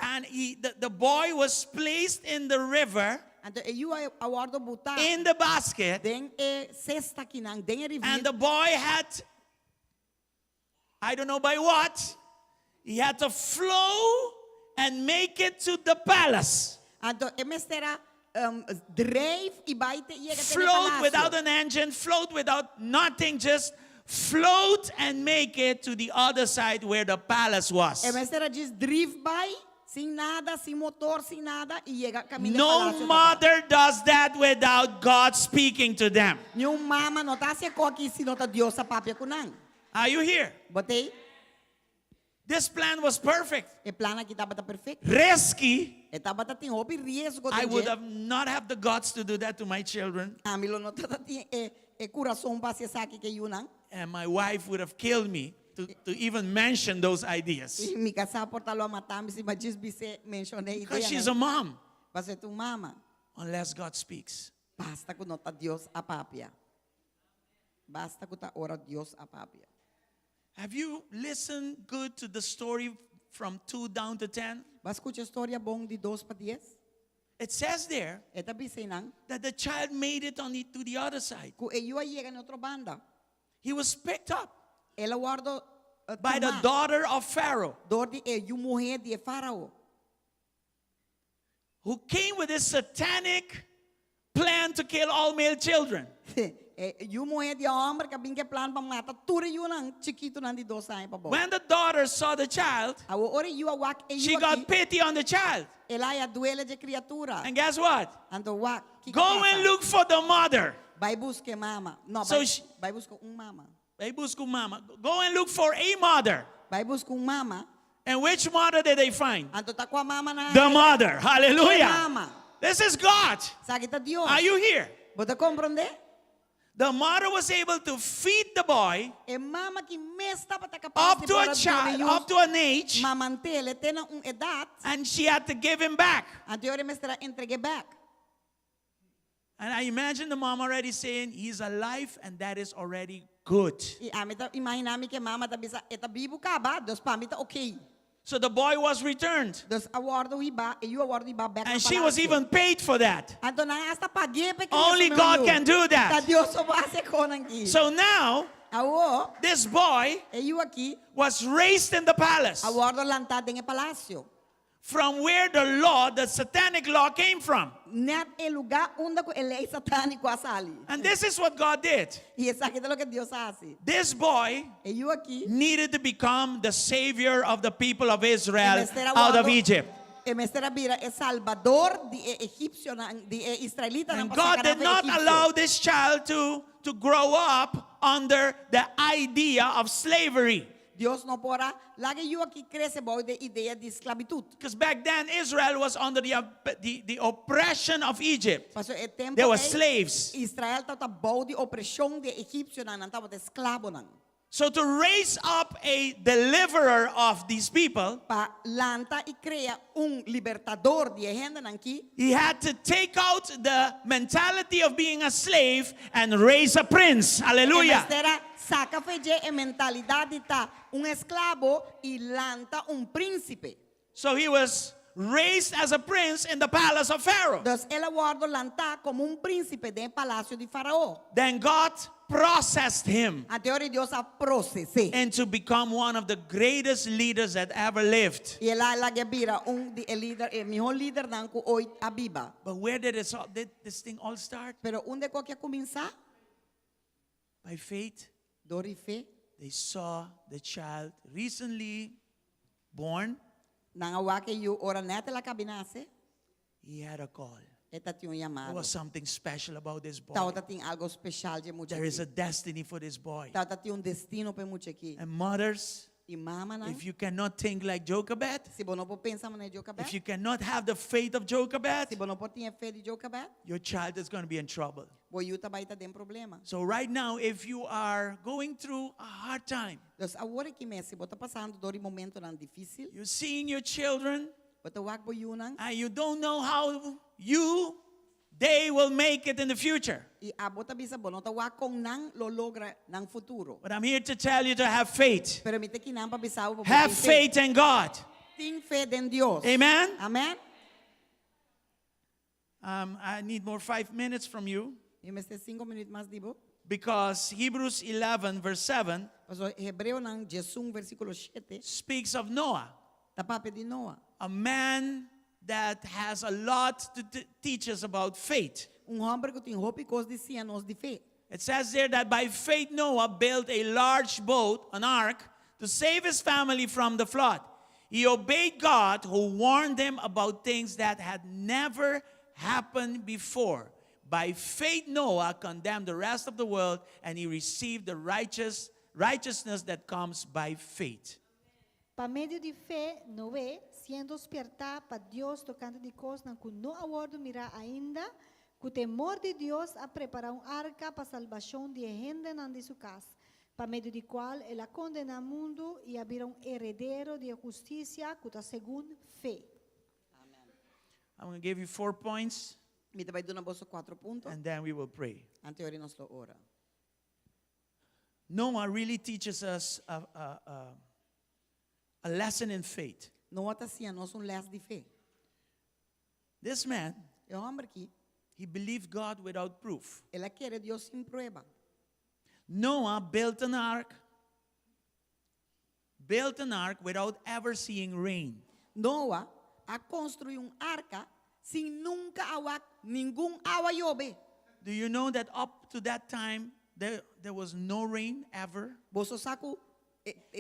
S1: And he, the boy was placed in the river.
S3: Anto e yu a wòrdu butá.
S1: In the basket.
S3: Den e sesta kinan, den e rivir.
S1: And the boy had, I don't know by what, he had to flow and make it to the palace.
S3: Anto e mester a drijf i bai te yega te
S1: Float
S3: palasio.
S1: without an engine, float without nothing, just float and make it to the other side where the palace was.
S3: E mester a djis drif bai, sin nada, sin motor, sin nada, i yega kaminda e
S1: No
S3: palasio tabata.
S1: mother does that without God speaking to them.
S3: Niun mama no ta hasi e kos aki si no ta Dios a papia ku nan.
S1: Are you here?
S3: Bo t'ei?
S1: This plan was perfect.
S3: E plan aki tabata perfekto.
S1: Risky.
S3: E tabata tin hopi riesgo
S1: I
S3: den
S1: would
S3: dje.
S1: have not have the guts to do that to my children.
S3: Ami lo no tabata tin e e kurason pa hasi esaki ku e yunan.
S1: And my wife would have killed me to even mention those ideas.
S3: I mi kasá por ta lo a mata mi si mi a djis bis'é menshoná e
S1: Because
S3: ideanan.
S1: she's a mom.
S3: Pasobra e ta un mama.
S1: Unless God speaks.
S3: Basta ku no ta Dios a papia. Basta ku ta ora Dios a papia.
S1: Have you listened good to the story from 2 down to 10?
S3: Bo a skucha e storia bon di dos pa dies?
S1: It says there
S3: E ta bisa einan.
S1: that the child made it on the, to the other side.
S3: Ku e yu a yega na otro banda.
S1: He was picked up
S3: El a wòrdu
S1: by the
S3: tumá
S1: daughter of Pharaoh.
S3: Dor di e yu muhé di e Farao.
S1: Who came with this satanic plan to kill all male children.
S3: E yu muhé di e hòmber ku a bin ku e plan pa mata tur e yunan chikitunan di dos aña pa bou.
S1: When the daughter saw the child,
S3: Awor ora e yu a wak e yu
S1: she got
S3: aki,
S1: pity on the child.
S3: el a haña duele dje kriatura.
S1: And guess what?
S3: Anto wak, kiko
S1: Go
S3: pasa?
S1: and look for the mother.
S3: Bai buska e mama. No,
S1: So
S3: bai,
S1: she,
S3: bai buska un mama.
S1: Bai buska un mama. Go and look for a mother.
S3: Bai buska un mama.
S1: And which mother did they find?
S3: Anto ta kua mama nan a
S1: The mother. Hallelujah.
S3: E mama.
S1: This is God.
S3: Esaki ta Dios.
S1: Are you here?
S3: Bo ta komprondé?
S1: The mother was able to feed the boy
S3: E mama aki mes tabata kapas
S1: up to a child, up to an age,
S3: Mamant'é te na un edat.
S1: and she had to give him back.
S3: Anto e mester a entreg'é bèk.
S1: And I imagine the mom already saying, He's alive, and that is already good.
S3: I ami ta imaginá mi ku e mama ta bisa e ta bibu kaba, dus pa mi ta okay.
S1: So the boy was returned.
S3: Dus a wòrdu hibá, e yu a wòrdu hibá bèk na
S1: And she was
S3: palasio.
S1: even paid for that.
S3: Anto nan a hasta pag'é pa e
S1: Only
S3: kria su
S1: God
S3: yu.
S1: can do that.
S3: Ta Dios so por hasi e kosnan aki.
S1: So now,
S3: Awor,
S1: this boy
S3: e yu aki
S1: was raised in the palace
S3: a wòrdu lantá den e palasio.
S1: from where the law, the satanic law, came from.
S3: Nèt e lugá unda ku e lei satániko a sali.
S1: And this is what God did.
S3: I esaki ta loke Dios a hasi.
S1: This boy
S3: E yu aki
S1: needed to become the savior of the people of Israel
S3: E mester a
S1: out of
S3: wòrdu
S1: Egypt.
S3: E mester a bira e salbador di e egipsionan, di e israelitanan
S1: And
S3: pa
S1: God
S3: saka
S1: did
S3: nan
S1: not
S3: Egipto.
S1: allow this child to, to grow up under the idea of slavery.
S3: Dios no por a laga e yu aki krese bou di e idea di sklabitut.
S1: Because back then Israel was under the, the, the oppression of Egypt.
S3: Paso e tempu
S1: They were
S3: ei,
S1: slaves.
S3: Israel tabata bou di opreshon di egipsionan, nan tabata esklabonan.
S1: So to raise up a deliverer of these people,
S3: Pa lanta i krea un libertador di e hendenan aki.
S1: he had to take out the mentality of being a slave and raise a prince. Hallelujah.
S3: E mester a saka for di dje e mentalidat di ta un esklabo i lanta un prínsipe.
S1: So he was raised as a prince in the palace of Pharaoh.
S3: Dus el a wòrdu lantá komo un prínsipe den palasio di Farao.
S1: Then God processed him
S3: Anto ora Dios a proses'é.
S1: into become one of the greatest leaders that ever lived.
S3: I el a lag'é bira un di e lider, e mihó lidernan ku ooit a biba.
S1: But where did this all, did this thing all start?
S3: Pero unda e kos a kuminsá?
S1: By faith.
S3: Dor di fe.
S1: They saw the child recently born.
S3: Nan a wak e yu ora nèt el a kaba nase.
S1: He had a call.
S3: E tatin un
S1: There
S3: yamado.
S1: was something special about this boy.
S3: Tabatin algu spesial di e mucha
S1: There is
S3: aki.
S1: a destiny for this boy.
S3: Tabatin un destino pa e mucha aki.
S1: And mothers,
S3: I mamanan,
S1: if you cannot think like Jochebed,
S3: si bo no por pensa manera Jochebed,
S1: if you cannot have the faith of Jochebed,
S3: si bo no por tin e fe di Jochebed,
S1: your child is going to be in trouble.
S3: bo yu ta bai ta den problema.
S1: So right now, if you are going through a hard time,
S3: Dus awor aki mes, si bo ta pasando dor di momentonan difísil,
S1: you're seeing your children,
S3: bo ta wak bo yunan,
S1: and you don't know how you, they will make it in the future.
S3: I abo ta bisa bo no ta wak kon nan lo logra nan futuro.
S1: But I'm here to tell you to have faith.
S3: Pero mi ta akinan pa bisa bo pa bo
S1: Have
S3: tin fe.
S1: faith in God.
S3: Tin fe den Dios.
S1: Amen?
S3: Amen.
S1: Um, I need more five minutes from you.
S3: Mi mester sinku minüt mas di bo.
S1: Because Hebrews 11 verse 7
S3: Pasobra Hebreonan 11 versíkulo 7
S1: speaks of Noah.
S3: Ta papia di Noa.
S1: A man that has a lot to teach us about faith.
S3: Un hòmber ku tin hopi kos di siña nos di fe.
S1: It says there that by faith Noah built a large boat, an ark, to save his family from the flood. He obeyed God who warned him about things that had never happened before. By faith Noah condemned the rest of the world and he received the righteous righteousness that comes by faith.
S6: Pa medio di fe, Noé, siendo spièrtá pa Dios tokante di kosnan ku no a wòrdu mirá ainda, ku temor di Dios a prepará un arka pa salbashon di e hendenan di su kas, pa medio di kual el a kondená mundu i a bira un heredero di e hustisia ku ta segun fe.
S1: I'm going to give you four points.
S3: Mi ta bai duna boso kuater punto.
S1: And then we will pray.
S3: Anto ora nos lo ora.
S1: Noah really teaches us a, a, a, a lesson in faith.
S3: Noah ta siña nos un lès di fe.
S1: This man,
S3: E hòmber aki,
S1: he believed God without proof.
S3: El a kere Dios sin prueba.
S1: Noah built an ark, built an ark without ever seeing rain.
S3: Noah a konstruí un arka sin nunka a wak ningun awa yobe.
S1: Do you know that up to that time there, there was no rain ever?
S3: Boso sa ku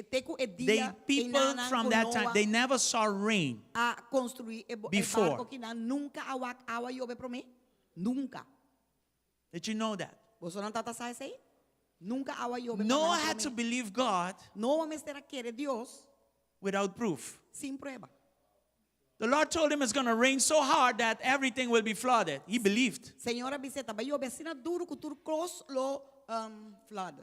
S3: te ku e
S1: They
S3: dia
S1: people
S3: einanan
S1: from
S3: ku
S1: that time
S3: Noah
S1: they never saw rain.
S3: a konstruí e, bo- e
S1: Before.
S3: barko akinan nunka a wak awa yobe promé. Nunka.
S1: Did you know that?
S3: Boso no tabata sa esei? Nunka awa yobe pa
S1: Noah
S3: nan
S1: had to
S3: promé.
S1: believe God
S3: Noah mester a kere Dios
S1: without proof.
S3: sin prueba.
S1: The Lord told him it's going to rain so hard that everything will be flooded. He believed.
S3: Señor a bis'é, ta bai yobe asina duru ku tur kos lo um, flood.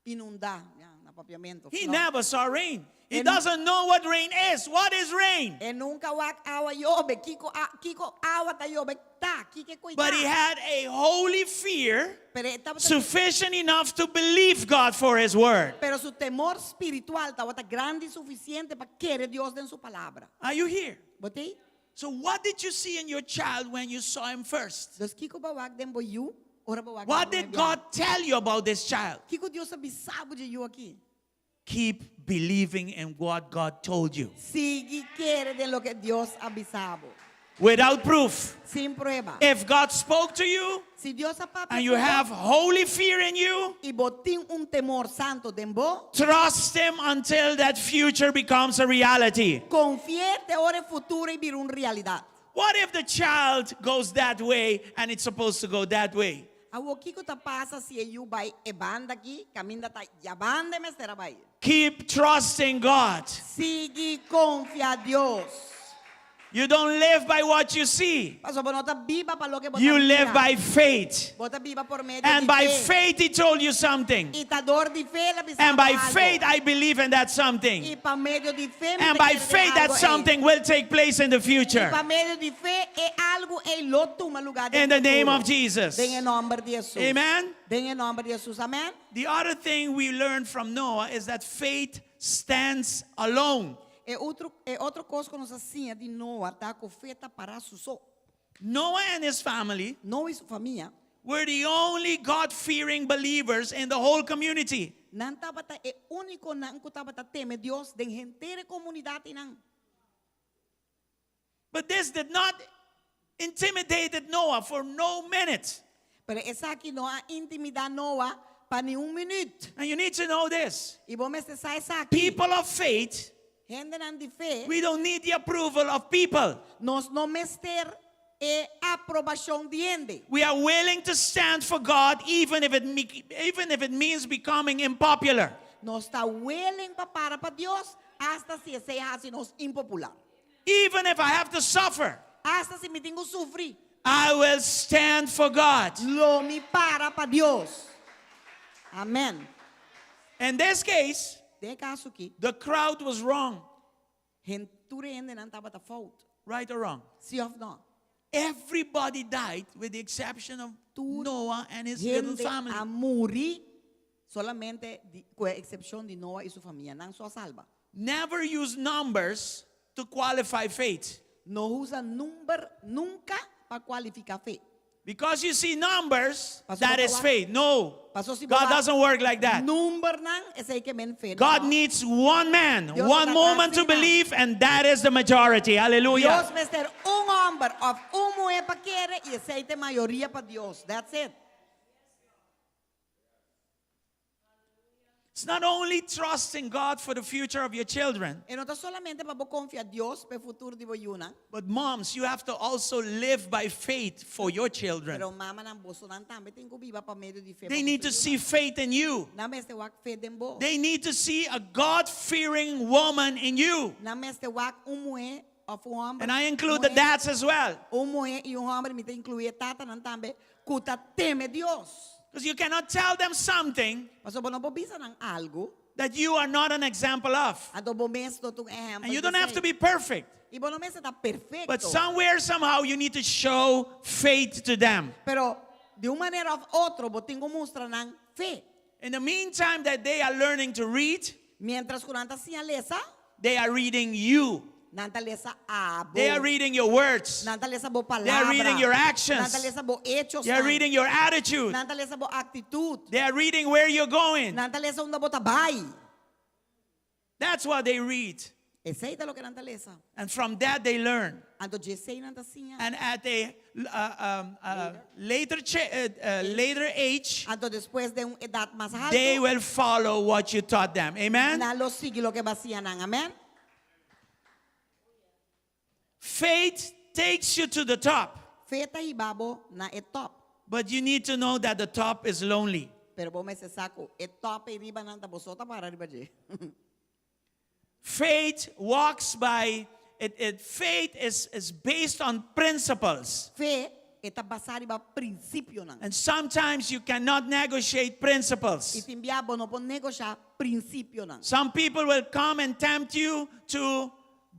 S3: Inundá, ya, na papiamentu.
S1: He
S3: flood.
S1: never saw rain. He
S3: En-
S1: doesn't know what rain is. What is rain?
S3: E nunka a wak awa yobe, kiko a, kiko awa ta yobe ta, kiko koi
S1: But he had a holy fear
S3: Pero e tabata
S1: sufficient enough to believe God for his word.
S3: Pero su temor spiritual tabata grandi sufisiente pa kere Dios den su palabra.
S1: Are you here?
S3: Bo t'ei?
S1: So what did you see in your child when you saw him first?
S3: Dus kiko b'a wak den bo yu, ora b'a wak
S1: What did God tell you about this child?
S3: Kiko Dios a bisa bo di e yu aki?
S1: Keep believing in what God told you.
S3: Sigui kere den loke Dios a bisa bo.
S1: Without proof.
S3: Sin prueba.
S1: If God spoke to you,
S3: Si Dios a papia
S1: and you
S3: ku bo,
S1: have holy fear in you,
S3: i bo tin un temor santu den bo,
S1: trust him until that future becomes a reality.
S3: Konfi'é te ora e futuro ei bira un realidat.
S1: What if the child goes that way and it's supposed to go that way?
S3: Awor kiko ta pasa si e yu bai e banda aki, kaminda ta djabanda e mester a bai?
S1: Keep trusting God.
S3: Sigui konfia Dios.
S1: You don't live by what you see.
S3: Pasobra bo no ta biba pa loke bo ta
S1: You
S3: mira.
S1: live by faith.
S3: Bo ta biba por medio
S1: And
S3: di
S1: by
S3: fe.
S1: faith he told you something.
S3: I ta dor di fe el a bisa
S1: And by
S3: bo algo.
S1: faith I believe in that something.
S3: I pa medio di fe mi
S1: And
S3: ta
S1: by
S3: kere den
S1: faith that
S3: algo ei.
S1: something will take place in the future.
S3: I pa medio di fe e algo ei lo tuma lugá den
S1: In the name
S3: futuro.
S1: of Jesus.
S3: Den e nòmber di Jesus.
S1: Amen.
S3: Den e nòmber di Jesus. Amen.
S1: The other thing we learn from Noah is that faith stands alone.
S3: E otro, e otro kos ku nos a siña di Noa ta ku fe ta para su so.
S1: Noah and his family
S3: Noa i su famia.
S1: were the only God fearing believers in the whole community.
S3: Nan tabata e únikonan ku tabata teme Dios den henter e komunidat einan.
S1: But this did not intimidated Noah for no minute.
S3: Pero esaki no a intimidá Noa pa ni un minüt.
S1: And you need to know this.
S3: I bo mester sa esaki.
S1: People of faith,
S3: Hendenan di fe,
S1: we don't need the approval of people.
S3: nos no mester e aprobashon di hende.
S1: We are willing to stand for God even if it, even if it means becoming impopular.
S3: Nos ta willing pa para pa Dios, asta si esei hasi nos impopular.
S1: Even if I have to suffer,
S3: Asta si mi tin ku sufri,
S1: I will stand for God.
S3: lo mi para pa Dios. Amen.
S1: In this case,
S3: Den e kaso aki,
S1: the crowd was wrong,
S3: tur e hendenan tabata fout.
S1: right or wrong.
S3: Si òf nò?
S1: Everybody died with the exception of Noah and his little
S3: Hende a
S1: family.
S3: muri solamente di, ku eksepshon di Noa i su famia. Nan so a salba.
S1: Never use numbers to qualify faith.
S3: No usa number nunka pa kualifiká fe.
S1: Because you see numbers,
S3: Paso
S1: that is
S3: bo ta wak-
S1: faith. No.
S3: Paso si bo
S1: God
S3: wak
S1: doesn't work like that.
S3: Numbernan, esei ke men fe.
S1: God
S3: No.
S1: needs one man,
S3: Dios
S1: one
S3: ta
S1: moment to
S3: asina.
S1: believe, and that is the majority. Hallelujah.
S3: Dios mester un hòmber òf un muhé pa kere i esei ta mayoria pa Dios. That's it.
S1: It's not only trusting God for the future of your children,
S3: E no ta solamente pa bo konfia Dios pa e futuro di bo yunan,
S1: but moms, you have to also live by faith for your children.
S3: pero mamanan bosonan tambe tin ku biba pa medio di fe.
S1: They need to see faith in you.
S3: Nan mester wak fe den bo.
S1: They need to see a God fearing woman in you.
S3: Nan mester wak un muhé òf un hòmber.
S1: And I include the
S3: muhé,
S1: dads as well.
S3: Un muhé i un hòmber, mi ta inkluí e tatanan tambe, ku ta teme Dios.
S1: Because you cannot tell them something
S3: Pasobra bo no por bisa nan algu
S1: that you are not an example of.
S3: anto bo mes no ta un ehèmpel.
S1: And you don't have to be perfect.
S3: I bo no mester ta perfekto.
S1: But somewhere, somehow, you need to show faith to them.
S3: Pero di un manera òf otro bo tin ku mustra nan fe.
S1: In the meantime, that they are learning to read,
S3: Miéntras ku nan ta siña lesa,
S1: they are reading you.
S3: nan ta lesa abo.
S1: They are reading your words.
S3: Nan ta lesa bo
S1: They are
S3: palabra.
S1: reading your actions.
S3: Nan ta lesa bo echonan.
S1: They are reading your attitude.
S3: Nan ta lesa bo aktitut.
S1: They are reading where you're going.
S3: Nan ta lesa unda bo ta bai.
S1: That's what they read.
S3: Esei ta loke nan ta lesa.
S1: And from that, they learn.
S3: Anto di esei nan ta siña.
S1: And at a later, later age,
S3: Anto despues di un edat mas haltu,
S1: they will follow what you taught them. Amen?
S3: Nan lo sigui loke bo a siña nan. Amen?
S1: Faith takes you to the top.
S3: Fe ta hiba bo na e top.
S1: But you need to know that the top is lonely.
S3: Pero bo mester sa ku e top ei riba nan ta bo so ta para riba dje.
S1: Faith walks by, it, it, faith is, is based on principles.
S3: Fe e ta basá riba prinsipionan.
S1: And sometimes you cannot negotiate principles.
S3: I tin bia bo no por negoshá prinsipionan.
S1: Some people will come and tempt you to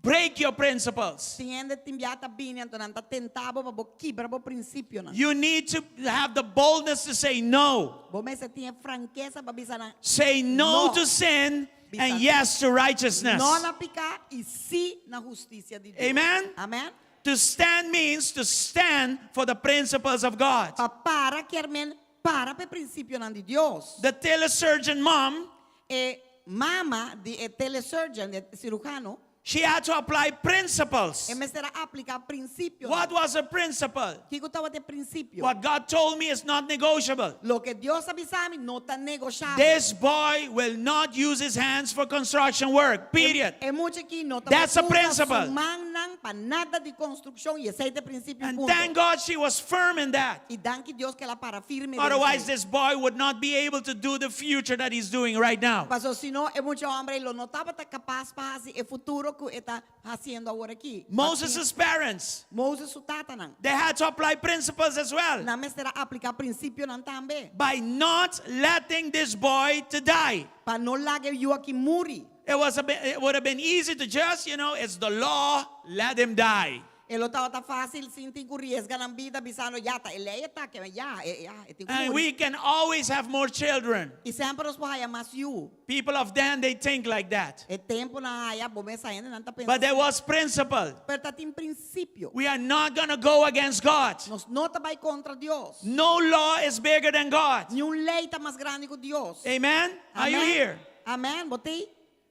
S1: break your principles.
S3: Tin hende tin bia ta bini anto nan ta tenta bo pa bo kibra bo prinsipionan.
S1: You need to have the boldness to say no.
S3: Bo mester tin e frankesa pa bisa nan
S1: Say no,
S3: No.
S1: to sin
S3: Bisa
S1: and yes to righteousness.
S3: No na piká i sí na hustisia di Dios.
S1: Amen?
S3: Amen.
S1: To stand means to stand for the principles of God.
S3: Pa para kier men para pa e prinsipionan di Dios.
S1: The telesurgeon mom,
S3: E mama di e telesurgeon, e sirujano,
S1: she had to apply principles.
S3: E mester a apliká prinsipionan.
S1: What was a principle?
S3: Kiko tabata e prinsipio?
S1: What God told me is not negotiable.
S3: Loke Dios a bisa mi no ta negoshabel.
S1: This boy will not use his hands for construction work. Period.
S3: E mucha aki no ta
S1: That's a
S3: usa
S1: principle.
S3: su mannan pa nada di konstrukshon i esei ta e prinsipio
S1: And
S3: punto.
S1: thank God she was firm in that.
S3: I danki Dios ku el a para firme den
S1: Otherwise,
S3: esei.
S1: this boy would not be able to do the future that he's doing right now.
S3: Paso si no e mucha hòmber ei lo no tabata kapas pa hasi e futuro ku e ta hasiendo awor aki.
S1: Moses' parents,
S3: Moses su tatanan.
S1: they had to apply principles as well.
S3: Nan mester a apliká prinsipionan tambe.
S1: By not letting this boy to die.
S3: Pa no laga e yu aki muri.
S1: It was a bit, it would have been easy to just, you know, it's the law, let him die.
S3: E lo tabata fásil sin tin ku riesga nan bida bisando ya ta e lei ta ke ya e ya e tin ku
S1: And
S3: muri.
S1: we can always have more children.
S3: I semper nos por haya mas yu.
S1: People of then, they think like that.
S3: E temponan aya bo mes hendenan ta pensa.
S1: But there was principle.
S3: Pero tabatin prinsipio.
S1: We are not going to go against God.
S3: Nos no ta bai kontra Dios.
S1: No law is bigger than God.
S3: Niun lei ta mas grandi ku Dios.
S1: Amen? Are you
S3: Amen.
S1: here?
S3: Amen. Bo t'ei?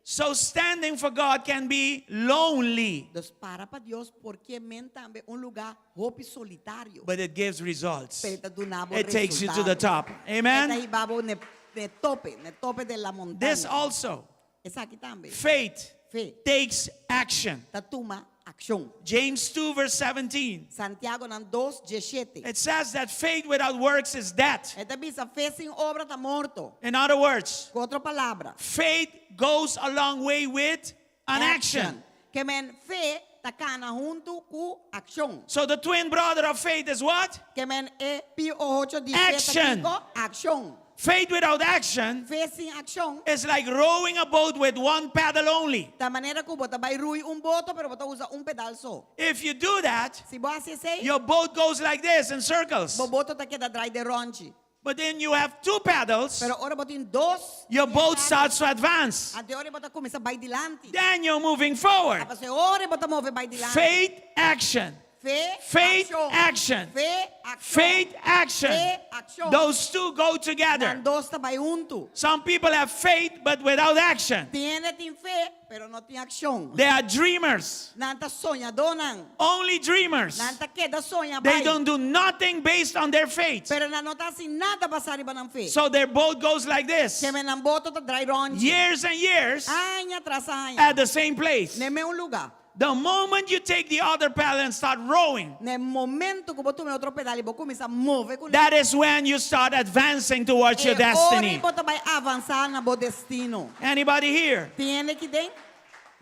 S1: So standing for God can be lonely,
S3: Dus para pa Dios por ke men tambe un lugá hopi solitario.
S1: but it gives results.
S3: Pero e ta duna bo
S1: It takes you to the
S3: resultado.
S1: top. Amen?
S3: E ta hiba bo n'e n'e tope, n'e tope di la montaña.
S1: This also,
S3: Esaki tambe.
S1: faith
S3: Fe.
S1: takes action.
S3: Ta tuma akshon.
S1: James 2 verse 17.
S3: Santiagonan 2, 17.
S1: It says that faith without works is dead.
S3: E ta bisa fe sin obra ta morto.
S1: In other words,
S3: Ku otro palabra.
S1: faith goes a long way with an action.
S3: Ke men fe ta kana huntu ku akshon.
S1: So the twin brother of faith is what?
S3: Ke men e pi ocho di fe ta
S1: Action.
S3: kiko? Akshon.
S1: Faith without action
S3: Fe sin akshon.
S1: is like rowing a boat with one paddle only.
S3: Ta manera ku bo ta bai rui un boto, pero bo ta usa un pedal so.
S1: If you do that,
S3: Si bo hasi esei,
S1: your boat goes like this in circles.
S3: bo boto ta keda drai den rònchi.
S1: But then you have two paddles,
S3: Pero ora bo tin dos,
S1: your boat starts to advance.
S3: anto ora bo ta kuminsá bai dilanti.
S1: Then you're moving forward.
S3: Pasobra ora bo ta move bai dilanti.
S1: Faith, action.
S3: Fe,
S1: Faith,
S3: akshon.
S1: action.
S3: Fe, akshon.
S1: Faith, action.
S3: Fe, akshon.
S1: Those two go together.
S3: Nan dos ta bai huntu.
S1: Some people have faith but without action.
S3: Tin hende tin fe, pero no tin akshon.
S1: They are dreamers.
S3: Nan ta soñadónan.
S1: Only dreamers.
S3: Nan ta keda soña
S1: They
S3: bai.
S1: don't do nothing based on their faith.
S3: Pero nan no ta hasi nada basá riba nan fe.
S1: So their boat goes like this.
S3: Ke men nan boto ta drai rònchi.
S1: Years and years
S3: Aña tras aña.
S1: at the same place.
S3: Na mesun lugá.
S1: The moment you take the other paddle and start rowing,
S3: Na momento ku bo tuma otro pedal i bo kuminsá move kuné.
S1: that is when you start advancing towards your
S3: E ora
S1: destiny.
S3: bo ta bai avansá na bo destino.
S1: Anybody here?
S3: Tin hende aki den?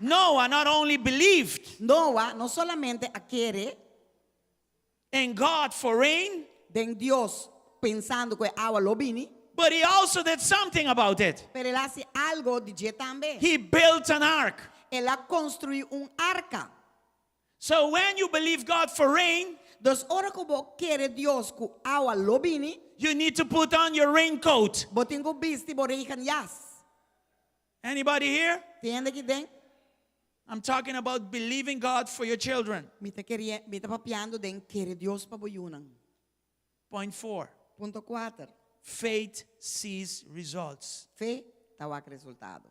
S1: Noah not only believed
S3: Noah no solamente a kere
S1: in God for rain,
S3: den Dios pensando ku awa lo bini,
S1: but he also did something about it.
S3: pero el a hasi algu di dje tambe.
S1: He built an ark.
S3: El a konstruí un arka.
S1: So when you believe God for rain,
S3: Dus ora ku bo kere Dios ku awa lo bini,
S1: you need to put on your raincoat.
S3: bo tin ku bisti bo regenjas.
S1: Anybody here?
S3: Tin hende aki den?
S1: I'm talking about believing God for your children.
S3: Mi ta kere, mi ta papiando den kere Dios pa bo yunan.
S1: Point 4.
S3: Punto 4.
S1: Faith sees results.
S3: Fe ta wak resultado.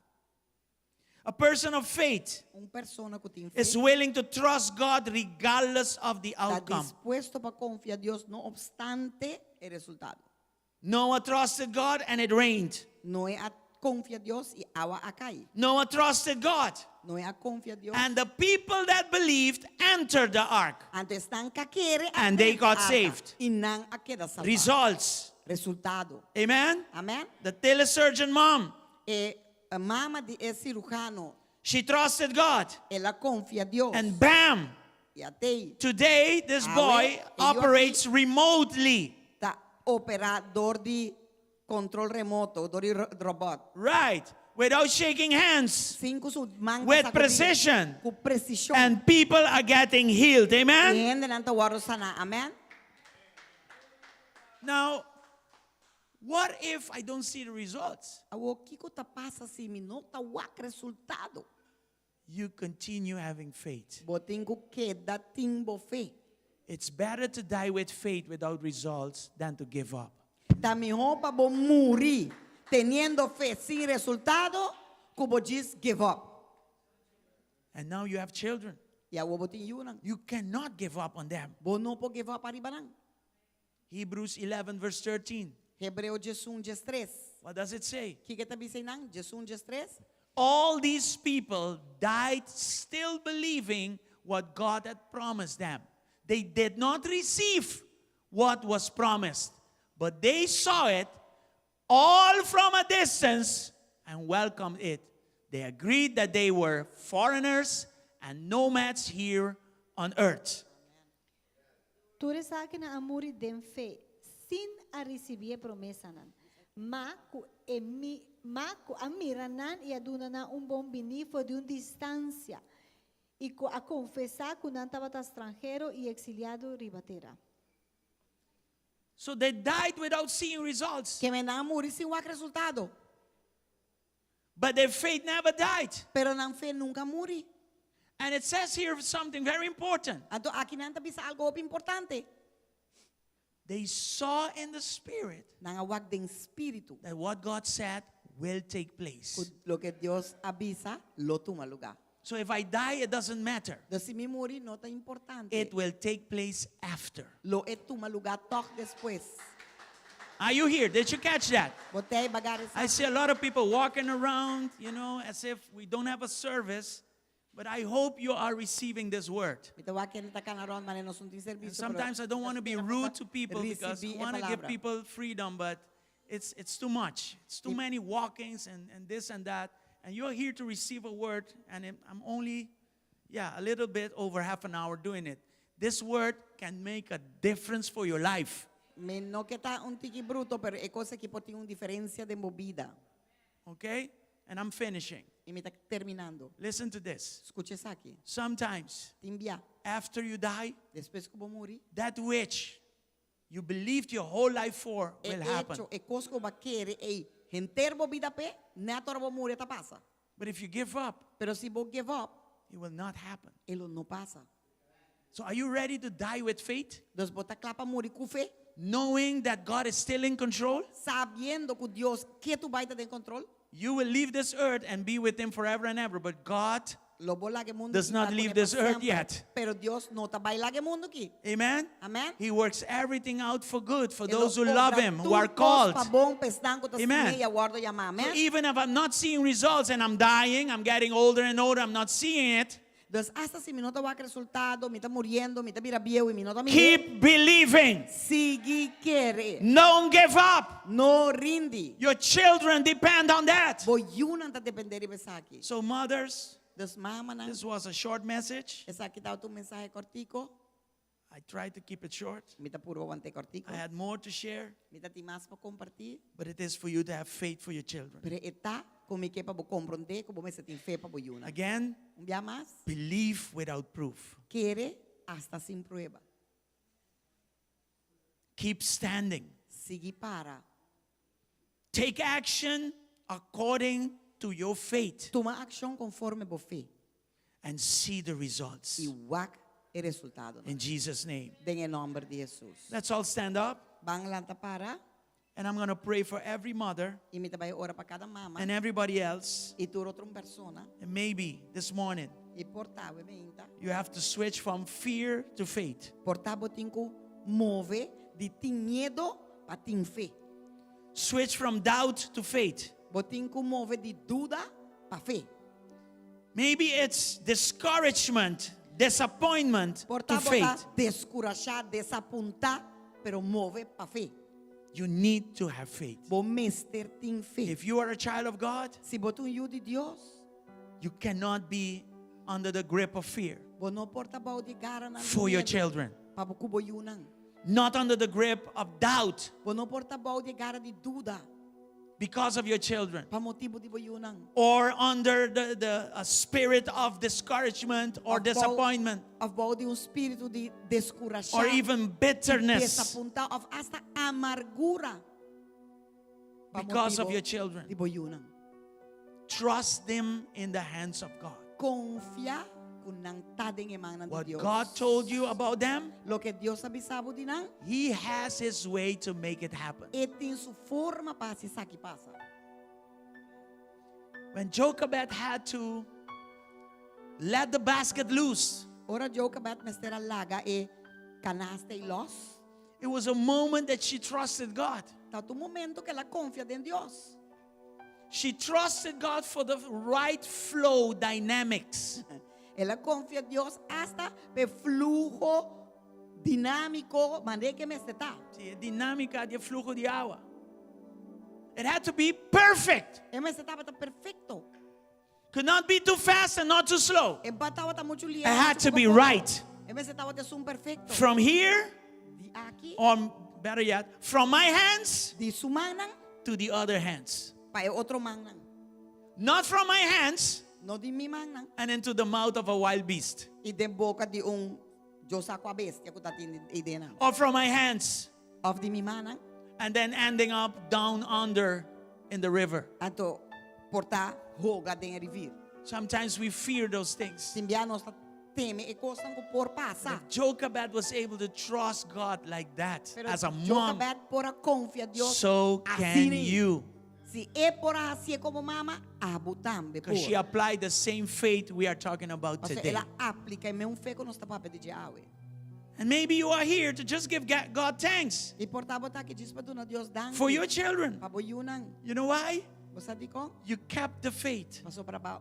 S1: A person of faith
S3: Un persona ku tin fe
S1: is willing to trust God regardless of the
S3: ta
S1: outcome.
S3: dispuesto pa konfia Dios no opstante e resultado.
S1: Noah trusted God and it rained.
S3: Noe a konfia Dios i awa a kai.
S1: Noah trusted God
S3: Noe a konfia Dios.
S1: and the people that believed entered the ark.
S3: Anto esnan ku a kere
S1: And they got
S3: arka.
S1: saved.
S3: I nan a keda salvá.
S1: Results.
S3: Resultado.
S1: Amen.
S3: Amen.
S1: The telesurgeon mom,
S3: E mama di e sirujano,
S1: she trusted God
S3: el a konfia Dios.
S1: and bam,
S3: I at'é
S1: today this
S3: Awe,
S1: boy
S3: e yu
S1: operates remotely.
S3: ta operá dor di control remoto, dor di robot.
S1: Right. Without shaking hands.
S3: Sin ku su man
S1: With
S3: sakudí.
S1: precision.
S3: Ku presishon.
S1: And people are getting healed. Amen.
S3: Hendenan ta wòrdu saná. Amen.
S1: Now, what if I don't see the results?
S3: Awor kiko ta pasa si mi no ta wak resultado?
S1: You continue having faith.
S3: Bo tin ku keda tin bo fe.
S1: It's better to die with faith without results than to give up.
S3: Ta mihó pa bo muri teniendo fe sin resultado, ku bo just give up.
S1: And now you have children.
S3: I awor bo tin yunan.
S1: You cannot give up on them.
S3: Bo no por give up ariba nan.
S1: Hebrews 11, verse 13.
S3: Hebreo 11, 3.
S1: What does it say?
S3: Kiko e ta bisa einan? 11, 3.
S1: All these people died still believing what God had promised them. They did not receive what was promised, but they saw it all from a distance and welcomed it. They agreed that they were foreigners and nomads here on earth.
S6: Tur esakinan a muri den fe, sin a risibí e promesanan. Ma ku e mi, ma ku a mira nan i a duna nan un bon biní for di un distansia. I ku a konfesá ku nan tabata stranhero i eksiliado riba tera.
S1: So they died without seeing results.
S3: Ke men nan a muri sin wak resultado.
S1: But their faith never died.
S3: Pero nan fe nunka a muri.
S1: And it says here something very important.
S3: Anto aki nan ta bisa algu hopi importante.
S1: They saw in the spirit
S3: Nan a wak den spiritu.
S1: that what God said will take place.
S3: Ku loke Dios a bisa lo tuma lugá.
S1: So if I die, it doesn't matter.
S3: Dus si mi muri no ta importante.
S1: It will take place after.
S3: Lo e tuma lugá tòg despues.
S1: Are you here? Did you catch that?
S3: Bo t'ei b'a gara
S1: I
S3: esaki?
S1: see a lot of people walking around, you know, as if we don't have a service. But I hope you are receiving this word.
S3: Mi ta wak hende ta kana rònt manera nos no tin
S1: And
S3: servisio, pero
S1: sometimes I don't want to be rude to people because I
S3: risibí e
S1: want to give
S3: palabra.
S1: people freedom, but it's, it's too much. It's too many walkings and, and this and that. And you're here to receive a word, and I'm I'm only, yeah, a little bit over half an hour doing it. This word can make a difference for your life.
S3: Mi no ke ta un tiki bruto, pero e kos aki por tin un diferensia den bo bida.
S1: Okay? And I'm finishing.
S3: I mi ta terminando.
S1: Listen to this.
S3: Skucha esaki.
S1: Sometimes,
S3: Tin bia.
S1: after you die,
S3: Despues ku bo muri.
S1: that which you believed your whole life for
S3: E
S1: will happen.
S3: echo, e kos ku bo a kere ei henter bo bida p'e, nèt ora bo muri e ta pasa.
S1: But if you give up,
S3: Pero si bo give up,
S1: it will not happen.
S3: e lo no pasa.
S1: So are you ready to die with faith?
S3: Dus bo ta kla pa muri ku fe?
S1: Knowing that God is still in control?
S3: Sabiendo ku Dios ketu bai ta den kontrol?
S1: You will leave this earth and be with him forever and ever, but God
S3: Lo bo laga e mundu
S1: does
S3: aki
S1: not
S3: ta
S1: leave
S3: kuné pa
S1: this earth
S3: semper.
S1: yet.
S3: Pero Dios no ta bai laga e mundu aki.
S1: Amen?
S3: Amen.
S1: He works everything out for good for
S3: E lo
S1: those who love
S3: obra
S1: him, who
S3: tur
S1: are
S3: kos
S1: called.
S3: Pa bon pa esnan ku ta
S1: Amen.
S3: stim'é i a wòrdu yamá.
S1: So
S3: Amen.
S1: even if I'm not seeing results and I'm dying, I'm getting older and older, I'm not seeing it.
S3: Dus asta si mi no ta wak resultado, mi ta muriendo, mi ta bira bieu i mi no ta mir'é.
S1: Keep believing.
S3: Sigui kere.
S1: Don't give up.
S3: No rindi.
S1: Your children depend on that.
S3: Bo yunan ta dependé riba esaki.
S1: So mothers,
S3: Dus mamanan,
S1: this was a short message.
S3: Esaki tabata un mensahe kòrtiku.
S1: I tried to keep it short.
S3: Mi ta purba want'é kòrtiku.
S1: I had more to share.
S3: Mi ta tin mas pa kompartí.
S1: But it is for you to have faith for your children.
S3: Pero e ta ku mi ke pa bo komprondé ku bo mester tin fe pa bo yunan.
S1: Again,
S3: Un bia mas.
S1: Believe without proof.
S3: Kere asta sin prueba.
S1: Keep standing.
S3: Sigui para.
S1: Take action according to your faith.
S3: Tuma akshon konforme bo fe.
S1: And see the results.
S3: I wak e resultadonan.
S1: In Jesus name.
S3: Den e nòmber di Hesus.
S1: Let's all stand up.
S3: Ban lanta para.
S1: And I'm gonna pray for every mother.
S3: I mi ta bai ora pa kada mama.
S1: And everybody else.
S3: I tur otro un persona.
S1: And maybe this morning.
S3: I por ta awe meinta.
S1: You have to switch from fear to faith.
S3: Por ta bo tin ku move di tin miedo pa tin fe.
S1: Switch from doubt to faith.
S3: Bo tin ku move di duda pa fe.
S1: Maybe it's discouragement, disappointment
S3: Por ta
S1: to
S3: bo ta
S1: faith.
S3: deskurashá, desapuntá, pero move pa fe.
S1: You need to have faith.
S3: Bo mester tin fe.
S1: If you are a child of God,
S3: si bo ta un yu di Dios,
S1: you cannot be under the grip of fear.
S3: Bo no por ta bou di garanan di
S1: For your
S3: miedu
S1: children.
S3: Pa bo ku bo yunan.
S1: Not under the grip of doubt.
S3: Bo no por ta bou di gara di duda.
S1: Because of your children.
S3: Pa motibu di bo yunan.
S1: Or under the, the uh, spirit of discouragement or
S3: Of bou-
S1: disappointment.
S3: Of bou di un spiritu di deskurashá.
S1: Or even bitterness.
S3: Desapuntá of hasta amargura. Pa
S1: Because of
S3: motibu
S1: your children.
S3: di bo yunan.
S1: Trust them in the hands of God.
S3: Konfia ku nan ta den e mannan di
S1: What
S3: Dios.
S1: God told you about them,
S3: Loke Dios a bisa bo di nan,
S1: He has His way to make it happen.
S3: E tin su forma pa hasi esaki pasa.
S1: When Jochebed had to let the basket loose,
S3: Ora Jochebed mester a laga e kanasta ei los.
S1: It was a moment that she trusted God.
S3: Tabata un momento ku el a konfia den Dios.
S1: She trusted God for the right flow dynamics.
S3: El a konfia Dios asta p'e fluho dinámiko manera ku e mester ta.
S1: Sí, e dinámika di e fluho di awa. It had to be perfect.
S3: E mester tabata perfekto.
S1: Could not be too fast and not too slow.
S3: E no tabata muchu lihe.
S1: It had to be right.
S3: E mester tabata esun perfekto.
S1: From here,
S3: Di aki.
S1: or better yet, from my hands
S3: Di su mannan.
S1: to the other hands.
S3: Pa e otro mannan.
S1: Not from my hands.
S3: No den mi mannan.
S1: and into the mouth of a wild beast.
S3: I den boka di un Dios sa kua bestia ku tabatin einan.
S1: Or from my hands.
S3: Òf di mi mannan.
S1: And then ending up down under in the river.
S3: Anto por ta hoga den rivier.
S1: Sometimes we fear those things.
S3: Tin bia nos ta teme e kosnan ku por pasa.
S1: If Jochebed was able to trust God like that
S3: Pero
S1: as a mom,
S3: Jochebed por a konfia Dios.
S1: so can
S3: asina.
S1: you.
S3: Si e por a hasié komo mama, abo tambe
S1: Because she
S3: por.
S1: applied the same faith we are talking about
S3: Pasobra
S1: today.
S3: el a apliká e mesun fe ku nos ta papia di dje awe.
S1: And maybe you are here to just give God thanks
S3: I por ta bo ta aki djis pa duna Dios danki.
S1: for your children.
S3: Pa bo yunan.
S1: You know why?
S3: Bo sa dikon?
S1: You kept the faith.
S3: Pasobra b'a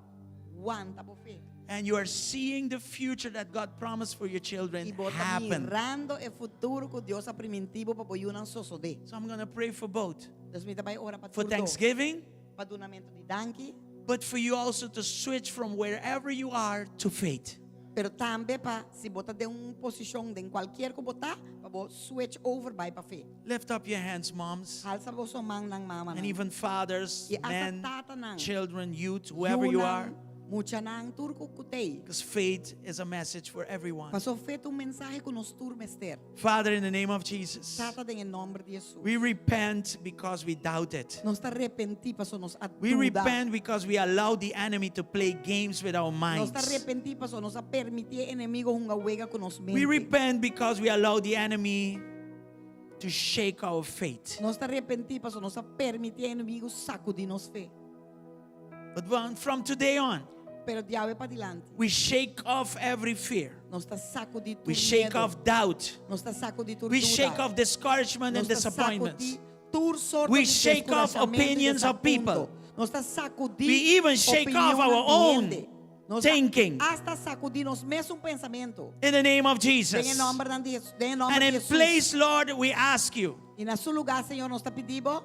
S3: wanta bo fe.
S1: And you are seeing the future that God promised for your children
S3: I bo ta
S1: happen.
S3: mirando e futuro ku Dios a primintí bo pa bo yunan sosodé.
S1: So I'm going to pray for both.
S3: Dus mi ta bai ora pa
S1: For
S3: tur dos.
S1: thanksgiving,
S3: Pa dunamentu di danki.
S1: but for you also to switch from wherever you are to faith.
S3: Pero tambe pa si bo ta den un posishon den kualke ku bo ta, pa bo switch over bai pa fe.
S1: Lift up your hands, moms,
S3: Alsa boso mannan mama
S1: and even fathers,
S3: I hasta
S1: men,
S3: tatanan.
S1: children, youth, whoever you are.
S3: Muchanan tur ku ku t'ei.
S1: Because faith is a message for everyone.
S3: Paso fe ta un mensahe ku nos tur mester.
S1: Father, in the name of Jesus,
S3: Tata den nòmber di Hesus.
S1: we repent because we doubted.
S3: Nos ta arepentí paso nos a
S1: We
S3: duda.
S1: repent because we allowed the enemy to play games with our
S3: Nos
S1: minds.
S3: ta arepentí paso nos a permití e enemigu hunga wega ku nos mente.
S1: We repent because we allowed the enemy to shake our faith.
S3: Nos ta arepentí paso nos a permití e enemigu sakudí nos fe.
S1: But from today on,
S3: Pero di awe padilanti.
S1: we shake off every fear.
S3: Nos ta sakudí tur
S1: We shake
S3: miedu.
S1: off doubt.
S3: Nos ta sakudí tur
S1: We
S3: duda.
S1: shake off discouragement and
S3: Nos ta
S1: disappointments.
S3: sakudí tur sorto
S1: We
S3: di
S1: shake off
S3: deskurashamentu i
S1: opinions of people.
S3: desapunto. Nos ta sakudí
S1: We even shake off our
S3: opinionnan di
S1: own
S3: hende. Nos ta
S1: thinking.
S3: Hasta sakudí nos mesun pensamentu.
S1: In the name of
S3: Den
S1: Jesus.
S3: nòmber di Hesus. Den nòmber
S1: And
S3: di
S1: in
S3: Hesus.
S1: place, Lord, we ask you
S3: I na su lugá, Señor, nos ta pidi Bo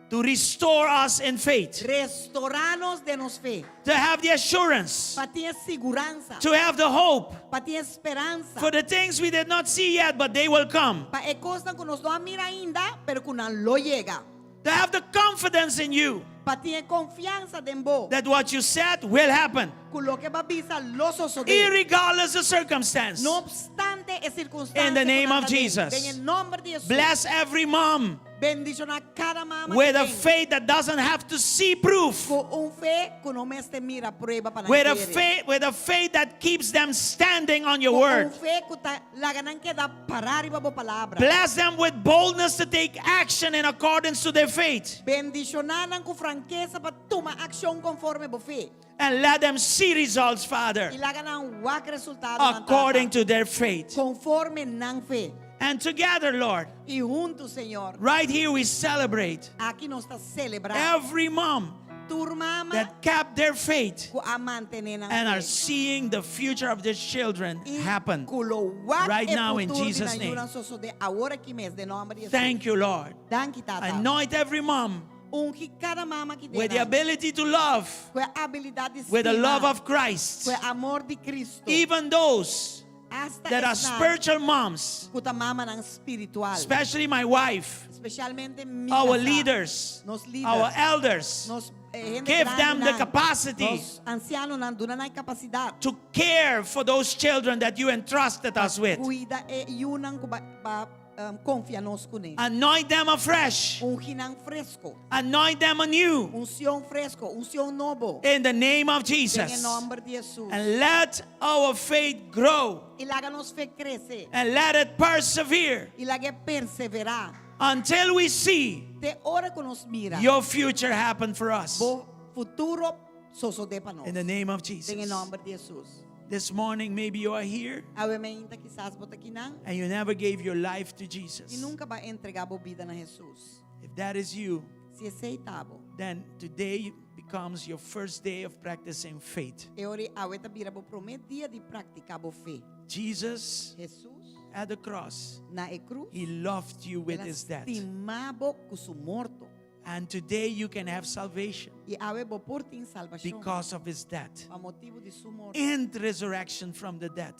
S1: to restore us in faith,
S3: Restourá nos den nos fe.
S1: to have the assurance,
S3: Pa tin siguransa.
S1: to have the hope
S3: Pa tin speransa.
S1: for the things we did not see yet, but they will come.
S3: Pa e kosnan ku nos no a mira ainda, pero ku nan lo yega.
S1: To have the confidence in you
S3: Pa tin konfiansa den Bo.
S1: that what you said will happen,
S3: Ku loke bo a bisa lo sosodé.
S1: irregardless of circumstance.
S3: No opstante e sirkunstansia.
S1: In the name of Jesus.
S3: Den nòmber di Hesus.
S1: Bless every mom
S3: Bendishoná kada mama
S1: with a
S3: ku tin.
S1: faith that doesn't have to see proof.
S3: Ku un fe ku no mester mira prueba pa
S1: With a faith, with a faith that keeps them standing on your
S3: Un
S1: word.
S3: fe ku ta laga nan keda pará riba bo palabra.
S1: Bless them with boldness to take action in accordance to their faith.
S3: Bendishoná nan ku frankesa pa tuma akshon konforme bo fe.
S1: And let them see results, Father,
S3: I laga nan wak resultado nan
S1: according
S3: tata.
S1: to their faith.
S3: Konforme nan fe.
S1: And together, Lord,
S3: I huntu, Señor.
S1: right here we celebrate
S3: Aki nos ta selebrá.
S1: every mom
S3: Tur mama
S1: that kept their faith
S3: ku a mantené nan
S1: and are
S3: fe.
S1: seeing the future of their children happen
S3: Ku lo wak
S1: right
S3: e
S1: now in
S3: futuro di
S1: Jesus'
S3: nan
S1: name.
S3: yunan sosodé awor aki mes den nòmber di Hesus.
S1: Thank you, Lord.
S3: Danki tata.
S1: Anoint every mom
S3: Ungi kada mama aki
S1: with the ability to love,
S3: Ku e abilidat di
S1: with the
S3: stima,
S1: love of Christ.
S3: Ku e amor di Kristu.
S1: Even those
S3: Hasta
S1: that are
S3: esnan
S1: spiritual moms,
S3: Ku ta mamanan spiritual.
S1: especially my wife,
S3: Spesialmente mi
S1: our
S3: kasá,
S1: leaders,
S3: nos líder,
S1: our elders,
S3: nos eh, hende
S1: give them the
S3: grandenan,
S1: capacity
S3: nos ansianonan, duna nan kapasidat
S1: to care for those children that you entrusted us with.
S3: Kuida e yunan ku b'a b'a um, konfia nos kuné.
S1: Anoint them afresh.
S3: Ungi nan fresku.
S1: Anoint them anew.
S3: Unshon fresku, unshon nobo.
S1: In the name of
S3: Den
S1: Jesus.
S3: nòmber di Hesus.
S1: And let our faith grow
S3: I laga nos fe krese.
S1: and let it persevere
S3: I lag'é perseverá.
S1: until we see
S3: Te ora ku nos mira.
S1: your future happen for us.
S3: Bo futuro sosodé pa nos.
S1: In the name of
S3: Den
S1: Jesus.
S3: nòmber di Hesus.
S1: This morning, maybe you are here
S3: Awe mainta kisas bo ta akinan.
S1: and you never gave your life to
S3: I
S1: Jesus.
S3: nunka b'a entregá bo bida na Hesus.
S1: If that is you,
S3: Si esei ta bo.
S1: then today becomes your first day of practicing faith.
S3: E ora awe ta bira bo promé dia di praktiká bo fe.
S1: Jesus
S3: Hesus
S1: at the cross,
S3: na e krus.
S1: he loved you with his death.
S3: Stima bo ku su morto.
S1: And today you can have salvation
S3: I awe bo por tin salbashon.
S1: because of his death
S3: Pa motibu di su morto.
S1: and resurrection from the dead.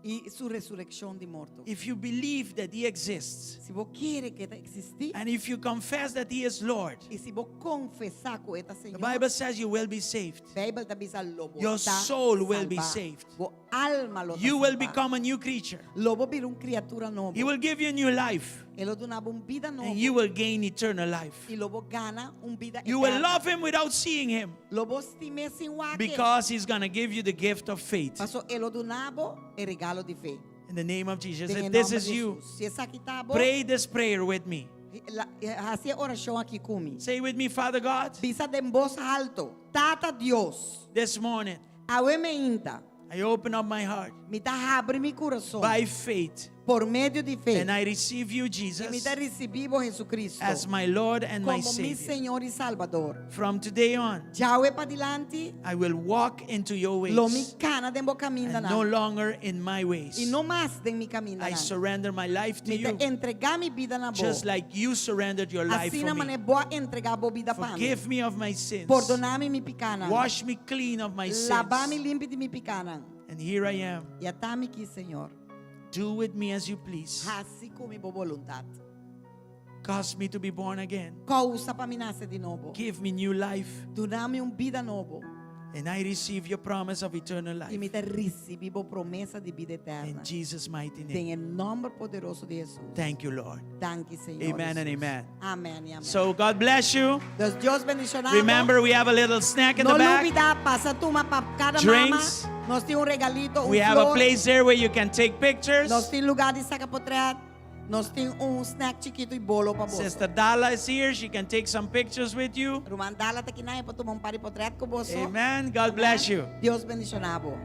S3: I su resurekshon di morto.
S1: If you believe that He exists,
S3: Si bo kere ku e ta eksistí,
S1: and if you confess that He is Lord,
S3: i si bo konfesá ku e ta
S1: the
S3: Señor,
S1: Bible says you will be saved.
S3: Beibel ta bisa lo bo
S1: Your
S3: ta
S1: soul will be
S3: salbá.
S1: saved.
S3: Bo alma lo ta
S1: You will
S3: salbá.
S1: become a new creature.
S3: Lo bo bira un kriatura nobo.
S1: He will give you a new life,
S3: E lo duna bo un bida nobo.
S1: and you will gain eternal life.
S3: I lo bo gana un bida
S1: You will
S3: eterno.
S1: love Him without seeing Him
S3: Lo bo stim'é sin wak e.
S1: because He's going to give you the gift of faith.
S3: Paso e lo duna bo e regalo di fe.
S1: In the name of Jesus.
S3: Den
S1: If this
S3: nòmber
S1: is
S3: di
S1: you,
S3: Jesus. Si esaki ta bo,
S1: pray this prayer with me.
S3: la- eh, hasi e orashon aki ku mi.
S1: Say with me, Father God,
S3: Bisa den bos haltu. Tata Dios.
S1: this morning
S3: Awe mainta.
S1: I open up my heart
S3: Mi ta habri mi kurason.
S1: by faith
S3: Por medio di fe.
S1: and I receive you,
S3: I mi
S1: Jesus,
S3: ta risibí bo Hesukristu.
S1: as my Lord and my
S3: Komo mi
S1: Savior.
S3: Señor i Salbador.
S1: From today on,
S3: Djawe padilanti.
S1: I will walk into your
S3: Lo mi
S1: ways
S3: kana den bo kaminda
S1: and no longer in my
S3: I
S1: ways.
S3: no mas den mi kaminda
S1: I
S3: nan.
S1: surrender my life to
S3: Mi ta
S1: you
S3: entregá mi bida na bo.
S1: just like you surrendered your life
S3: Asina
S1: for me.
S3: manera bo a entregá bo bida pa mi.
S1: Forgive me of my sins.
S3: Pordoná mi mi pikánan.
S1: Wash me clean of my
S3: Laba mi
S1: sins.
S3: limpi di mi pikánan.
S1: And here I am.
S3: I ata mi aki, Señor.
S1: Do with me as you please.
S3: Hasi ku mi bo boluntat.
S1: Cause me to be born again.
S3: Kousa pa mi nase di nobo.
S1: Give me new life.
S3: Duna mi un bida nobo.
S1: And I receive your promise of eternal
S3: I mi
S1: life.
S3: ta risibí bo promesa di bida
S1: In
S3: eterno.
S1: Jesus' mighty
S3: Den
S1: name.
S3: e nòmber poderoso di Hesus.
S1: Thank you, Lord.
S3: Danki, Señor.
S1: Amen and
S3: Jesus.
S1: amen.
S3: Amèn i amèn.
S1: So God bless you.
S3: Dus Dios bendishoná.
S1: Remember, we have a little snack in
S3: no
S1: the back.
S3: lubidá, pasa tuma pa kada
S1: Drinks.
S3: mama. Nos tin un regalito, un
S1: We have a
S3: flor.
S1: place there where you can take pictures.
S3: Nos tin lugá di saka potrèt. Nos tin un snack chikitu i bolo pa bo.
S1: Sister Dala is here. She can take some pictures with you.
S3: Ruman Dala ta akinan pa tuma un par di potrèt ku bo.
S1: Amen. God bless you.
S3: Dios bendishoná bo.